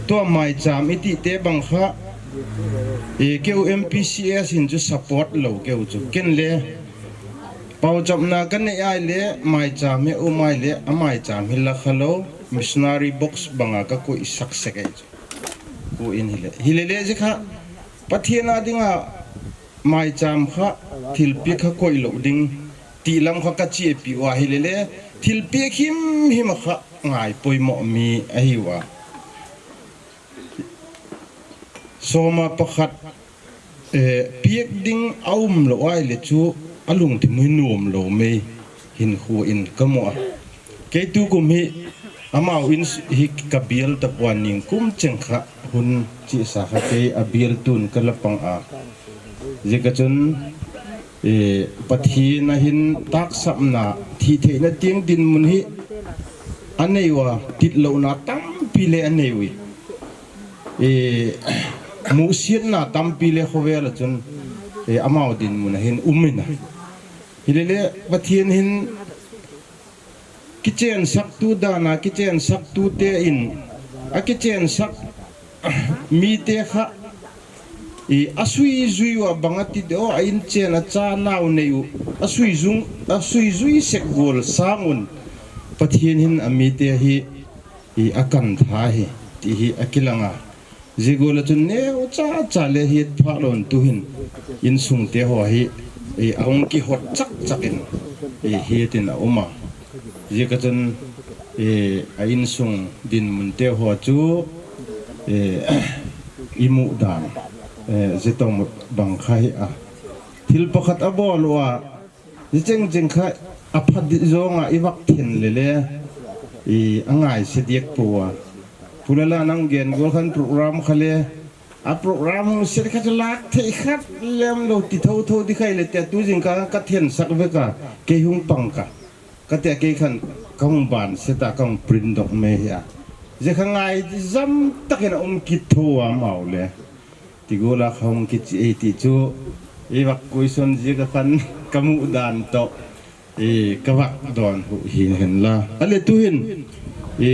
Tua maicham iti te bang kha, e, keu M P C S hin chu support lou keu chu. Ken le Pauchapna ka nei ai le, maicham hi um ai le, a maicham hi la kha lou, missionary box banga ka koi sak sek ai chu. Ko in hile. Hile le ji kha, Pathian a dinga maicham kha, thilpiak kha koi lou ding, ti lam kha ka chepi uva hile le, thilpiak himhim a kha ngai poimo mi ahi uva. Soma pakhat, eh, piak ding a um lou ai le chu a lungthim hi nuam lou mai hin khu in ka mu a. Kei tu kum hi amau in hi ka bial ta puan ning kum cheng kha Hun chesa kha kei a bial tun ka la pang a. Jeh a chun, eh, Pathen a hin taksapna, thihtheina tiang dinmun hi a nei uva, titlohna tampi le a nei uve. Eh, muhsiatna tampi le khovel a chun, eh, amau dinmun a hin um in a. Hilele Pathen hin kichensaktu dan a, kichensaktu te in, a kichensak mite kha, i, a suijui uva bang a ti de o, a inchen a cha nao nei u, a suijung, a suijui sek gol sang un, Pathen hin a mite hi, i, a kan tha hi, ti hi a kilang a. Jeh gol a chun neo cha cha le hi pha lon tu hin, insung te ho hi, i, a hung kihot chak chak in, i, hi tin a um a. Jeh a chun, eh, a insung dinmun te ho chu, eh, i muh dan, eh, jeh tobang kha hi a. Thil pakhat a bol uva, jeh cheng cheng kha a phat ding jong a i vak then lele, i a ngai se diak pou a. Pu Lala nang gen gol khan program kha le, a program hung set kha chu lak thei khat lem lou ti tho tho di khai le te tu jing ka ka then sak ve ka, kei hung pang ka. Ka te kei khan ka hung ban set a ka hung print dok me hi a. Jeh kha ngai jam tak in a um kit tho a mau le. Ti gol a kha hung kichi ei ti chu. I vak koi son jeh a khan ka muh dan to. I ka vak don hu hi hen la. A le tu hin. I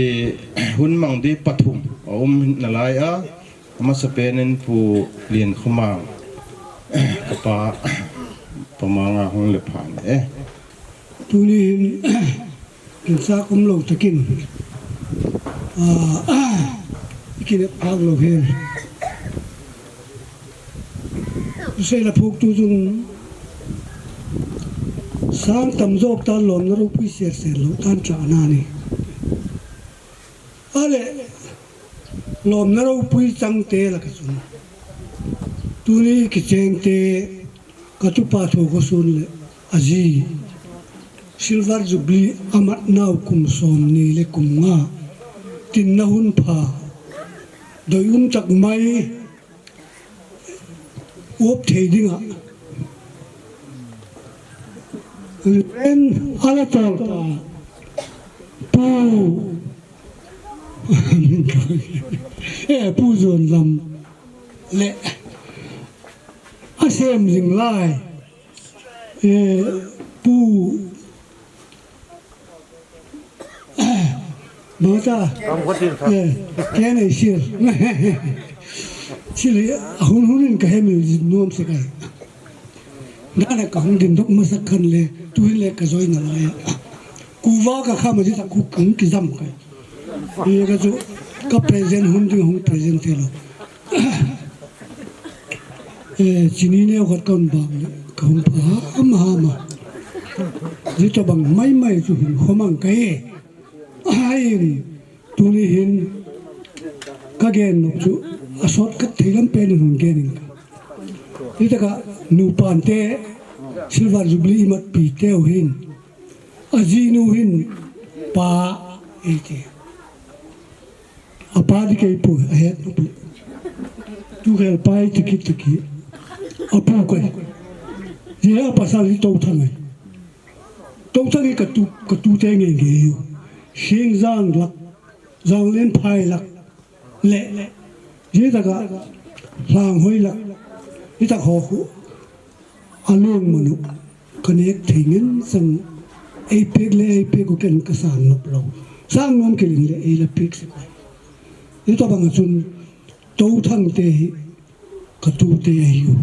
hun mang di pathum. A um na lai a. Amasa pen in Pu Lian Khomang. Ka pa, pa manga hung le phan e. Tuni hin, kin sa kum lo takin. Ah, kin e phak lo hen. Sei la phuk tu jun. Sang tam jok tan lom na ro pui ser ser lo tan cha na ni. A le, lom na ro pui chang te la ka chun. Tuni kicheng te, ka tupa thu ko sun le, a ji. Silver Jubilee a mat nau kum som ni le kum nga. Tin na hun pha. Doi um chak mai. Up thei ding a. Ren a la tol pa. Pu. Eh, Pu Zon Lam. Le. A sem jing lai. Eh, Pu. Bota. Kam ko tin sa. Eh, ken ei sil. Sil, hun hun in ka hem nuam se kai. Dana ka hung din dok masak khan le, tu hin le ka join na lai. Kuva ka kha ma ji ta ku kung ki jam kai. Ye ka chu ka present hun ding hung present te lo. Eh, chini neo khat ka hung bang le, ka hung pha ham ham a. Ji to bang mai mai chu hin khomang kai. Ahin, tuni hin, ka gen nok chu, a shortcut thei lam pen in hung gen in ka. Hi taka, nupan te, Silver Jubilee i mat pi te u hin, a ji nu hin, pa, ei ti. A pa di kei pu, a het nu pu. Tu khel pa ei tiki tiki. A pu kei. Ji a pasal hi to thang ai. Tong tang hi ka tu, ka tu te nge nge u. Sing Jang lak, Jang Len Phai lak. Le, ji taka Hlang Hoi lak. Ji tak ho khu. A lung manu. Ka nek thei ngen sang. Ei pek le, ei pek u ken ka sang nop lo. Sang nom kiling le, ei la pek se pai. Ji to bang a chun. To thang te hi. Ka tu te ahi u.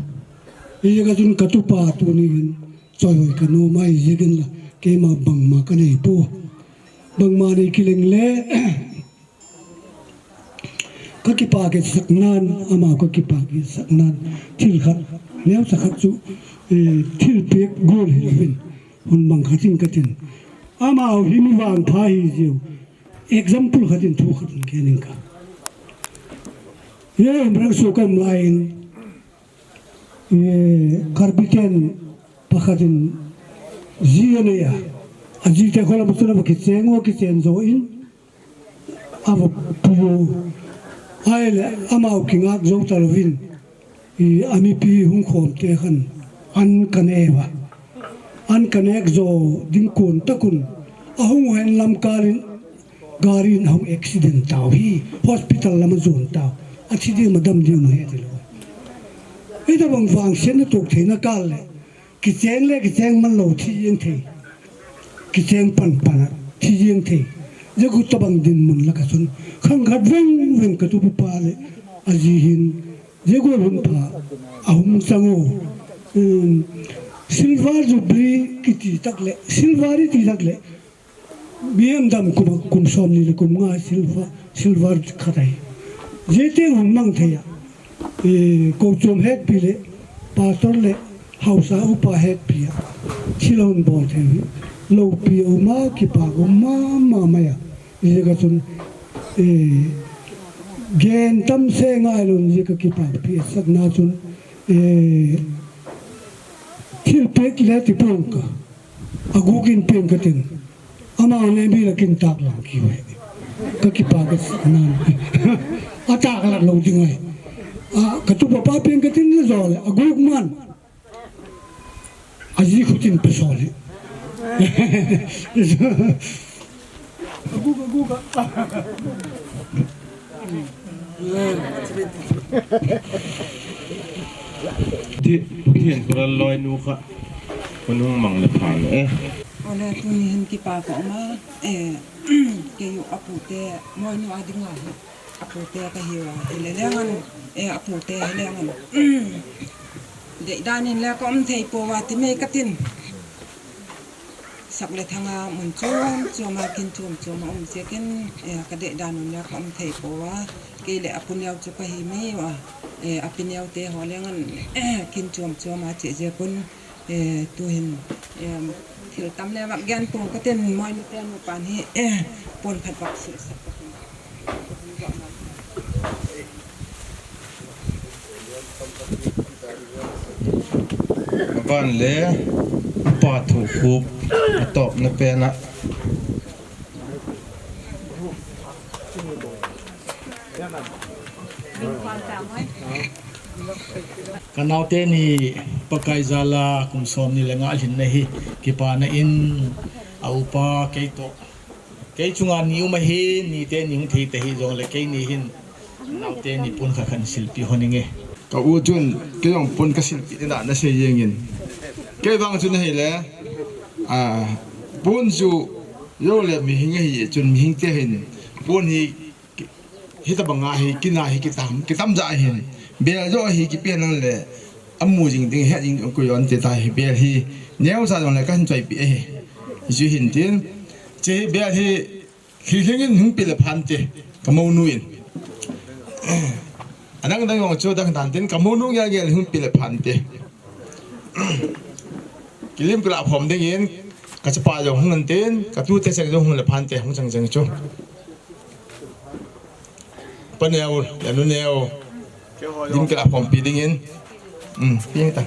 Ji ka chun ka tu pa tu ni hin. Choi hoi ka nom ahi jeh in la, keima bangma ka nei pu. Bangma nei kileng le, ka kipa ke sak nan, amau ka kipa ke sak nan, thil khat, neo sa khat chu, eh, thil pek gol hi lo hin, hun bang khat in ka tin. Amau hi mi vangpha hi jeh u, example khat in thu khat in ke ning ka. Ye, umrang su kam lai in, Eh, Karbi ten pakhat in ji a nei a. A ji te kholam chun a va kicheng u, kichen jo in. A va pu u. Ahile amau kingak jou talouvin, i, amipi hung khom te khan an ka ne uva. An ka nek jou ding kon takun, ahung hen lamkal in gari in ahung accident tau hi, hospital lam ajon tau. Athi ding ma dam ding ma he ti lou. Hitabang vangsetna tok theina kal le, kicheng le kicheng man lou thi jeng thei. Kicheng pan pan a thi jeng thei. Jeh khu tabang dinmun la ka chun, khang khat veng veng ka tupa pa le aji hin, jeh khu hun pha ahung chang u. Um, Silver Jubilee kiti tak le, Silver iti tak le, B M dam kum, kum som ni le kum nga silver, silver khat ahi. Jeh teng hung mang thei a. Eh, kochom hetpi le, pastor le, haosa upa hetpi a. Thil hung bol thei hi. Loupi a um a, kipa a um mama mai a. Jeh ka chun, eh, gen tam se ngai lou, jeh ka kipa pi a sakna chun, eh, thil pek le ti pong ka. Aguk in peng ka tin. Ama ne mi la kin tak lang ki ve. Ka kipa ka nan. A tak la lou ding ai. A, ka tupa pa peng ka tin le jo le. Aguk man. Aji khu tin pe so le. Aguk, aguk a. Ti, Pathen khulal loi nu kha. Khun hung mang le phan e. Ole tuni hin kipa ka um a, eh, kei u apute, moi nu a ding a hi. Apute ka hi uva, hi le lengan, eh, apute hi lengan. Dei dan in le ka um thei pouva ti mai ka tin. Sak le thang a mun chom chom a kin chom chom a um jeh in, eh, ka dei dan un le ka um thei pouva. Kei le apu neo chu ka hi mai uva, eh, api neo te ho lengan, eh, kin chom chom a che jeh un, eh, tu hin, eh, thil tam le vak gen pong ka tin, moi nu te nu pan hi, eh, pon khat vak sil sak ka tin. Aban le upa thu khup atop na pen a. Ka naote ni Pakai jal a kum som ni le nga lhin na hi kipana in a upa kei toh. Kei chunga ni um ahi, nite ni hung thei ta hi jong le kei ni hin naote ni pon khat khan silpi hon inge. Ka u chun kei jong pon ka silpi na na sei jeng in. Kei vang chun ahi le, a, pon chu jo le mihing ahi chun mihing te hin pon hi Hitabang a hi, kin a hi kitam, kitam ja hin. Bel jo hi kipen lang le, amu jing ding, het jing ding, koi on te ta hi, bel hi. Neo sa jong le kan choi pi e hi. Ju hin tin. Che hi bel hi, khi hling in hung pi le phan te, ka mo nu in. Anang dang jong chu dang dan tin, ka mo nu gel gel hung pi le phan te. Kilim kila phom ding in, ka chapa jong hung an tin, ka tu te seng jong hung le phan te, hung chang chang chu. Pa neo, le nu neo. Dim kila khompi ding in. Um, pi ta.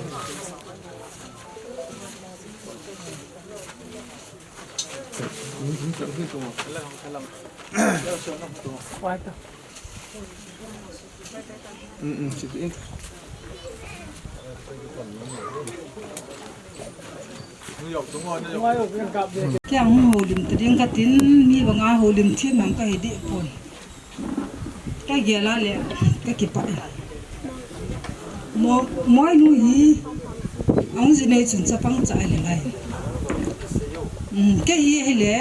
Um, um, sit in. Kei a hung houlim ta ding ka tin, mi banga houlim thim mang ka hi deh poi. Ka gel a le, ka kipah e. Mo-, moi nu hi, a hung ji nei chun chapang cha le lai. Um, kei hi hile,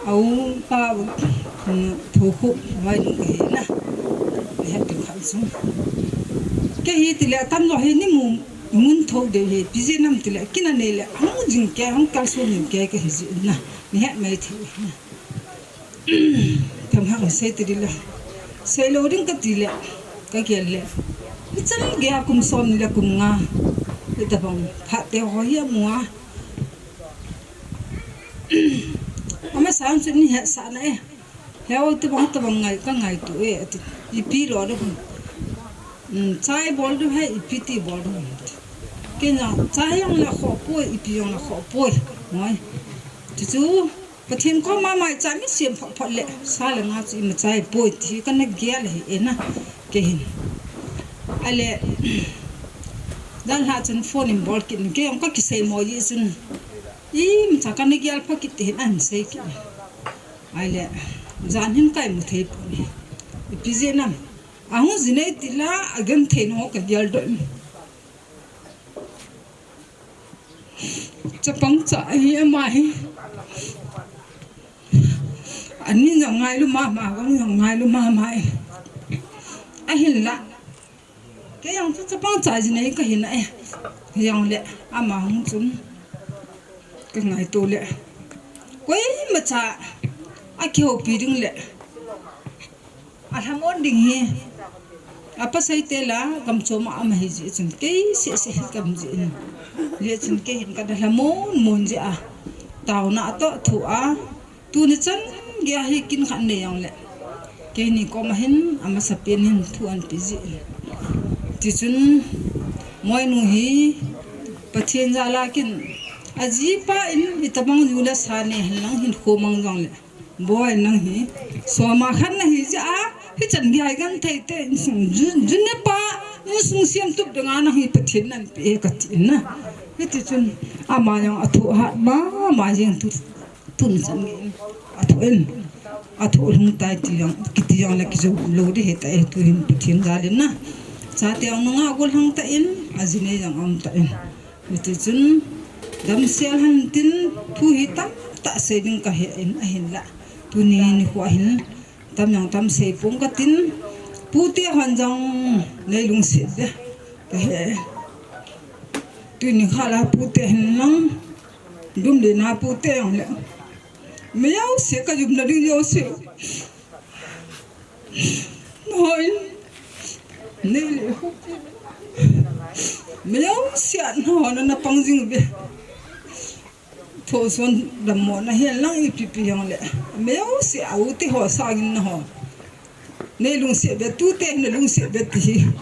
a u pa, um, thu khu, moi nu ka hi na. He tu kha sung. Kei hi tile, tam lo hi ni mu, mun tho de hi, pi ji nam tile, kina nei le, hung jing ke, hung kal su ning ke, ka hi ji na. Ni he mai thei na. Themhak in sei ti ding la. Sei lou ding ka ti le, ka gel le. Ichan gei a kum som ni le kum nga. Hitabang phat te ho hi a mu a. Ama sa chu ni hetsah na e. He o tabang tabang ngai ka ngaito e ati. Ipi lo ding. Um, chai bol ding he ipi ti bol ding. Kei na chai jong la kho poi, ipi jong la kho poi. Moi. Chuchu Pathen koma maicha mi sem phot phot le, sa le nga chu ima chai poi ti kana gel ahi e na, kei hin. Ale, janlhah chun phone in bol kit in, kei jong ka kisei mo ji chun, ima cha kana gel pha kit ti hin ahin sei kit in. Ale, jan hin ka imu thei pon ahi. Ipi jeh ham, ahung ji nei ti la, agenthei nau ka gel doh in. Chapang cha ahi ama hi. Ani jong ngailu mama, vang jong ngailu mama e. Ahinla, kei jong chu chapang cha ji nei kahi na e. Hijongle, ama hung chun ka ngaito le, koima cha akihoupi ding le alhamon ding hi, apa seite la, gam chom a ama hi ji chun, kei seh seh hi gam ji in. Hijeh chun kei hin kana lhamon mon ji a, taona a toh thu a, tuni chan geiya hi kin khat nei jongle, keini koma hin amasapen in thu ahin pe ji in. Tichun, Moinu hi Pathen jal a kin, ajipa in itobang ju le sa nei hen lang hinkho mang jongle, Boi, nang hi soma khat nahi jeh a, hichan geiya genthei te insung ju, ju nepa, insung semtup dinga nang hi Pathen in ahin pe e kati na. Hiti chun, ama jong athoh hat mama jeng tu, tuni chan gei in athoh in, athoh lhung tai ti jong, kiti jongle kijou lou ding ahitai, tu hin Pathen jal in na. Chate jong nunga gollhang tan, aji nei jong aum tan. Hiti chun, damsel hen tin, thu hi tamtah sei ding kahe in ahinla, tuni nikho hin tam jong tam sei pong katin, pute hon jong nei lungset be kahe. Tuni khat la pute hin lang, dum le na pute jong le, mi jouse ka jumna ding jouse, hoi, nei le hu, mi jouse a nahon na pang jing be. Thoson dammo nahi lang ipi pi jongle, mi jouse a u te ho sangin naho, nei lungset be, tute na lungset be ti hi.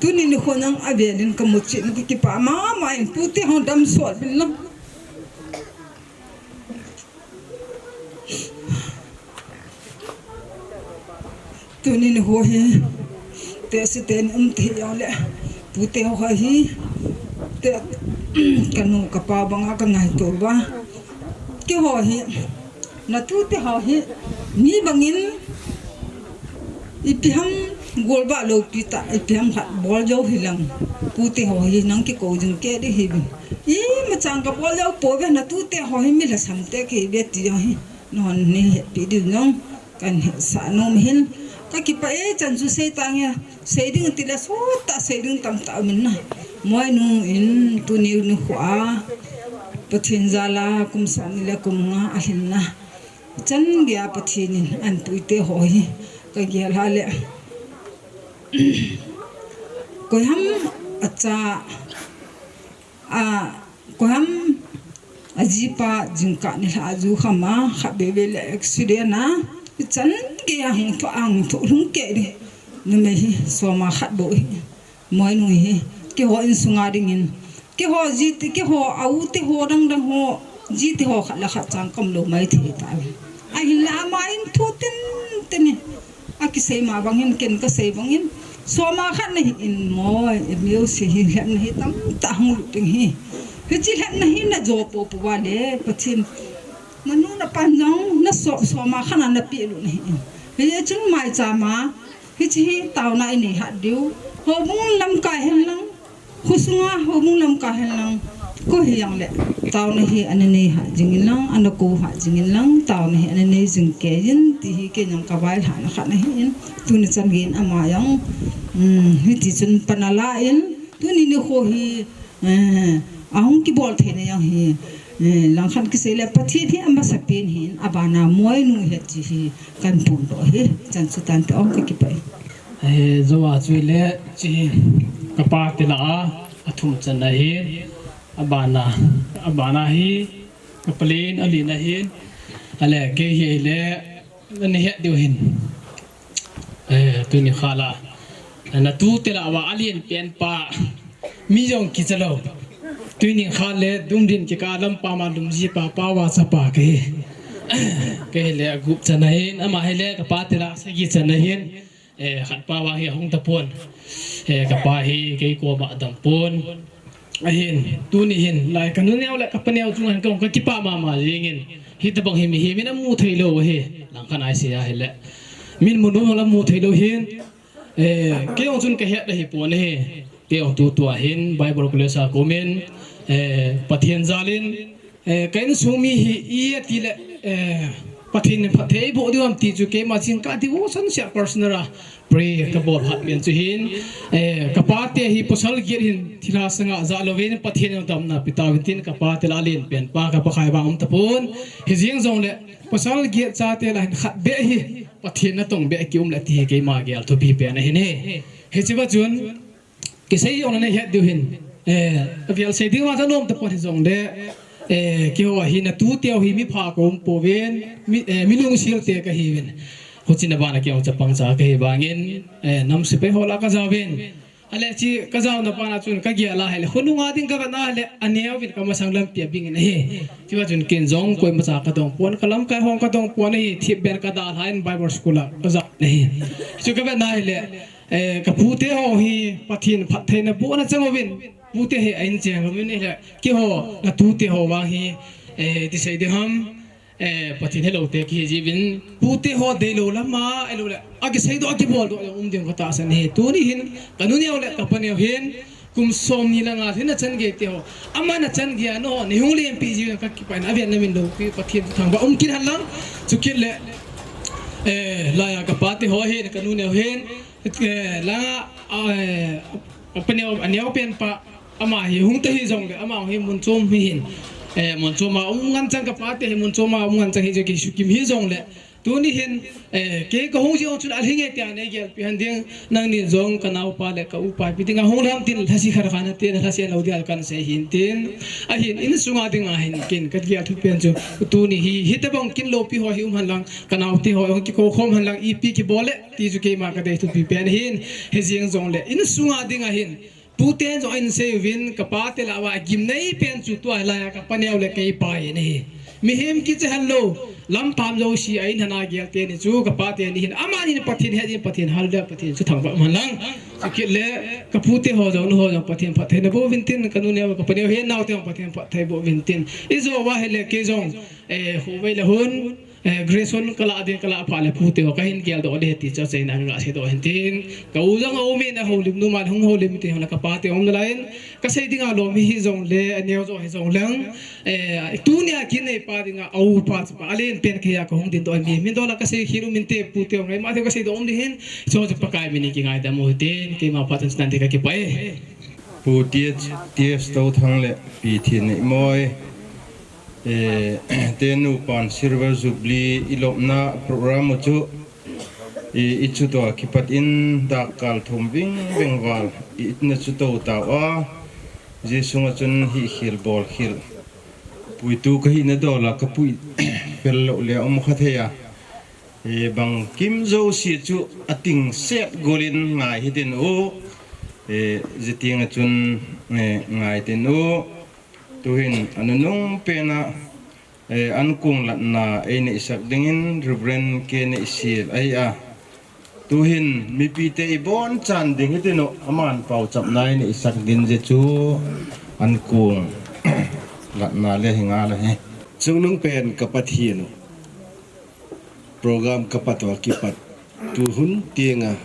Tuni nikho nang avel in kamu chet in kakipah mama in, pute ho damsot uvin lang. Tuni nikho hi, tehse teni um thei jongle, pute ho hi, te, kanu kapa banga kangaito uva. Keiho hi, natute ho hi, mi bangin, ipi ham golvah loupi tah, ipi ham khat bol jou hilang, pute ho hi nang kikou jing kei ding hiuvin. Ima chang kabol jou pouve, natute ho hi mi lhasam te kahiuve ti jong hi nahon nei hetpi diu jong kahin hetsah nom in. Kakipah e, chan chu sei tange, sei ding tile sottah sei ding tamtah umin na. Moinu in tuni nikho a, Pathen jal a kum somni le kum nga alhin na, chan geiya Pathen in ahin puite ho hi kagel a le, koiham acha, a, koiham ajipa jingkah nilhah a ju kham a, khatvei vei le accident a, ichan geiya hung thoh, hung thoh lhung kei ding numei hi soma khat bou hi. Moinu hi, keiho insunga dingin, keiho jite, keiho a u te ho dang dang ho, jite ho khat le khat chang kaum lou maithei tauve. Ahinla ama in thu tenten in akisei ma bangin, ken kasei bangin, soma khat nahin, moi, mi jouse hi lhepna hi tamtah hung lut ding ahi. Hiche lhepna hi najo poupou uva le, Pathen, nanu napan jong naso, soma khat na napeh lut nahin. Hijeh chun maicham a, hiche hi taona inei hat diu. Houbung lamkai hen lang, khosunga houbung lamkai hen lang, koi hijongle, taona hi ana nei hat jingin lang, ana kou hat jingin lang, taona hi ana nei jing kei in, ti hi kei jong kavailhahna khat ahin, tuni chan gei in ama jong, um, hiti chun pan ala in, tuni nikho hi, eh, ahung kibol theina jong hi, eh, langkhat kisei le Pathen hi amasapen ahin, abana Moinu ahi ti hi kahin phondoh ahi, chan chu tante o, kakipah e. Eh, jou a chu hile, hiche hi kapa tilah a, athum channa ahi, abana, abana hi, kapalen, alina ahin, ale, kei hi hile, nahet diu ahin. Eh, tuni khat la, natute lah uva alen pen pa, mi jong kicha lou. Tuni khat le, dungdin kikah lampa ma lumjipa, paova chapa kahi. Kei hile a gup channa hin, ama hile kapa tila sagi channa hin. Eh, khat pa vang hi ahung tapon. Eh, kapa hi kei koma adang pon. Ahin, tuni hin, lai kanu neo le kapa neo chunga hin kahung kakipah mama jingin. Hitabang hi mihem in amu thei lou ahi. Langkhat a isei a hile. Min mun um la mu thei lou hin. Eh, kei jong chun kahet ahi pon ahi. Kei jong tutua hin Bible College a komin, eh, Pathen jalin, eh, ka insung mi hi i ati le, eh, Pathen in phatthei eiboh diu ham ti chu keima jing ka devotion sia personal a pray kabol hat pen chu hin, eh, kapa te hi pasal get hin thilha sanga ja louvin Pathen in damna pe tauvin tin kapa te la len pen pa kapa khai vang um tapon. Hijeng jongle pasal get chate la hin khat beh hi Pathen natong beh kium le ti hi keima gel thupi pen ahin e. Hiche va chun, kisei jong nanei het diu hin. Eh, avel sei ding vang cha nom tapon hijongle, eh, keiho hi natute ho hi mi pha kaum pouvin, mi, eh, mi lungsil te kahiuvin. Huchina bana keiho chapang cha kahi vangin, eh, nam sepai ho la kajauvin. Ale chi kajauna bana chun kagel a hile, khonunga ding kavet a hile, aneovin kamasang lampi abingin ahi. Chuva chun ken jong koima cha kadong pon, kalamkai hong kadong pon ahi, thipbeh kadalhan Bible school a kajao ahi. Chu kavet a hile, eh, kapute ho hi Pathen phattheina bohna chang uvin, pute hi a-in cheng uvin ahile, keiho natute ho vang hi, eh, ti sei ding ham, eh, Pathen helou te kihi jiuvin, pute ho deilou lama, ahilou le, akisei doh, akibol doh jong um ding katahsan ahi. Tuni hin, kanu neo le kapa neo hin, kum somni le nga hin achan gei te ho, aman achan gei a nangho neihung lempi jiuvin kakipah in, avel namin loupi Pathen thangvah um kit hen lang, chukit le, eh, laiya kapa te ho hin, kanu neo hin, eh, langa, eh, apa neo, aneo pen pa, ama hi hung ta hijongle, ama hi mun chom hi hin, eh, mun chom a um ngen chang, kapa te hi mun chom a um ngen chang hi jong kisukim hijongle, tuni hin, eh, kei kahung jeh chun alhinge tia neigelpi hen ding, nangni jong kanaopa le ka upa ipi dinga hung lham tin lhase khat khat nate, nalhase lou dia kansei hin tin, ahin insunga dinga hin ken kagel thupen chu, tuni hi, hitabang kin loupi ho hi um hen lang, kanaote ho jong kikou khom hen lang, ipi kibol le, ti chu keima kadei thupi pen ahin, hijeng jongle, insunga dinga hin, tuten jong ahin sei uvin, kapa te lah uva gimnei pen chu tua hilaiya kapa neo le keipa ahi. Mihem kicha helou, lampam jouse a-in hana gel teni chu kapa teni hin, amanin Pathen het in, Pathen hal le Pathen chu thangvah um hen lang. Chukit le, kapute ho jong, nuho jong Pathen phattheina boh uvin tin, kanu neo kapa neo hin, naote jong Pathen phatthei boh uvin tin. Ijou va hile kei jong, eh, khovei le hun, eh, graduation kalah ding, kalah phat le pute ho kahin geldoh le ti chu achaina a kaseidoh hin tin. Ka u jong aumin, ahoulim nu man hung houlim ti hung le kapa te um nalaiyin. Kasei dinga lom hijongle, aneo jo hijongleng, eh, tunia kin neipa dinga aupa chapa alen pen keiya kahung dindoh mi, min dola kasei khel um inte, pute ho ngaima thei kaseidoh um ding hin. Chu chu Pakai min in kingaidam u hitin, keima phat chan chan te kakipah e. Pu T H, T H Touthang le Pi Thinneimoi, eh, te nupan Silver Jubilee ilopna program u chu, i, ichutoh a kipat in dakkal thum ving veng val i itna chutoh tauva, jeh sunga chun hihkhel bolkhel puitu kahina dola kapui pel lou le um kha thei a. Eh, bangkim jouse chu ating set golin ngai hitin u, eh, jiteng a chun, eh, ngai tin u, tuhin anunung pena, eh, ankong latna eineisak dingin Reverend K Neihsiel ahi a. Tuhin mipite ibonchan ding hitin u, aman pauchapna eineisak din jeh chu ankong latna le hi ngal ahi. Chungnung pen ka Pathen u. Program kapat uva kipat, tuhun tenga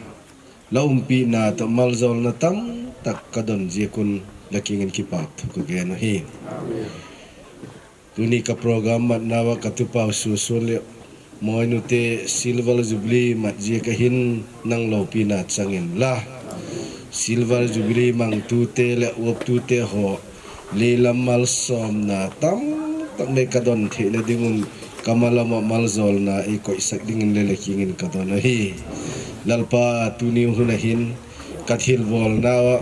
la umpina toh maljolna tamtak kadon jeh un la kiangin kipah thu kagen u ahi. Tuni ka program matna uva ka tupa u Susun le Moinu te Silver Jubilee mat jeh ahin nang loupina changin la Silver Jubilee mangtute le optute ho leilam malsomna tamtak nei kadon theina dingun kamal a maljolna eikoisak dingin le la kiangin kadon u ahi. Lalpa, tuni hun ahin kathilbolna uva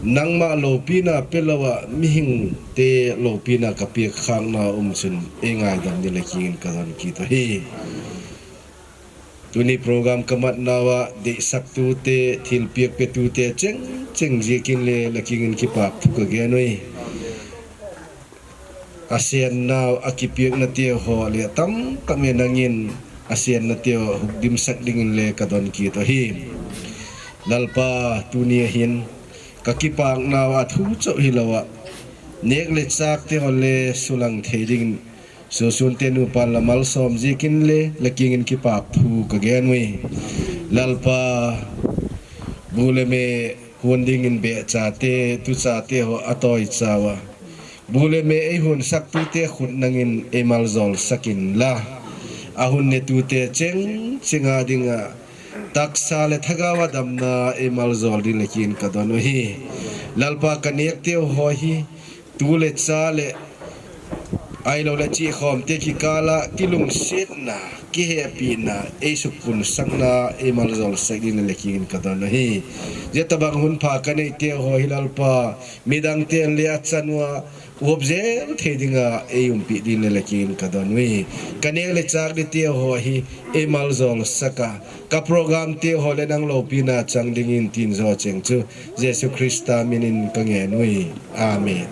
nangma loupina pelouva mihingte loupina kapeh khakna um chun eingaidam ding la kiangin kadon kit u ahi. Tuni program kamatna uva deisah tute, thilpeh petute chengcheng jeh in le la kiangin kipah thu kagen u ahi. Asennau, akipekna teho le tamtah me nangin asenna teho hukdimsak dingin le kadon kit ahi. Lalpa, tuni ahin kakipaknau a thu chauh hilouva, nek le chak teho le sulang thei dingin, Susunte nupa la malsom jikin le, la kingin kipak thu kagen uve. Lalpa, bu le me hun dingin beh chate, tu chate ho atoi chauva, bu le me eihun sak tute khut nangin eimaljol sakin la, ahun ne tute cheng chenga dinga, taksa le thagauva damna eimaljol din le kin kadon uve. Lalpa, kanek teho hi, tu le cha le, ahilou le chihkhom te kikala kilungsetna, kihepina, eisukhun sakna eimaljol sak din le kin kadon uve. Jeh tabang hun pha kanei teho hi Lalpa, midang ten le achan uva, uop jel thei dinga eiumpi din le kin kadon uve. Kanek le chak di teho hi eimaljol saka, ka program teho le nang loupina chang dingin tin jo cheng chu Jesu Christa minin kangen uve. Amen.